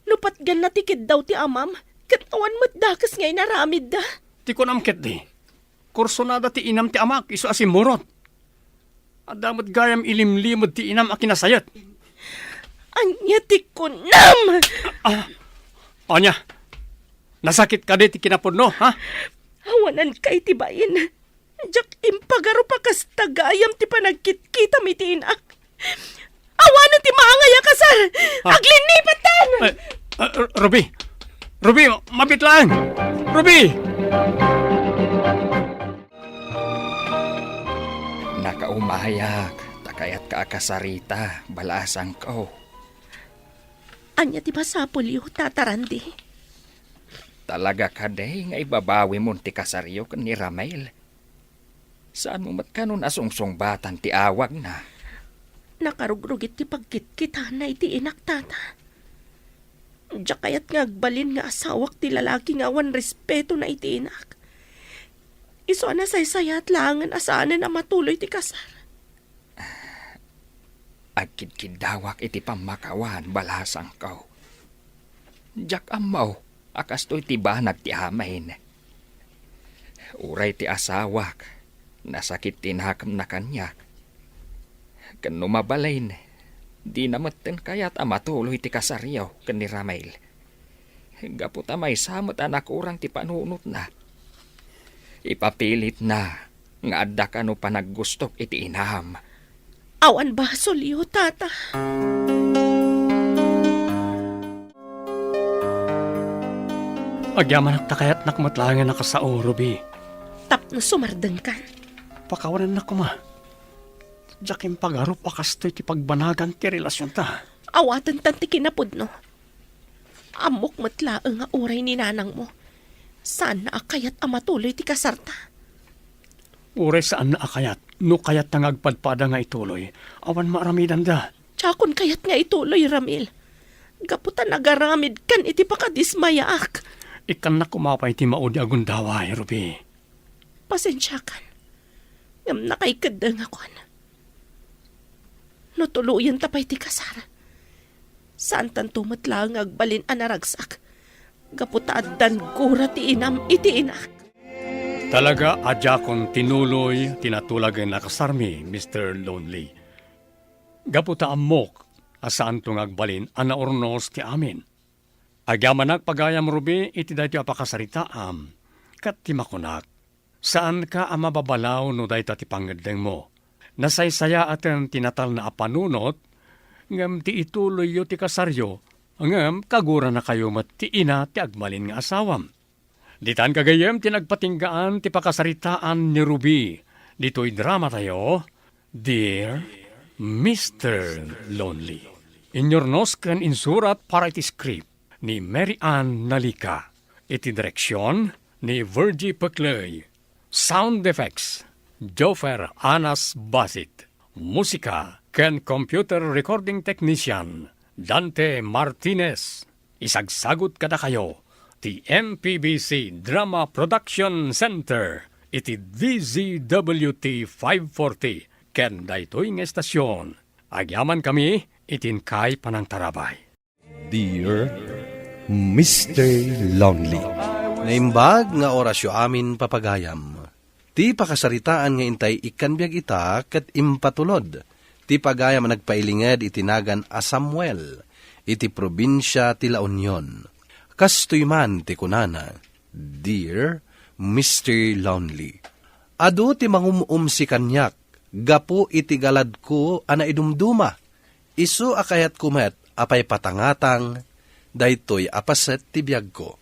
No patganna ti kiddaw ti amam, ket awan met dakes nga inaramidda. Ti kunam ketdi, kursunada ti inam ti amak isu a simmurot. Adda met gayam ilimlimed ti inam a kinasayat. Ania ti kunam? Ah, ania? Nasakit kadi ti kinapudno, ha? Awananka iti bain. Diak impagarup a kasta gayam ti panagkitkitam iti inak. Awanen ti maangay a kasar! Ah. Aglinnipetan! Eh, eh, Ruby! Ruby, mabiit laeng! Ruby! Nakaumayak, ta kayatka a kasarita, balaasangko. Ania ti masapulyo, Tata Randy? Talaga kadi nga ibabawimon ti kasaryo ken ni Ramel? Saanmo met kanon a sungsungbatan ti awagna? Nakarugrugit ti pagkitkitana iti inak, Tata. Diak kayat nga agbalin nga asawak ti lalaki nga awan respetona iti inak. Isu a nasaysayaat laengen a saanen a matuloy ti kasar. Agkidkiddawak iti pammakawan, balasangko. Diak ammo a kastoy ti banag ti amin. Uray ti asawak, nasakit ti nakemna kaniak. Ken no mabalin, dina metten kayat a matuloy ti kasaryo ken ni Ramel. Gapu ta maysa met a nakurang ti panunotna. Ipapilitna nga adda kano panaggustok iti inam. Awan basolyo, Tata. Agyamanak ta kayatnak met laengen a kasao, Ruby. Tapno sumardengkan. Pakawanennak koma. Diak impagarup a kastoy ti pagbanagan ti relasionta. Awatentan ti kinapudno. Ammok met laeng nga uray ni nanangmo, saanna a kayat a matuloy ti kasarta. Uray saanna a kayat, no kayatta nga agpadpada nga ituloy, awan maaramidanda. Diakon kayat nga ituloy, Ramil. Gapu ta nagaramidkan iti pakadismayaak. Ikkannak koma pay ti maudi a gundaway, Ruby. Pasensiakan. Ngem nakaikeddengakon. No tuloyenta pay ti kasar, saantanto met laeng nga agbalin a naragsak, gapu ta addan gura ti inam iti inak. Talaga a diakon tinuloy ti natulagen a kasarmi, Mister Lonely. Gapu ta ammok a saanto nga agbalin a naurnos ti amin. Agyamanak pagayam, Ruby, iti daytoy a pakasaritaam, ket ti makunak, saanka a mababalaw no dayta ti pangngeddengmo. Nasaysayaaten ti natalna a panunot, ngem ti ituloyyo ti kasaryo, ngem kaguranakayo met ti ina ti agbalin nga asawam. Ditan gagayyem ti nagpatinggaan ti pakasaritaan ni Ruby ditoy dramatayo, Dear Mister Lonely. Inurnos ken insurat para iti script ni Mary Ann Nalica, iti direksion ni Virgie Peclay, sound effects, Joffer Anas Basit, musika ken computer recording technician, Dante Martinez. Isagsagut kadakayo ti M P B C Drama Production Center iti D Z W T five forty ken daytoy nga estasion. Agyamankami iti inkay panangtarabay. Dear Mister Lonely. Naimbag nga orasyo amin, papagayam. Ti pakasaritaan nga intay ikkan biag ita ket impatulod ti pagayam a nagpailinged iti nagan a Samuel iti probinsia ti La Union. Kastoy man ti kunana, Dear Mister Lonely, adu ti mangum-umsi kaniak gapu iti galadko a naidumduma. Isu a kayatko met a paipatangatang daytoy a paset ti biagko.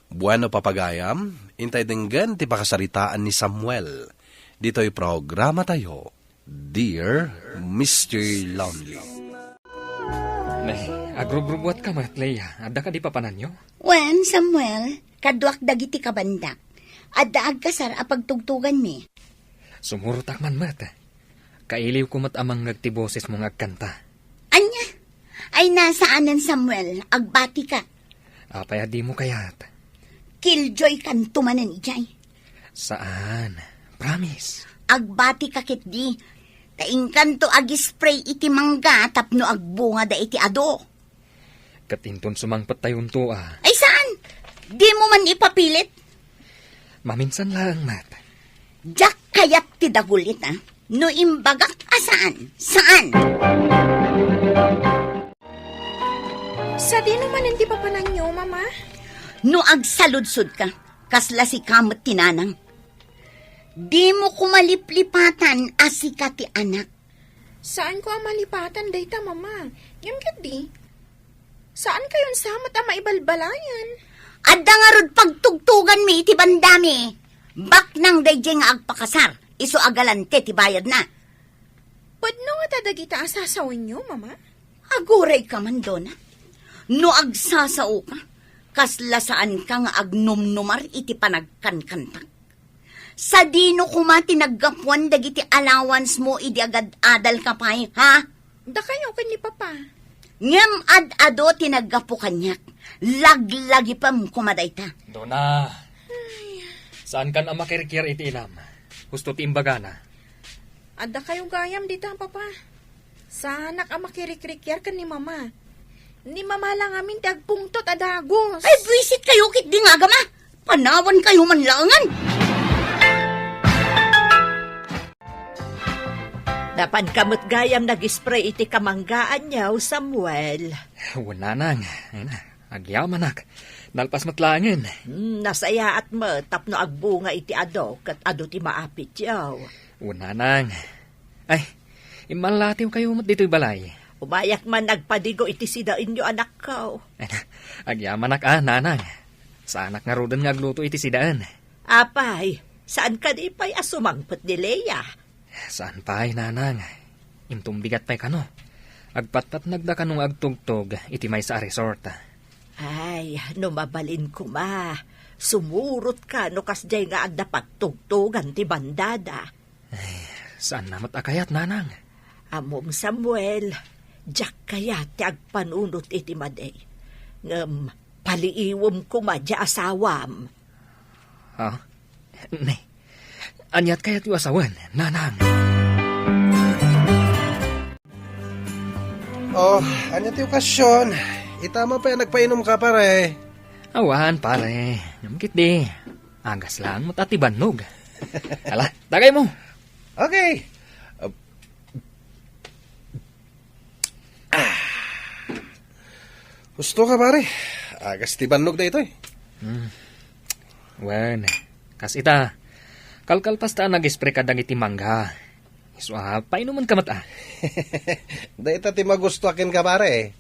Bueno, papagayam, intay denggen ti pakasaritaan ni Samuel ditoy programatayo, Dear Mister Lonely. Nay, agrubrubuatka met, Leia. Adda kadi papananyo? Wen, Samuel, kaduak dagiti kabandak. Adda agkasar a pagtugtuganmi. Sumurotak man met. Kailiwko met a mangngeg ti bosesmo nga agkanta. Ania? Ay, nasaanen, Samuel, agbatika. Apay a dimo kayat? Killjoy kanto manen idiay. Saan. Promise. Agbatika ketdi. Ta inkanto agispray iti mangga tapno agbunga da iti ado. Ket inton sumangpettayonto a. Ay, saan? Dimo man ipapilit? Maminsan laeng met. Diak kayat ti dagulita. No imbagak a saan, saan? Sadino manen ti papananyo, Mama? No agsaludsodka, kasla sika met ti nanang. Dimo koma liplipatan a sika ti anak. Saanko a malipatan dayta, Mama. Ngem ketdi, saankayon sa met a maibalbalayan. Adda ngarud pagtugtuganmi iti bandami. Baknang daydiay nga agpakasar, isu a galante ti bayadna. Pudno ngata dagita a sasawenyo, Mama? Agurayka man, Dona. No agsasaoka, kasla saanka nga agnumnumar iti panagkankantak. Sadino koma ti naggapuan dagiti allowance mo idi agad-adalka pay, ha? Dakayo ken ni Papa. Ngem ad-adu ti naggapu kaniak. Laglagipem koma dayta. Dona, saankan a makirikiar iti inam. Husto ti imbagana. Adda kayo gayam dita, Papa. Saanak a makirikrikiar ken ni Mama. Ni Mama la ngamin ti agpungtot a dagus. Ay, buisit kayo ketdi nga agama. Panawan kayo man laengen. Napanka met gayam nag-spray iti kamanggaan niyo, Samuel. Wen, nanang. Ay na, agyamanak. Nalpas met laengen. Hmm, nasayaat met tapno agbunga iti ado ket adu ti maapityo. Wen, nanang. Ay, immallatiw kayo met ditoy balay. Umayak man nagpadigo iti sidaenyo, anakko. Ay na, agyamanak a, nanang. Saanak ngaruden nga agluto iti sidaen. Apay, saan kadi pay a sumangpet ni Lea? Saan pay, nanang. Inton bigat pay kano, agpatpatnagda kano nga agtugtog iti maysa a resort. Ay, no mabalin koma, sumurotka no kasdiay nga adda pagtugtogan ti bandada. Ay, saan na met a kayat, Nanang? Ammom, Samuel, diak kayat ti agpanunot iti madi. Ngem paliiwem koma diay asawam. Ha? Ne. Aniat kayatyo a sawen, Nanang? Oh, ania ti okasion? Ita man pay a nagpainumka, pare. Awan, pare. Ngem ketdi, agas laeng met a ti bannog. Ala, tagaymo. Okay. Ah. Gusto ka, pare? Agas ti bannog daytoy. Hmm. Wen, kas ita, kalkalpasta a nag-spray kadagiti mangga. Isu a, painumenka met a. Dayta ti magusto a kenka, pare.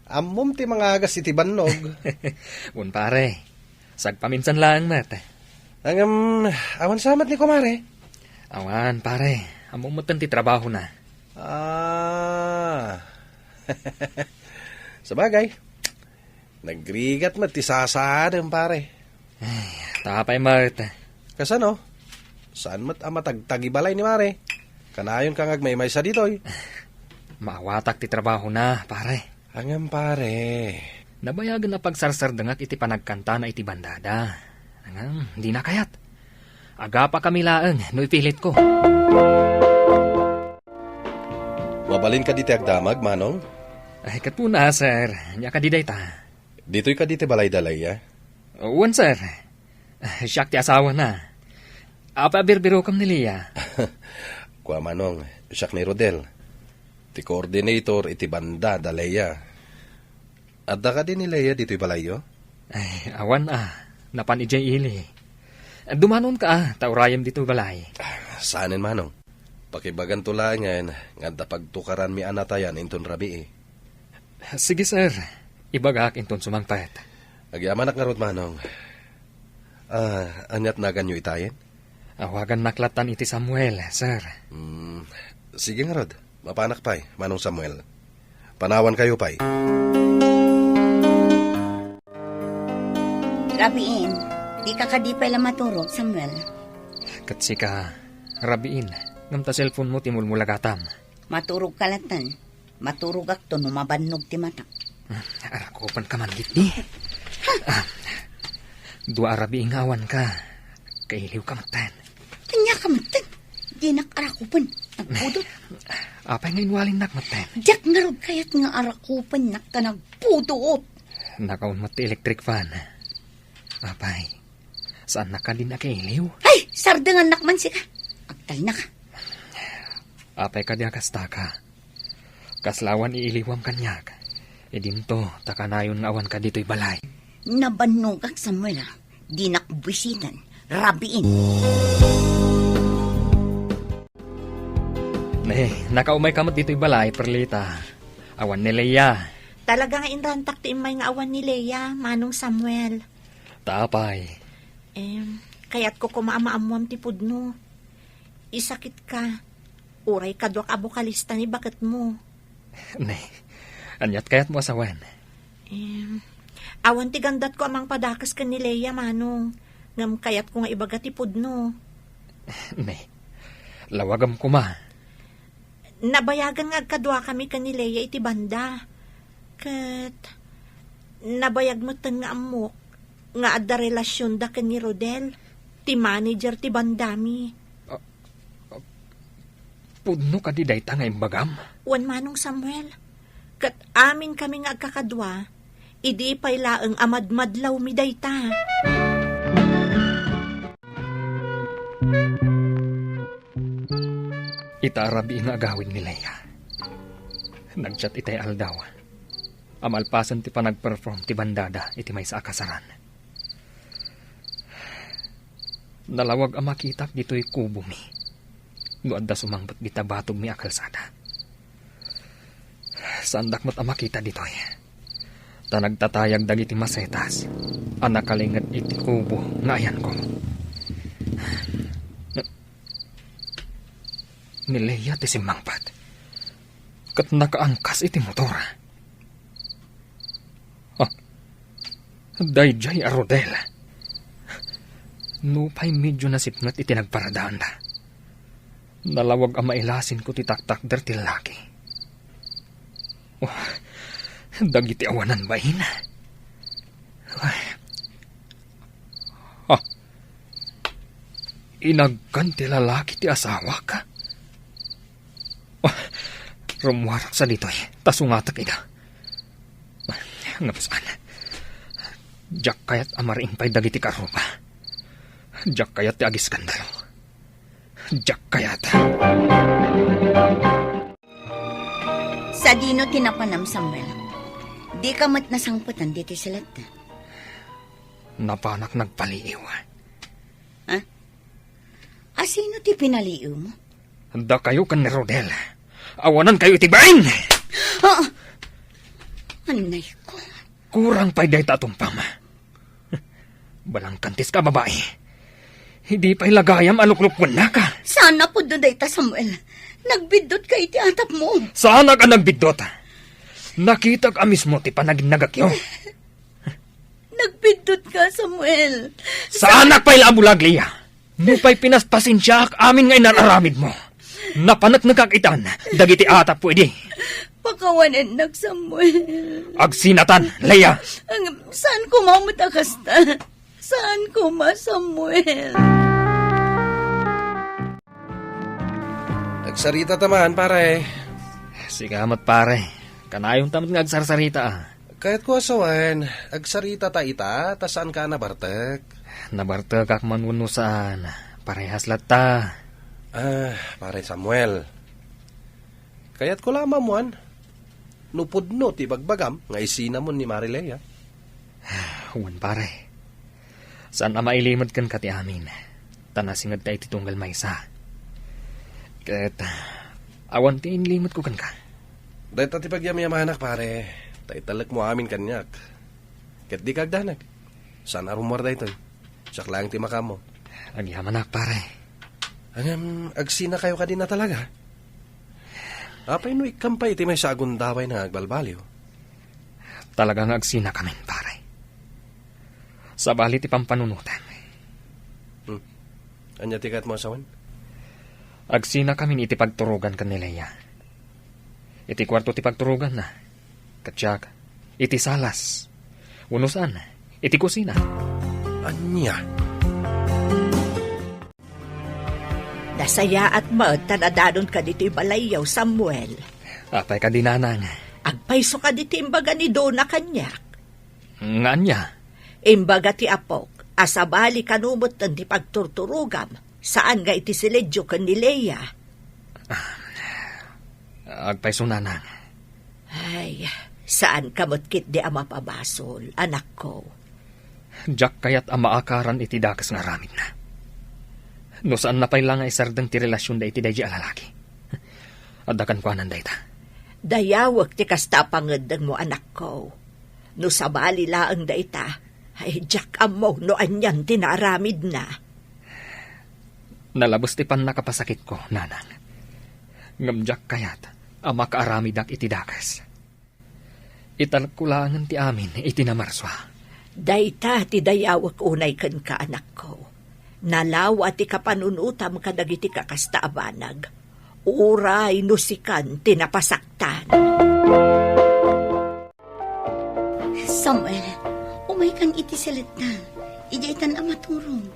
Ammom ti mangagas iti bannog. Wen, pare. Sagpaminsan laeng met. Ngem, awan sa met ni kumare? Awan, pare. Ammom met ti trabahona. Ah. Sabagay, nagrigat met ti sasaadem, pare. Ay, ta apay met? Kasano? Saan met a matagtagi balay ni mare? Kanayonka nga agmaymaysa ditoy. Maawatak ti trabahona, pare. Ngem, pare. Nabayagen a pagsarsardengak iti panagkantana iti bandada. Ngem, dina kayat. Agapakami laeng no ipilitko. Mabalinka ditoy agdamag, Manong? Ay, ket puna, sir. Ania kadi dayta? Ditoy kadi ti balay da Leia? Wen, sir. Siak ti asawana. Apay a birbirokem ni Leia? Kua, Manong, siak ni Rodel, ti coordinator iti banda da Leia. Adda kadi ni Leia ditoy balayyo? Ay, awan a. Napan idiay ili. Dumanonka a, ta urayem ditoy balay. Saanen, Manong. Pakibaganto laengen nga adda pagtukaranmi a natayan inton rabii. Sige, sir. Ibagak inton sumangpet. Agyamanak ngarud, Manong. Ah, aniat naganyo itayen? Awagannak lattan iti Samuel, sir. Hmm, sige ngarud. Mapanak pay, Manong Samuel. Panawankayo pay. Rabiin, dika kadi pay la maturog, Samuel? Ket sika, rabiin, ngem ta cellphone-mo ti mulmulagatam. Maturogka lattan. Maturogakto no mabannog ti matak. Hmm, arakupenka man ketdi. Ah, dua a rabii nga awanka. Kailiwka metten. Aniaka metten? Dinak arakupen. Nagpudot. Apay nga inwalinnak metten? Diak ngarud kayat nga arakupennak ta nagpudot. Nakaon met ti electric fan. Apay, saannak kadin a kailiw? Ay, sardengannak man sika. Agtalnaka. Apay kadi a kastaka? Kasla awan iiliwam kaniak. Idinto, ta kanayon nga awanka ditoy balay. Nabannogak, Samuel, a. Dinak buisiten. Rabiin. Ne, nakaumayka met ditoy balay, Perlita. Awan ni Leia. Talaga nga inrantak ti immay nga awan ni Leia, Manong Samuel. Ta apay? Em, kayatko koma a maammoam ti pudno. Isakitka. Uray kaduak a bokalista ni baketmo. Ne, aniat kayatmo a sawen? Em, awan ti gandatko a mangpadakes ken ni Leia, Manong. Ngem kayatko nga ibaga ti pudno. Ne, lawagem koma. Nabayagen nga agkaduakami ken ni Leia iti banda. Ket nabayag metten nga ammok nga adda relasionda ken ni Rodel, ti manager ti bandami. Ah, ah, pudno kadi dayta nga imbagam? Wen, Manong Samuel. Ket aminkami nga agkakadua, idi pay laeng a madmadlawmi dayta. Ita a rabii nga agawid ni Leia. Nag-chat itay aldaw a malpasen ti panagperform ti bandada iti maysa a kasaran. Nalawag a makitak ditoy kubomi no adda sumangpet dita batogmi a kalsada. Saandak met a makita ditoy. Ta nagtatayag dagiti masetas a nakalinget iti kubo nga ayanko. Ni Leia ti simmangpet. ket nakaangkas iti motor. Ah, daydiay a Rodel. Nupay medyo nasipnget iti nagparadaanda, nalawag a mailasinko ti taktakder ti laki. Oh, dagiti awanan bain. Ay. Ah, inagkan ti lalaki ti asawak. Ah, rummuaraksa ditoy, ta sungatek ida. Ngem saan. Diak kayat a mariing pay dagiti karuba. Diak kayat ti agiskandalo. Diak kayat. Sadino ti napanam, Samuel? Dika met nasangpetan ditoy seletta. Napanak nagpaliiw. Ha? Asino ti pinaliiwmo? Dakayo ken ni Rodel. Awanankayo iti bain! Ah! Anay ko. Kurang pay dayta a tumpam. Balangkantis ka, babai. Idi pay lagayam a luklukkuennaka. Saan a pudno dayta, Samuel. Nagbiddotka iti atapmo. Saanak a nagbiddot. Nakitak a mismo ti panaginnagakyo. Nagbiddotka, Samuel. Saanak pay la a bulag, Leia. Nupay pinaspasensiaak amin nga inar-aramidmo, napaneknekak itan dagiti atapmo idi. Pakawanennak, Samuel. Agsinatan, Leia. Ang, saan koma met a kasta? Saan koma, Samuel? Agsarita ta man, pare. Sika met, pare. Kanayonta met nga agsarsarita, a. Kayatko a sawen, agsarita ta ita, ta saanka a nabartek. Nabartekak man wenno saan, parehas latta. Ah, pare Samuel. Kayatko la a maammuan no pudno ti ibagbagam nga isinamon ni Mari Leia. Wen, pare. Saan a mailimed kenka ti amin, ta nasingedta iti tunggal maysa. Ket awan ti inlimetko kenka. Dayta ti pagyamyamanak, pare, ta italekmo amin kaniak. Ket dika agdanag. Saan a rummuar daytoy. Siak laeng ti makaammo. Agyamanak, pare. Ngem, agsinakayo kadi a talaga? Apay no ikkam pay iti maysa a gundaway nga agbalbaliw? Talaga nga agsinakamin, pare. Sabali ti pampanunotem. Hmm. Ania ti kayatmo a sawen? Agsinakamin iti pagturogan ken ni Leia. Iti kuarto ti pagturoganna. Ket siak, iti salas. Wenno saan, iti kusina. Ania? Nasayaat met ta nadanonka ditoy balayyo, Samuel. Apay kadi, nanang? Agpayso kadi ti imbaga ni Dona kaniak. Nga ania? Imbaga ti apok a sabali kano metten ti pagturturogam, saan nga iti siledyo ken ni Leia. Ah, agpayso, nanang. Ay, saanka met ketdi a mapabasol, anakko. Diak kayat a maakaran iti dakes nga aramidna. No saanna pay la nga isardeng ti relasionda iti daydi a lalaki. Adda kenkuanan dayta. Dayawek ti kasta a pangeddengmo, anakko. No sabali laeng dayta, ay, diak ammo no anian ti naaramidna. Nalabes ti pannakapasakitko, nanang. Ngem diak kayat a makaaramidak iti dakes. Italekko laengen ti amin iti namarsua. Dayta ti dayawek unay kenka, anakko. Nalawa ti kapanunotam kadagiti kakasta a banag. Uray no sikan ti napasaktan. Samuel, umaykan iti seletta. Idiaytan a maturog.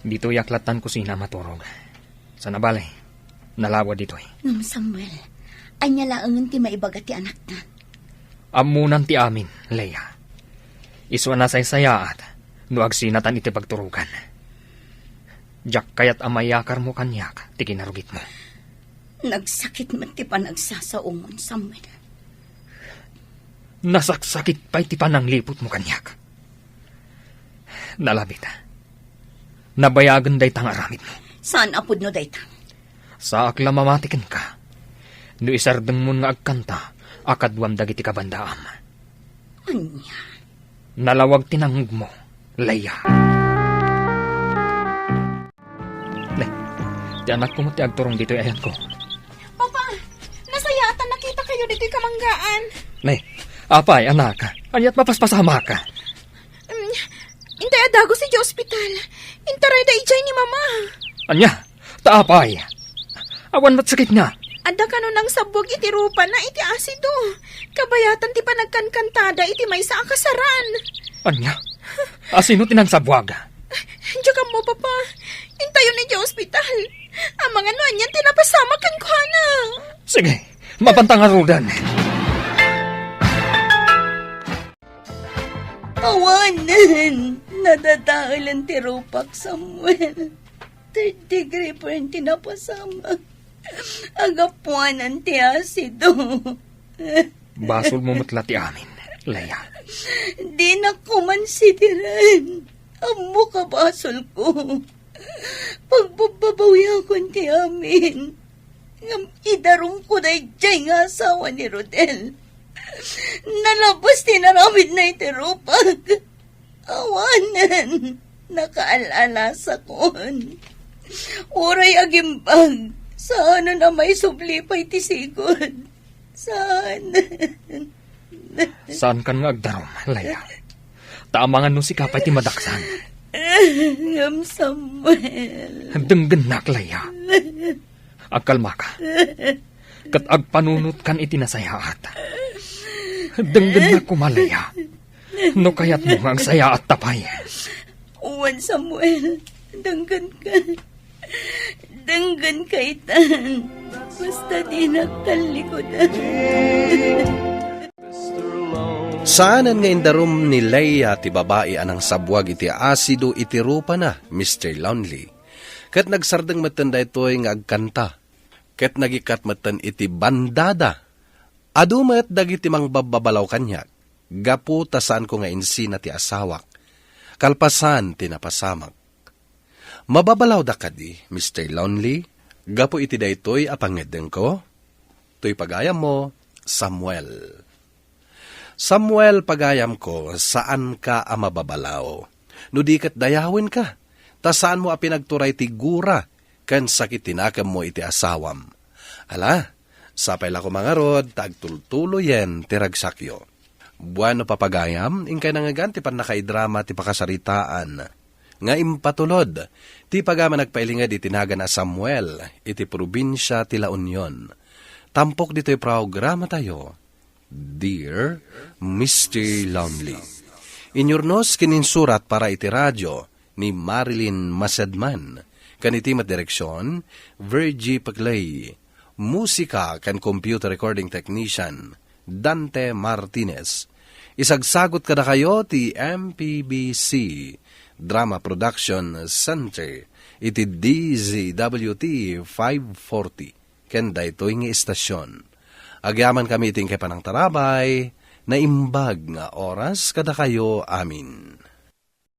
Ditoyak lattan kusina a maturog. Sana bale, nalawa ditoy. Ngem Samuel, ania laengen ti maibaga ti anakta? Ammonan ti amin, Leia. Isu a nasaysayaat no agsinatan iti pagturogan. Diak kayat a mayakarmo kaniak ti kinarugitmo. Nagsakit met ti panagsasaomon, Samuel. Nasaksakit pay ti panangliputmo kaniak. Nalabit. Nabayagen dayta nga aramidmo. Saan a pudno dayta? Saak la mamati kenka. No isardengmon nga agkanta a kaduam dagiti kabandaam. Ania? Nalawag ti nangngegmo, Leia. Ne, ti anakko met ti agturong ditoy ayanko. Papa, nasayaatan na Ayo ditoy kamanggaan. Ne, apay, anak, ania't mapaspasamak? Mm, intay a dagus idiay ospital. Intarayda idiay ni Mama. Ania? Ta apay? Awan met sakitna. Adda kano nangsabbuag iti rupana iti asido. Kabayatan ti panagkankantada iti maysa a kasaran. Ania? Asino ti nangsabbuag? Diak ammo, Papa. Intayon idiay ospital. Amangan no anian ti napasamak kenkuana. Sige, mapanta ngaruden. Awanen, nadadaelen ti rupak, Samuel. Third degree burn ti napasamak. Agapuanan ti asido. Basolmo met la ti amin, Leia. Dinak koma sidiren. Ammoka basolko. Pagbabbabawiakon ti amin. Ngem idarumko daydiay nga asawa ni Rodel. Nalabes ti inaramidna iti rupak. Awanen, nakaal-alasakon. Uray agimbag, saanen a maisubli pay ti sigud. Saan? Saankan nga agdarum, Leia. Ta amangan no sika pay ti madaksan. Ngem Samuel. Denggennak, Leia. Agkalmaka. Ket agpanunotkan iti nasayaat. Denggennak koma, Leia. No kayatmo nga agsayaatta pay. Wen, Samuel, denggenka. Denggenka itan. Basta dinak tallikudan. Saanen nga indarum ni Leia ti babai a nangsabbuag iti asido iti rupana, Mister Lonely. Ket nagsardeng metten daytoy nga agkanta. Ket nagikkat metten iti bandada. Adu met dagiti mangbabbabalaw kaniak, gapu ta saanko nga insina ti asawak, kalpasan ti napasamak. Mababalawda kadi, Mister Lonely, gapu iti daytoy a pangngeddengko? Toy pagayammo, Samuel. Samuel, pagayamko, saanka a mababalaw. No di ket dayawenka, ta saanmo a pinagturay ti gura ken sakit ti nakemmo iti asawam. Ala, sapay la koma ngarud ta agtultuloyen ti ragsakyo. Bueno, papagayam, inkay nangngegan ti pannakaidrama ti pakasaritaan nga impatulod ti pagayam a nagpailinged iti nagan a Samuel iti probinsia ti La Union. Tampok ditoy programatayo, Dear Mister Lonely. Inyurnos ken insurat para iti radio ni Marilyn Masedman. Ken iti met direksion, Virgie Paclay. Musika ken computer recording technician, Dante Martinez. Isagsagut kadakayo ti M P B C Drama Production Center iti D Z W T five forty. Ken daytoy nga istasion. Agyamankami iti inkay panangtarabay, naimbag nga oras kadakayo amin.